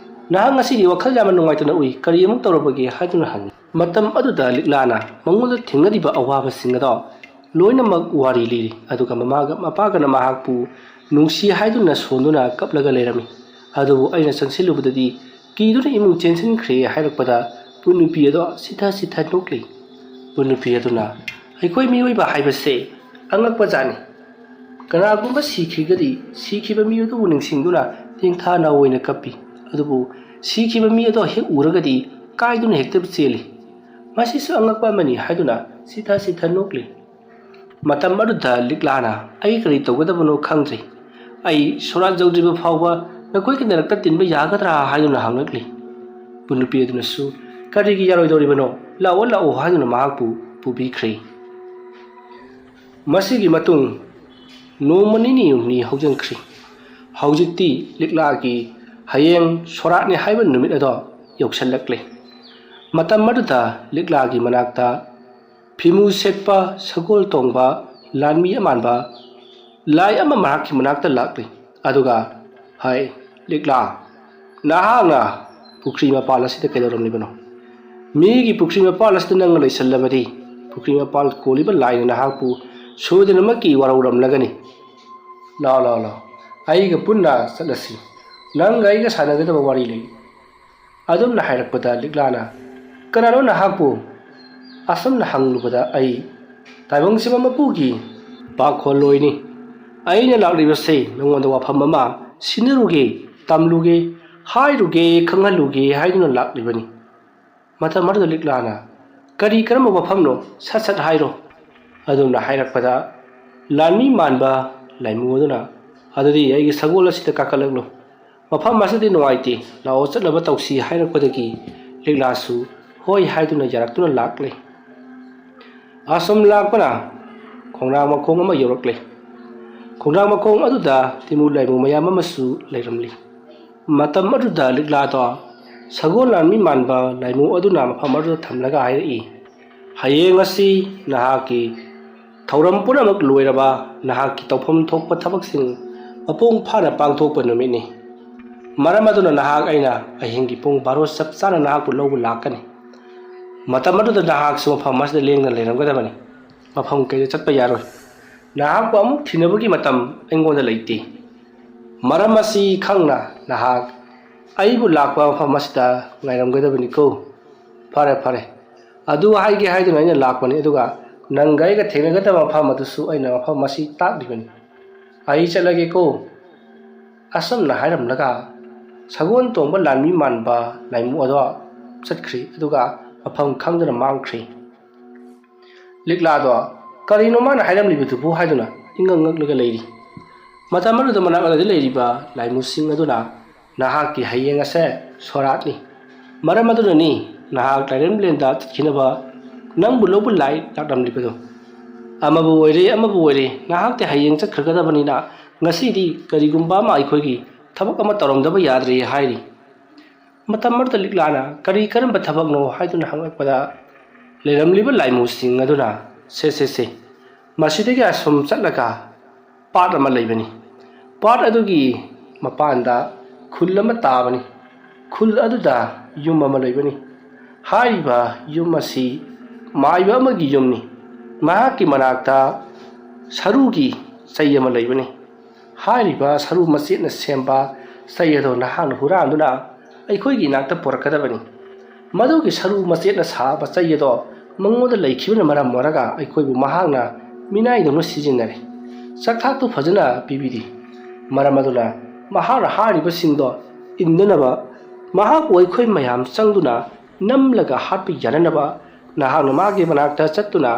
"ꯅꯍꯥꯛ ꯉꯁꯤꯗꯤ ꯋꯥꯈꯜ ꯌꯥꯝꯅ ꯅꯨꯡꯉꯥꯏꯇꯅ ꯎꯏ, ꯀꯔꯤ ꯑꯃꯨꯛ ꯇꯧꯔꯕꯒꯦ?" ꯍꯥꯏꯗꯨꯅ ꯍꯪꯉꯤ꯫ ꯃꯇꯝ ꯑꯗꯨꯗ ꯂꯤꯛꯂꯥꯅ ꯃꯉꯣꯟꯗ ꯊꯦꯡꯅꯔꯤꯕ ꯑꯋꯥꯕꯁꯤꯡ ꯑꯗꯣ ꯂꯣꯏꯅꯃꯛ ꯋꯥꯔꯤ ꯂꯤꯔꯤ꯫ ꯑꯗꯨꯒ ꯃꯃꯥꯒ ꯃꯄꯥꯒꯅ ꯃꯍꯥꯛꯄꯨ ꯅꯨꯡꯁꯤ ꯍꯥꯏꯗꯨꯅ ꯁꯣꯟꯗꯨꯅ ꯀꯞꯂꯒ ꯂꯩꯔꯝꯃꯤ꯫ ꯑꯗꯨꯕꯨ ꯑꯩꯅ ꯆꯪꯁꯤꯜꯂꯨꯕꯗꯗꯤ ꯀꯤꯗꯨꯅ ꯏꯃꯨꯡ ꯆꯦꯟꯁꯤꯟꯈ꯭ꯔꯦ ꯍꯥꯏꯔꯛꯄꯗ ꯄꯨꯟ ꯅꯨꯄꯤ ꯑꯗꯣ ꯁꯤꯊ ꯁꯤꯊ ꯅꯣꯛꯂꯤ꯫ ꯄꯨꯟ ꯅꯨꯄꯤ ꯑꯗꯨꯅ, "ꯑꯩꯈꯣꯏ ꯃꯤꯑꯣꯏꯕ ꯍꯥꯏꯕꯁꯦ ꯑꯉꯛꯄ ꯖꯥꯠꯅꯤ꯫ ꯀꯅꯥꯒꯨꯝꯕ ꯁꯤꯈ꯭ꯔꯒꯗꯤ ꯁꯤꯈꯤꯕ ꯃꯤ ꯑꯗꯨꯕꯨ ꯅꯤꯡꯁꯤꯡꯗꯨꯅ ꯇꯦꯡꯊꯥꯅ ꯑꯣꯏꯅ ꯀꯞꯄꯤ꯫ ꯑꯗꯨꯕꯨ ꯁꯤꯈꯤꯕ ꯃꯤ ꯑꯗꯣ ꯍꯦꯛ ꯎꯔꯒꯗꯤ ꯀꯥꯏꯗꯨꯅ ꯍꯦꯛꯇ ꯆꯦꯜꯂꯤ꯫ ꯃꯁꯤꯁꯨ ꯑꯉꯛꯄ ꯑꯃꯅꯤ" ꯍꯥꯏꯗꯨꯅ ꯁꯤꯊ ꯁꯤꯊ ꯅꯣꯛꯂꯤ꯫ ꯃꯇꯝ ꯑꯗꯨꯗ ꯂꯤꯛꯂꯥꯅ, "ꯑꯩ ꯀꯔꯤ ꯇꯧꯒꯗꯕꯅꯣ ꯈꯪꯗ꯭ꯔꯦ꯫ ꯑꯩ ꯁꯣꯔꯥꯠ ꯌꯧꯗ꯭ꯔꯤꯕ ꯐꯥꯎꯕ ꯅꯈꯣꯏꯒꯤ ꯅꯔꯛꯇ ꯇꯤꯟꯕ ꯌꯥꯒꯗ꯭ꯔꯥ?" ꯍꯥꯏꯗꯨꯅ ꯍꯪꯂꯛꯂꯤ꯫ ꯄꯨꯟ ꯅꯨꯄꯤ ꯑꯗꯨꯅꯁꯨ, "ꯀꯔꯤꯒꯤ ꯌꯥꯔꯣꯏꯗꯧꯔꯤꯕꯅꯣ? ꯂꯥꯛꯑꯣ, ꯂꯥꯛꯑꯣ" ꯍꯥꯏꯗꯨꯅ ꯃꯍꯥꯛꯄꯨ ꯄꯨꯕꯤꯈ꯭ꯔꯦ꯫ ꯃꯁꯤꯒꯤ ꯃꯇꯨꯡ ꯅꯣꯡꯃ ꯅꯤꯅꯤ ꯍꯨꯝꯅꯤ ꯍꯧꯖꯤꯟꯈ꯭ꯔꯦ꯫ ꯍꯧꯖꯤꯛꯇꯤ ꯂꯤꯛꯂꯥꯒꯤ ꯍꯌꯦꯡ ꯁꯣꯔꯥꯠꯅꯤ ꯍꯥꯏꯕ ꯅꯨꯃꯤꯠ ꯑꯗꯣ ꯌꯧꯁꯤꯜꯂꯛꯂꯦ꯫ ꯃꯇꯝ ꯑꯗꯨꯗ ꯂꯤꯛꯂꯥꯒꯤ ꯃꯅꯥꯛꯇ ꯐꯤꯃꯨ ꯁꯦꯠꯄ ꯁꯒꯣꯜ ꯇꯣꯡꯕ ꯂꯥꯟꯃꯤ ꯑꯃꯥꯟꯕ ꯂꯥꯏ ꯑꯃ ꯃꯍꯥꯛꯀꯤ ꯃꯅꯥꯛꯇ ꯂꯥꯛꯂꯤ꯫ ꯑꯗꯨꯒ ꯍꯥꯏ, "ꯂꯤꯛꯂꯥ, ꯅꯍꯥꯛꯅ ꯄꯨꯈ꯭ꯔꯤ ꯃꯄꯥꯜ ꯑꯁꯤꯗ ꯀꯩꯗꯧꯔꯝꯂꯤꯕꯅꯣ? ꯃꯤꯒꯤ ꯄꯨꯈ꯭ꯔꯤ ꯃꯄꯥꯜ ꯑꯁꯤꯗ ꯅꯪꯅ ꯂꯩꯁꯜꯂꯕꯗꯤ ꯄꯨꯈ꯭ꯔꯤ ꯃꯄꯥꯜ ꯀꯣꯜꯂꯤꯕ ꯂꯥꯏꯅ ꯅꯍꯥꯛꯄꯨ ꯁꯣꯏꯗꯅꯃꯛꯀꯤ ꯋꯥꯔꯧꯔꯝꯂꯒꯅꯤ꯫ ꯂꯥꯛꯑꯣ, ꯂꯥꯛꯑꯣ, ꯂꯥꯛꯑꯣ, ꯑꯩꯒ ꯄꯨꯟꯅ ꯆꯠꯂꯁꯤ꯫ ꯅꯪꯒ ꯑꯩꯒ ꯁꯥꯟꯅꯒꯗꯕ ꯋꯥꯔꯤ ꯂꯩ꯫" ꯑꯗꯨꯝꯅ ꯍꯥꯏꯔꯛꯄꯗ ꯂꯤꯛꯂꯥꯅ, "ꯀꯅꯥꯅꯣ ꯅꯍꯥꯛꯄꯨ?" ꯑꯁꯨꯝꯅ ꯍꯪꯂꯨꯕꯗ, "ꯑꯩ ꯇꯥꯏꯕꯪꯁꯤꯕ ꯃꯄꯨꯒꯤ ꯄꯥꯈꯣꯜꯂꯣꯏꯅꯤ꯫ ꯑꯩꯅ ꯂꯥꯛꯂꯤꯕꯁꯦ ꯅꯉꯣꯟꯗ ꯋꯥꯐꯝ ꯑꯃ ꯁꯤꯟꯅꯔꯨꯒꯦ, ꯇꯝꯂꯨꯒꯦ, ꯍꯥꯏꯔꯨꯒꯦ, ꯈꯪꯍꯜꯂꯨꯒꯦ ꯍꯥꯏꯗꯨꯅ ꯂꯥꯛꯂꯤꯕꯅꯤ꯫" ꯃꯇꯝ ꯑꯗꯨꯗ ꯂꯤꯛꯂꯥꯅ, "ꯀꯔꯤ ꯀꯔꯝꯕ ꯋꯥꯐꯝꯅꯣ? ꯁꯠ ꯁꯠ ꯍꯥꯏꯔꯣ꯫" ꯑꯗꯨꯝꯅ ꯍꯥꯏꯔꯛꯄꯗ ꯂꯥꯟꯃꯤ ꯃꯥꯟꯕ ꯂꯥꯏꯃꯨ ꯑꯗꯨꯅ, "ꯑꯗꯨꯗꯤ ꯑꯩꯒꯤ ꯁꯒꯣꯜ ꯑꯁꯤꯗ ꯀꯥꯈꯠꯂꯛꯂꯣ꯫ ꯃꯐꯝ ꯑꯁꯤꯗꯤ ꯅꯨꯡꯉꯥꯏꯇꯦ, ꯂꯥꯛꯑꯣ ꯆꯠꯅꯕ ꯇꯧꯁꯤ" ꯍꯥꯏꯔꯛꯄꯗꯒꯤ ꯂꯤꯛꯂꯥꯁꯨ ꯍꯣꯏ ꯍꯥꯏꯗꯨꯅ ꯌꯥꯔꯛꯇꯨꯅ ꯂꯥꯛꯂꯦ꯫ ꯑꯁꯨꯝ ꯂꯥꯛꯄꯅ ꯈꯣꯡꯅꯥꯡ ꯃꯈꯣꯡ ꯑꯃ ꯌꯧꯔꯛꯂꯦ꯫ ꯈꯣꯡꯅꯥꯡ ꯃꯈꯣꯡ ꯑꯗꯨꯗ ꯇꯤꯃꯨ ꯂꯥꯏꯃꯨ ꯃꯌꯥꯝ ꯑꯃꯁꯨ ꯂꯩꯔꯝꯂꯤ꯫ ꯃꯇꯝ ꯑꯗꯨꯗ ꯂꯤꯛꯂꯥꯗꯣ ꯁꯒꯣꯜ ꯂꯥꯟꯃꯤ ꯃꯥꯟꯕ ꯂꯥꯏꯃꯨ ꯑꯗꯨꯅ ꯃꯐꯝ ꯑꯗꯨꯗ ꯊꯝꯂꯒ ꯍꯥꯏꯔꯛꯏ, "ꯍꯌꯦꯡ ꯑꯁꯤ ꯅꯍꯥꯛꯀꯤ ꯊꯧꯔꯝ ꯄꯨꯝꯅꯃꯛ ꯂꯣꯏꯔꯕ, ꯅꯍꯥꯛꯀꯤ ꯇꯧꯐꯝ ꯊꯣꯛꯄ ꯊꯕꯛꯁꯤꯡ ꯃꯄꯨꯡ ꯐꯥꯅ ꯄꯥꯡꯊꯣꯛꯄ ꯅꯨꯃꯤꯠꯅꯤ꯫ ꯃꯔꯝ ꯑꯗꯨꯅ ꯅꯍꯥꯛ ꯑꯩꯅ ꯑꯍꯤꯡꯒꯤ ꯄꯨꯡ ꯕꯥꯔꯣ ꯆꯞ ꯆꯥꯅ ꯅꯍꯥꯛꯄꯨ ꯂꯧꯕ ꯂꯥꯛꯀꯅꯤ꯫ ꯃꯇꯝ ꯑꯗꯨꯗ ꯅꯍꯥꯛꯁꯨ ꯃꯐꯝ ꯑꯁꯤꯗ ꯂꯦꯡꯗꯅ ꯂꯩꯔꯝꯒꯗꯕꯅꯤ꯫ ꯃꯐꯝ ꯀꯩꯗ ꯆꯠꯄ ꯌꯥꯔꯣꯏ꯫ ꯅꯍꯥꯛꯄꯨ ꯑꯃꯨꯛ ꯊꯤꯅꯕꯒꯤ ꯃꯇꯝ ꯑꯩꯉꯣꯟꯗ ꯂꯩꯇꯦ꯫ ꯃꯔꯝ ꯑꯁꯤ ꯈꯪꯅ ꯅꯍꯥꯛ ꯑꯩꯕꯨ ꯂꯥꯛꯄ ꯃꯐꯝ ꯑꯁꯤꯗ ꯉꯥꯏꯔꯝꯒꯗꯕꯅꯤꯀꯣ꯫" "ꯐꯔꯦ, ꯐꯔꯦ, ꯑꯗꯨ ꯍꯥꯏꯒꯦ ꯍꯥꯏꯗꯨꯅ ꯑꯩꯅ ꯂꯥꯛꯄꯅꯤ, ꯑꯗꯨꯒ ꯅꯪꯒ ꯑꯩꯒ ꯊꯦꯡꯅꯒꯗꯕ ꯃꯐꯝ ꯑꯗꯨꯁꯨ ꯑꯩꯅ ꯃꯐꯝ ꯑꯁꯤ ꯇꯥꯛꯂꯤꯕꯅꯤ꯫ ꯑꯩ ꯆꯠꯂꯒꯦꯀꯣ꯫" ꯑꯁꯨꯝꯅ ꯍꯥꯏꯔꯝꯂꯒ ꯁꯒꯣꯜ ꯇꯣꯡꯕ ꯂꯥꯟꯃꯤ ꯃꯥꯟꯕ ꯂꯥꯏꯃꯨ ꯑꯗꯣ ꯆꯠꯈ꯭ꯔꯤ, ꯑꯗꯨꯒ ꯃꯐꯝ ꯈꯪꯗꯅ ꯃꯥꯡꯈ꯭ꯔꯤ꯫ ꯂꯤꯛꯂꯥꯗꯣ "ꯀꯔꯤꯅꯣ ꯃꯥꯅ ꯍꯥꯏꯔꯝꯂꯤꯕꯗꯨꯕꯨ?" ꯍꯥꯏꯗꯨꯅ ꯏꯉꯛ ꯉꯛꯂꯒ ꯂꯩꯔꯤ꯫ ꯃꯇꯝ ꯑꯗꯨꯗ ꯃꯅꯥꯛ ꯑꯗꯨꯗ ꯂꯩꯔꯤꯕ ꯂꯥꯏꯃꯨꯁꯤꯡ ꯑꯗꯨꯅ, "ꯅꯍꯥꯛꯀꯤ ꯍꯌꯦꯡ ꯑꯁꯦ ꯁꯣꯔꯥꯠꯅꯤ꯫ ꯃꯔꯝ ꯑꯗꯨꯅꯅꯤ ꯅꯍꯥꯛ ꯂꯥꯏꯔꯦꯝꯂꯦꯟꯗ ꯆꯠꯈꯤꯅꯕ ꯅꯪꯕꯨ ꯂꯧꯕ ꯂꯥꯏ ꯂꯥꯛꯂꯝꯂꯤꯕꯗꯨ꯫ ꯑꯃꯕꯨ ꯑꯣꯏꯔꯦ, ꯑꯃꯕꯨ ꯑꯣꯏꯔꯦ, ꯅꯍꯥꯛꯇꯤ ꯍꯌꯦꯡ ꯆꯠꯈ꯭ꯔꯒꯗꯕꯅꯤꯅ "ꯉꯁꯤꯗꯤ ꯀꯔꯤꯒꯨꯝꯕ ꯑꯃ ꯑꯩꯈꯣꯏꯒꯤ ꯊꯕꯛ ꯑꯃ ꯇꯧꯔꯝꯗꯕ ꯌꯥꯗ꯭ꯔꯦ" ꯍꯥꯏꯔꯤ꯫ ꯃꯇꯝ ꯑꯗꯨꯗ ꯂꯤꯛꯂꯥꯅ "ꯀꯔꯤ ꯀꯔꯝꯕ ꯊꯕꯛꯅꯣ?" ꯍꯥꯏꯗꯨꯅ ꯍꯪꯂꯛꯄꯗ, ꯂꯩꯔꯝꯂꯤꯕ ꯂꯥꯏꯃꯨꯁꯤꯡ ꯑꯗꯨꯅ, "ꯁꯦ, ꯁꯦ, ꯁꯦ, ꯃꯁꯤꯗꯒꯤ ꯑꯁꯨꯝ ꯆꯠꯂꯒ ꯄꯥꯠ ꯑꯃ ꯂꯩꯕꯅꯤ꯫ ꯄꯥꯠ ꯑꯗꯨꯒꯤ ꯃꯄꯥꯟꯗ ꯈꯨꯜ ꯑꯃ ꯇꯥꯕꯅꯤ꯫ ꯈꯨꯜ ꯑꯗꯨꯗ ꯌꯨꯝ ꯑꯃ ꯂꯩꯕꯅꯤ꯫ ꯍꯥꯏꯔꯤꯕ ꯌꯨꯝ ꯑꯁꯤ ꯃꯥꯏꯕ ꯑꯃꯒꯤ ꯌꯨꯝꯅꯤ꯫ ꯃꯍꯥꯛꯀꯤ ꯃꯅꯥꯛꯇ ꯁꯔꯨꯒꯤ ꯆꯩ ꯑꯃ ꯂꯩꯕꯅꯤ꯫ ꯍꯥꯏꯔꯤꯕ ꯁꯔꯨ ꯃꯆꯦꯠꯅ ꯁꯦꯝꯕ ꯆꯩ ꯑꯗꯣ ꯅꯍꯥꯛꯅ ꯍꯨꯔꯥꯟꯗꯨꯅ ꯑꯩꯈꯣꯏꯒꯤ ꯏꯅꯥꯛꯇ ꯄꯨꯔꯛꯀꯗꯕꯅꯤ꯫ ꯃꯗꯨꯒꯤ ꯁꯔꯨ ꯃꯆꯦꯠꯅ ꯁꯥꯕ ꯆꯩ ꯑꯗꯣ ꯃꯉꯣꯟꯗ ꯂꯩꯈꯤꯕꯅ ꯃꯔꯝ ꯑꯣꯏꯔꯒ ꯑꯩꯈꯣꯏꯕꯨ ꯃꯍꯥꯛꯅ ꯃꯤꯅꯥꯏꯗꯧꯅ ꯁꯤꯖꯤꯟꯅꯔꯦ꯫ ꯆꯥꯛꯊꯥꯛꯇꯨ ꯐꯖꯅ ꯄꯤꯕꯤꯔꯤ꯫ ꯃꯔꯝ ꯑꯗꯨꯅ ꯃꯍꯥꯛꯅ ꯍꯥꯏꯔꯤꯕꯁꯤꯡꯗꯣ ꯏꯟꯗꯅꯕ, ꯃꯍꯥꯛꯄꯨ ꯑꯩꯈꯣꯏ ꯃꯌꯥꯝ ꯆꯪꯗꯨꯅ ꯅꯝꯂꯒ ꯍꯥꯠꯄ ꯌꯥꯅꯅꯕ ꯅꯍꯥꯛꯅ ꯃꯥꯒꯤ ꯃꯅꯥꯛꯇ ꯆꯠꯇꯨꯅ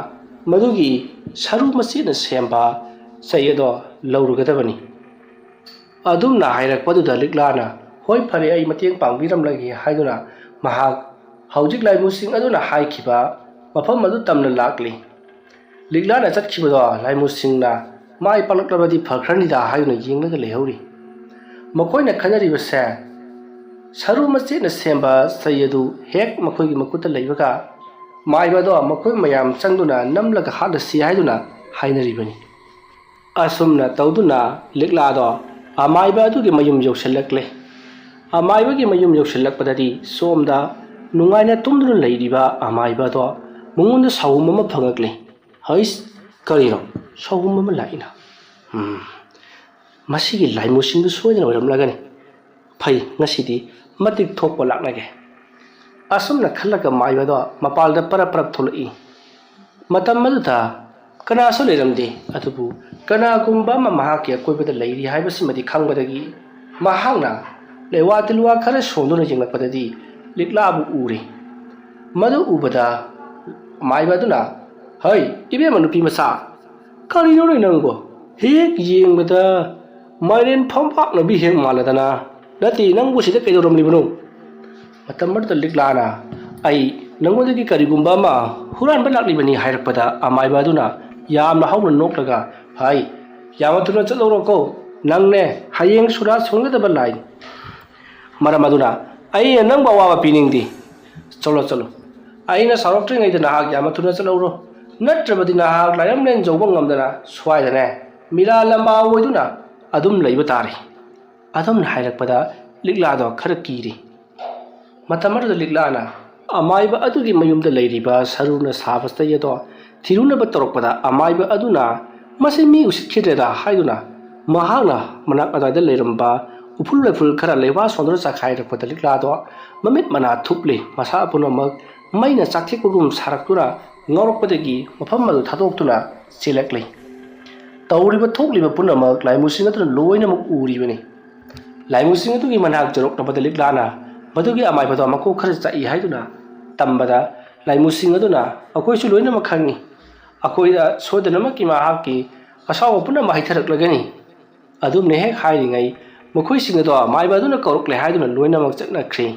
ꯃꯗꯨꯒꯤ ꯁꯔꯨ ꯃꯆꯦꯠꯅ ꯁꯦꯝꯕ ꯆꯩ ꯑꯗꯣ ꯂꯧꯔꯨꯒꯗꯕꯅꯤ"꯫ ꯑꯗꯨꯝꯅ ꯍꯥꯏꯔꯛꯄꯗꯨꯗ ꯂꯤꯛꯂꯥꯅ, "ꯍꯣꯏ, ꯐꯔꯦ, ꯑꯩ ꯃꯇꯦꯡ ꯄꯥꯡꯕꯤꯔꯝꯂꯒꯦ" ꯍꯥꯏꯗꯨꯅ ꯃꯍꯥꯛ ꯍꯧꯖꯤꯛ ꯂꯥꯏꯃꯨꯁꯤꯡ ꯑꯗꯨꯅ ꯍꯥꯏꯈꯤꯕ ꯃꯐꯝ ꯑꯗꯨ ꯇꯝꯅ ꯂꯥꯛꯂꯤ꯫ ꯂꯤꯛꯂꯥꯅ ꯆꯠꯈꯤꯕꯗꯣ ꯂꯥꯏꯃꯨꯁꯤꯡꯅ ꯃꯥꯏ ꯄꯥꯛꯂꯛꯂꯕꯗꯤ ꯐꯈ꯭ꯔꯅꯤꯗ ꯍꯥꯏꯗꯨꯅ ꯌꯦꯡꯂꯒ ꯂꯩꯍꯧꯔꯤ꯫ ꯃꯈꯣꯏꯅ ꯈꯟꯅꯔꯤꯕꯁꯦ ꯁꯔꯨ ꯃꯆꯦꯠꯅ ꯁꯦꯝꯕ ꯆꯩ ꯑꯗꯨ ꯍꯦꯛ ꯃꯈꯣꯏꯒꯤ ꯃꯈꯨꯠꯇ ꯂꯩꯕꯒ ꯃꯥꯏꯕ ꯑꯗꯣ ꯃꯈꯣꯏ ꯃꯌꯥꯝ ꯆꯪꯗꯨꯅ ꯅꯝꯂꯒ ꯍꯥꯠꯂꯁꯤ ꯍꯥꯏꯗꯨꯅ ꯍꯥꯏꯅꯔꯤꯕꯅꯤ꯫ ꯑꯁꯨꯝꯅ ꯇꯧꯗꯨꯅ ꯂꯤꯛꯂꯥꯗꯣ ꯑꯃꯥꯏꯕ ꯑꯗꯨꯒꯤ ꯃꯌꯨꯝ ꯌꯧꯁꯤꯜꯂꯛꯂꯦ꯫ ꯑꯃꯥꯏꯕꯒꯤ ꯃꯌꯨꯝ ꯌꯧꯁꯤꯜꯂꯛꯄꯗꯗꯤ ꯁꯣꯝꯗ ꯅꯨꯡꯉꯥꯏꯅ ꯇꯨꯝꯗꯨꯅ ꯂꯩꯔꯤꯕ ꯑꯃꯥꯏꯕ ꯑꯗꯣ ꯃꯉꯣꯟꯗ ꯁꯥꯎꯍꯨꯝ ꯑꯃ ꯐꯪꯉꯛꯂꯦ꯫ "ꯍꯩꯁ, ꯀꯔꯤꯅꯣ ꯁꯥꯎꯍꯨꯝ ꯑꯃ ꯂꯥꯛꯏꯅ? ꯎꯝ, ꯃꯁꯤꯒꯤ ꯂꯥꯏꯃꯨꯁꯤꯡꯗꯨ ꯁꯣꯏꯗꯅ ꯑꯣꯏꯔꯝꯂꯒꯅꯤ꯫ ꯐꯩ, ꯉꯁꯤꯗꯤ ꯃꯇꯤꯛ ꯊꯣꯛꯄ ꯂꯥꯛꯅꯒꯦ"꯫ ꯑꯁꯨꯝꯅ ꯈꯜꯂꯒ ꯃꯥꯏꯕꯗꯣ ꯃꯄꯥꯜꯗ ꯄꯔꯞ ꯄꯔꯞ ꯊꯣꯛꯂꯛꯏ꯫ ꯃꯇꯝ ꯑꯗꯨꯗ ꯀꯅꯥꯁꯨ ꯂꯩꯔꯝꯗꯦ, ꯑꯗꯨꯕꯨ ꯀꯅꯥꯒꯨꯝꯕ ꯑꯃ ꯃꯍꯥꯛꯀꯤ ꯑꯀꯣꯏꯕꯗ ꯂꯩꯔꯤ ꯍꯥꯏꯕꯁꯤꯃꯗꯤ ꯈꯪꯕꯗꯒꯤ ꯃꯍꯥꯛꯅ ꯂꯩꯋꯥ ꯇꯤꯜꯋꯥ ꯈꯔ ꯁꯣꯟꯗꯨꯅ ꯌꯦꯡꯂꯛꯄꯗꯗꯤ ꯂꯤꯛꯂꯥꯕꯨ ꯎꯔꯦ꯫ ꯃꯗꯨ ꯎꯕꯗ ꯃꯥꯏꯕ ꯑꯗꯨꯅ, "ꯍꯩ, ꯏꯕꯦꯝꯃ ꯅꯨꯄꯤ ꯃꯆꯥ, ꯀꯔꯤꯅꯣꯅꯦ ꯅꯪꯕꯣ? ꯍꯦꯛ ꯌꯦꯡꯕꯗ ꯃꯥꯏꯔꯦꯟ ꯐꯝꯄꯥꯛꯅꯕꯤ ꯍꯦꯛ ꯃꯥꯜꯂꯗꯅ꯫ ꯅꯠꯇꯦ, ꯅꯪꯕꯨ ꯁꯤꯗ ꯀꯩꯗꯧꯔꯝꯂꯤꯕꯅꯣ?" ꯃꯇꯝ ꯑꯗꯨꯗ ꯂꯤꯛꯂꯥꯅ, "ꯑꯩ ꯅꯪꯉꯣꯟꯗꯒꯤ ꯀꯔꯤꯒꯨꯝꯕ ꯑꯃ ꯍꯨꯔꯥꯟꯕ ꯂꯥꯛꯂꯤꯕꯅꯤ" ꯍꯥꯏꯔꯛꯄꯗ ꯑꯃꯥꯏꯕ ꯑꯗꯨꯅ ꯌꯥꯝꯅ ꯍꯧꯅ ꯅꯣꯛꯂꯒ, "ꯍꯩ, "ꯌꯥꯝꯅ ꯊꯨꯅ ꯆꯠꯍꯧꯔꯣꯀꯣ, ꯅꯪꯅꯦ ꯍꯌꯦꯡ ꯁꯨꯔꯥ ꯁꯣꯟꯒꯗꯕ ꯂꯥꯏꯅꯤ꯫ ꯃꯔꯝ ꯑꯗꯨꯅ ꯑꯩꯅ ꯅꯪꯕꯨ ꯑꯋꯥꯕ ꯄꯤꯅꯤꯡꯗꯦ꯫ ꯆꯠꯂꯣ, ꯆꯠꯂꯣ꯫ ꯑꯩꯅ ꯁꯥꯎꯔꯛꯇ꯭ꯔꯤꯉꯩꯗ ꯅꯍꯥꯛ ꯌꯥꯝꯅ ꯊꯨꯅ ꯆꯠꯍꯧꯔꯣ, ꯅꯠꯇ꯭ꯔꯕꯗꯤ ꯅꯍꯥꯛ ꯂꯥꯏꯔꯝꯂꯦꯟ ꯌꯧꯕ ꯉꯝꯗꯅ ꯁ꯭ꯋꯥꯏꯗꯅꯦ ꯃꯤꯂꯥ ꯂꯝꯕꯥ ꯑꯣꯏꯗꯨꯅ ꯑꯗꯨꯝ ꯂꯩꯕ ꯇꯥꯔꯦ"꯫ ꯑꯗꯨꯝꯅ ꯍꯥꯏꯔꯛꯄꯗ ꯂꯤꯛꯂꯥꯗꯣ ꯈꯔ ꯀꯤꯔꯦ꯫ ꯃꯇꯝ ꯑꯗꯨꯗ ꯂꯤꯛꯂꯥꯅ ꯑꯃꯥꯏꯕ ꯑꯗꯨꯒꯤ ꯃꯌꯨꯝꯗ ꯂꯩꯔꯤꯕ ꯁꯔꯨꯅ ꯁꯥꯕ ꯆꯩ ꯑꯗꯣ ꯊꯤꯔꯨꯅꯕ ꯇꯧꯔꯛꯄꯗ, ꯑꯃꯥꯏꯕ ꯑꯗꯨꯅ "ꯃꯁꯤ ꯃꯤ ꯎꯁꯤꯠꯈꯤꯗ꯭ꯔꯦꯗ" ꯍꯥꯏꯗꯨꯅ ꯃꯍꯥꯛꯅ ꯃꯅꯥꯛ ꯑꯗꯨꯋꯥꯏꯗ ꯂꯩꯔꯝꯕ ꯎꯐꯨꯜ ꯋꯥꯏꯐꯨꯜ ꯈꯔ ꯂꯩꯋꯥ ꯁꯣꯟꯗꯨꯅ ꯆꯥꯈꯥꯏꯔꯛꯄꯗ, ꯂꯤꯛꯂꯥꯗꯣ ꯃꯃꯤꯠ ꯃꯅꯥ ꯊꯨꯞꯂꯦ, ꯃꯁꯥ ꯄꯨꯝꯅꯃꯛ ꯃꯩꯅ ꯆꯥꯛꯊꯦꯛꯄꯒꯨꯝ ꯁꯥꯔꯛꯇꯨꯅ ꯉꯥꯎꯔꯛꯄꯗꯒꯤ ꯃꯐꯝ ꯑꯗꯨ ꯊꯥꯗꯣꯛꯇꯨꯅ ꯆꯦꯜꯂꯛꯂꯦ꯫ ꯇꯧꯔꯤꯕ ꯊꯣꯛꯂꯤꯕ ꯄꯨꯝꯅꯃꯛ ꯂꯥꯏꯃꯨꯁꯤꯡ ꯑꯗꯨꯅ ꯂꯣꯏꯅꯃꯛ ꯎꯔꯤꯕꯅꯤ꯫ ꯂꯥꯏꯃꯨꯁꯤꯡ ꯑꯗꯨꯒꯤ ꯃꯅꯥꯛ ꯌꯧꯔꯛꯂꯕꯗ ꯂꯤꯛꯂꯥꯅ ꯃꯗꯨꯒꯤ ꯑꯃꯥꯏꯕꯗꯣ ꯃꯀꯣꯛ ꯈꯔ ꯆꯥꯛꯏ ꯍꯥꯏꯗꯨꯅ ꯇꯝꯕꯗ, ꯂꯥꯏꯃꯨꯁꯤꯡ ꯑꯗꯨꯅ "ꯑꯩꯈꯣꯏꯁꯨ ꯂꯣꯏꯅꯃꯛ ꯈꯪꯏ, ꯑꯩꯈꯣꯏꯗ ꯁꯣꯏꯗꯅꯃꯛꯀꯤ ꯃꯍꯥꯛꯀꯤ ꯑꯁꯥꯎꯕ ꯄꯨꯝꯅꯃꯛ ꯍꯩꯊꯔꯛꯂꯒꯅꯤ"꯫ ꯑꯗꯨꯝꯅ ꯍꯦꯛ ꯍꯥꯏꯔꯤꯉꯩ ꯃꯈꯣꯏꯁꯤꯡ ꯑꯗꯣ ꯑꯃꯥꯏꯕ ꯑꯗꯨꯅ ꯀꯧꯔꯛꯂꯦ ꯍꯥꯏꯗꯨꯅ ꯂꯣꯏꯅꯃꯛ ꯆꯠꯅꯈ꯭ꯔꯦ꯫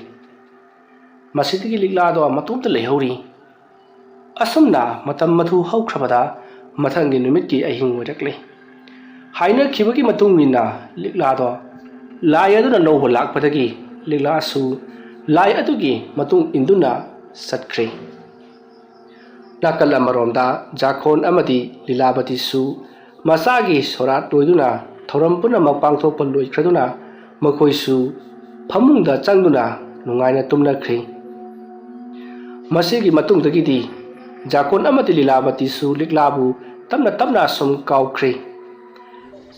ꯃꯁꯤꯗꯒꯤ ꯂꯤꯛꯂꯥꯗꯣ ꯃꯇꯣꯝꯇ ꯂꯩꯍꯧꯔꯤ꯫ ꯑꯁꯨꯝꯅ ꯃꯇꯝ ꯑꯗꯨ ꯍꯧꯈ꯭ꯔꯕꯗ ꯃꯊꯪꯒꯤ ꯅꯨꯃꯤꯠꯀꯤ ꯑꯍꯤꯡ ꯑꯣꯏꯔꯛꯂꯦ꯫ ꯍꯥꯏꯅꯈꯤꯕꯒꯤ ꯃꯇꯨꯡ ꯏꯟꯅ ꯂꯤꯛꯂꯥꯗꯣ ꯂꯥꯏ ꯑꯗꯨꯅ ꯂꯧꯕ ꯂꯥꯛꯄꯗꯒꯤ ꯂꯤꯛꯂꯥꯁꯨ ꯂꯥꯏ ꯑꯗꯨꯒꯤ ꯃꯇꯨꯡ ꯏꯟꯗꯨꯅ ꯆꯠꯈ꯭ꯔꯦ꯫ ꯅꯥꯀꯜ ꯑꯃꯔꯣꯝꯗ ꯖꯥꯈꯣꯟ ꯑꯃꯗꯤ ꯂꯤꯂꯥꯕꯇꯤꯁꯨ ꯃꯆꯥꯒꯤ ꯁꯣꯔꯥꯠ ꯂꯣꯏꯗꯨꯅ ꯊꯧꯔꯝ ꯄꯨꯝꯅꯃꯛ ꯄꯥꯡꯊꯣꯛꯄ ꯂꯣꯏꯈ꯭ꯔꯗꯨꯅ ꯃꯈꯣꯏꯁꯨ ꯐꯃꯨꯡꯗ ꯆꯪꯗꯨꯅ ꯅꯨꯡꯉꯥꯏꯅ ꯇꯨꯝꯅꯈ꯭ꯔꯦ꯫ ꯃꯁꯤꯒꯤ ꯃꯇꯨꯡꯗꯒꯤꯗꯤ ꯖꯥꯀꯣꯟ ꯑꯃꯗꯤ ꯂꯤꯂꯥꯕꯇꯤꯁꯨ ꯂꯤꯛꯂꯥꯕꯨ ꯇꯞꯅ ꯇꯞꯅ ꯑꯁꯨꯝ ꯀꯥꯎꯈ꯭ꯔꯦ꯫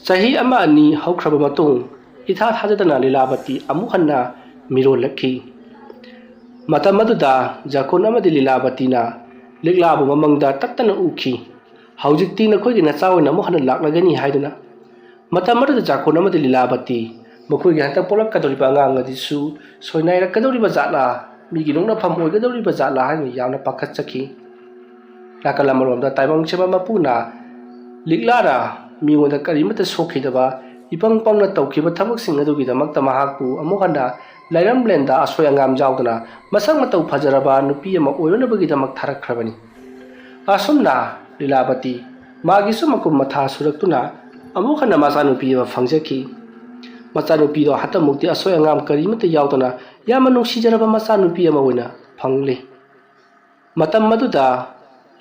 ꯆꯍꯤ ꯑꯃ ꯑꯅꯤ ꯍꯧꯈ꯭ꯔꯕ ꯃꯇꯨꯡ, ꯏꯊꯥ ꯊꯥꯖꯗꯅ ꯂꯤꯂꯥꯕꯇꯤ ꯑꯃꯨꯛ ꯍꯟꯅ ꯃꯤꯔꯣꯜꯂꯛꯈꯤ꯫ ꯃꯇꯝ ꯑꯗꯨꯗ ꯖꯥꯀꯣꯟ ꯑꯃꯗꯤ ꯂꯤꯂꯥꯕꯇꯤꯅ ꯂꯤꯛꯂꯥꯕꯨ ꯃꯃꯪꯗ ꯇꯠꯇꯅ ꯎꯈꯤ꯫ "ꯍꯧꯖꯤꯛꯇꯤ ꯅꯈꯣꯏꯒꯤ ꯅꯆꯥ ꯑꯣꯏꯅ ꯑꯃꯨꯛ ꯍꯟꯅ ꯂꯥꯛꯂꯒꯅꯤ" ꯍꯥꯏꯗꯨꯅ꯫ ꯃꯇꯝ ꯑꯗꯨꯗ ꯖꯥꯀꯣꯟ ꯑꯃꯗꯤ ꯂꯤꯂꯥꯕꯇꯤ ꯃꯈꯣꯏꯒꯤ ꯍꯟꯗꯛ ꯄꯣꯛꯂꯛꯀꯗꯧꯔꯤꯕ ꯑꯉꯥꯡ ꯑꯗꯨꯁꯨ ꯁꯣꯏꯅꯥꯏꯔꯛꯀꯗꯧꯔꯤꯕ ꯖꯥꯠꯂꯥ, ꯃꯤꯒꯤ ꯅꯣꯛꯅꯐꯝ ꯑꯣꯏꯒꯗꯧꯔꯤꯕ ꯖꯥꯠꯂꯥ ꯍꯥꯏꯅ ꯌꯥꯝꯅ ꯄꯥꯈꯠꯆꯈꯤ꯫ ꯅꯥꯀꯜ ꯑꯃꯔꯣꯝꯗ ꯇꯥꯏꯕꯪ ꯁꯦꯝꯕ ꯃꯄꯨꯅ ꯂꯤꯛꯂꯥꯅ ꯃꯤꯉꯣꯟꯗ ꯀꯔꯤꯃꯠꯇ ꯁꯣꯛꯈꯤꯗꯕ, ꯏꯄꯪ ꯄꯪꯅ ꯇꯧꯈꯤꯕ ꯊꯕꯛꯁꯤꯡ ꯑꯗꯨꯒꯤꯗꯃꯛꯇ ꯃꯍꯥꯛꯄꯨ ꯑꯃꯨꯛ ꯍꯟꯅ ꯂꯥꯏꯔꯝꯂꯦꯟꯗ ꯑꯁꯣꯏ ꯑꯉꯥꯝ ꯌꯥꯎꯗꯅ ꯃꯁꯛ ꯃꯇꯧ ꯐꯖꯔꯕ ꯅꯨꯄꯤ ꯑꯃ ꯑꯣꯏꯔꯨꯅꯕꯒꯤꯗꯃꯛ ꯊꯥꯔꯛꯈ꯭ꯔꯕꯅꯤ꯫ ꯑꯁꯨꯝꯅ ꯂꯤꯂꯥꯕꯇꯤ ꯃꯥꯒꯤꯁꯨ ꯃꯀꯨꯝ ꯃꯊꯥ ꯁꯨꯔꯛꯇꯨꯅ ꯑꯃꯨꯛ ꯍꯟꯅ ꯃꯆꯥꯅꯨꯄꯤ ꯑꯃ ꯐꯪꯖꯈꯤ꯫ ꯃꯆꯥꯅꯨꯄꯤꯗꯣ ꯍꯟꯗꯛꯃꯨꯛꯇꯤ ꯑꯁꯣꯏ ꯑꯉꯥꯝ ꯀꯔꯤꯃꯠꯇ ꯌꯥꯎꯗꯅ ꯌꯥꯝꯅ ꯅꯨꯡꯁꯤꯖꯔꯕ ꯃꯆꯥꯅꯨꯄꯤ ꯑꯃ ꯑꯣꯏꯅ ꯐꯪꯂꯦ꯫ ꯃꯇꯝ ꯑꯗꯨꯗ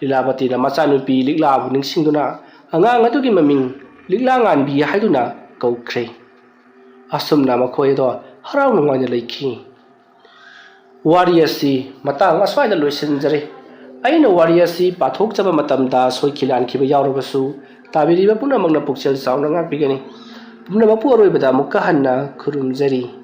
ꯂꯤꯂꯥꯕꯇꯤꯅ ꯃꯆꯥꯅꯨꯄꯤ ꯂꯤꯛꯂꯥꯕꯨ ꯅꯤꯡꯁꯤꯡꯗꯨꯅ ꯑꯉꯥꯡ ꯑꯗꯨꯒꯤ ꯃꯃꯤꯡ ꯂꯤꯛꯂꯥ ꯉꯥꯟꯕꯤ ꯍꯥꯏꯗꯨꯅ ꯀꯧꯈ꯭ꯔꯦ꯫ ꯑꯁꯨꯝꯅ ꯃꯈꯣꯏ ꯑꯗꯣ ꯍꯔꯥꯎ ꯅꯨꯡꯉꯥꯏꯅ ꯂꯩꯈꯤ꯫ ꯋꯥꯔꯤ ꯑꯁꯤ ꯃꯇꯥꯡ ꯑꯁ꯭ꯋꯥꯏꯗ ꯂꯣꯏꯁꯤꯟꯖꯔꯦ꯫ ꯑꯩꯅ ꯋꯥꯔꯤ ꯑꯁꯤ ꯄꯥꯊꯣꯛꯆꯕ ꯃꯇꯝꯗ ꯁꯣꯏꯈꯤ ꯂꯥꯟꯈꯤꯕ ꯌꯥꯎꯔꯕꯁꯨ, ꯇꯥꯕꯤꯔꯤꯕ ꯄꯨꯝꯅꯃꯛꯅ ꯄꯨꯛꯆꯦꯜ ꯆꯥꯎꯅ ꯉꯥꯛꯄꯤꯒꯅꯤ꯫ ꯄꯨꯝꯅꯃꯛꯄꯨ ꯑꯔꯣꯏꯕꯗ ꯑꯃꯨꯛꯀ ꯍꯟꯅ ꯈꯨꯔꯨꯝꯖꯔꯤ꯫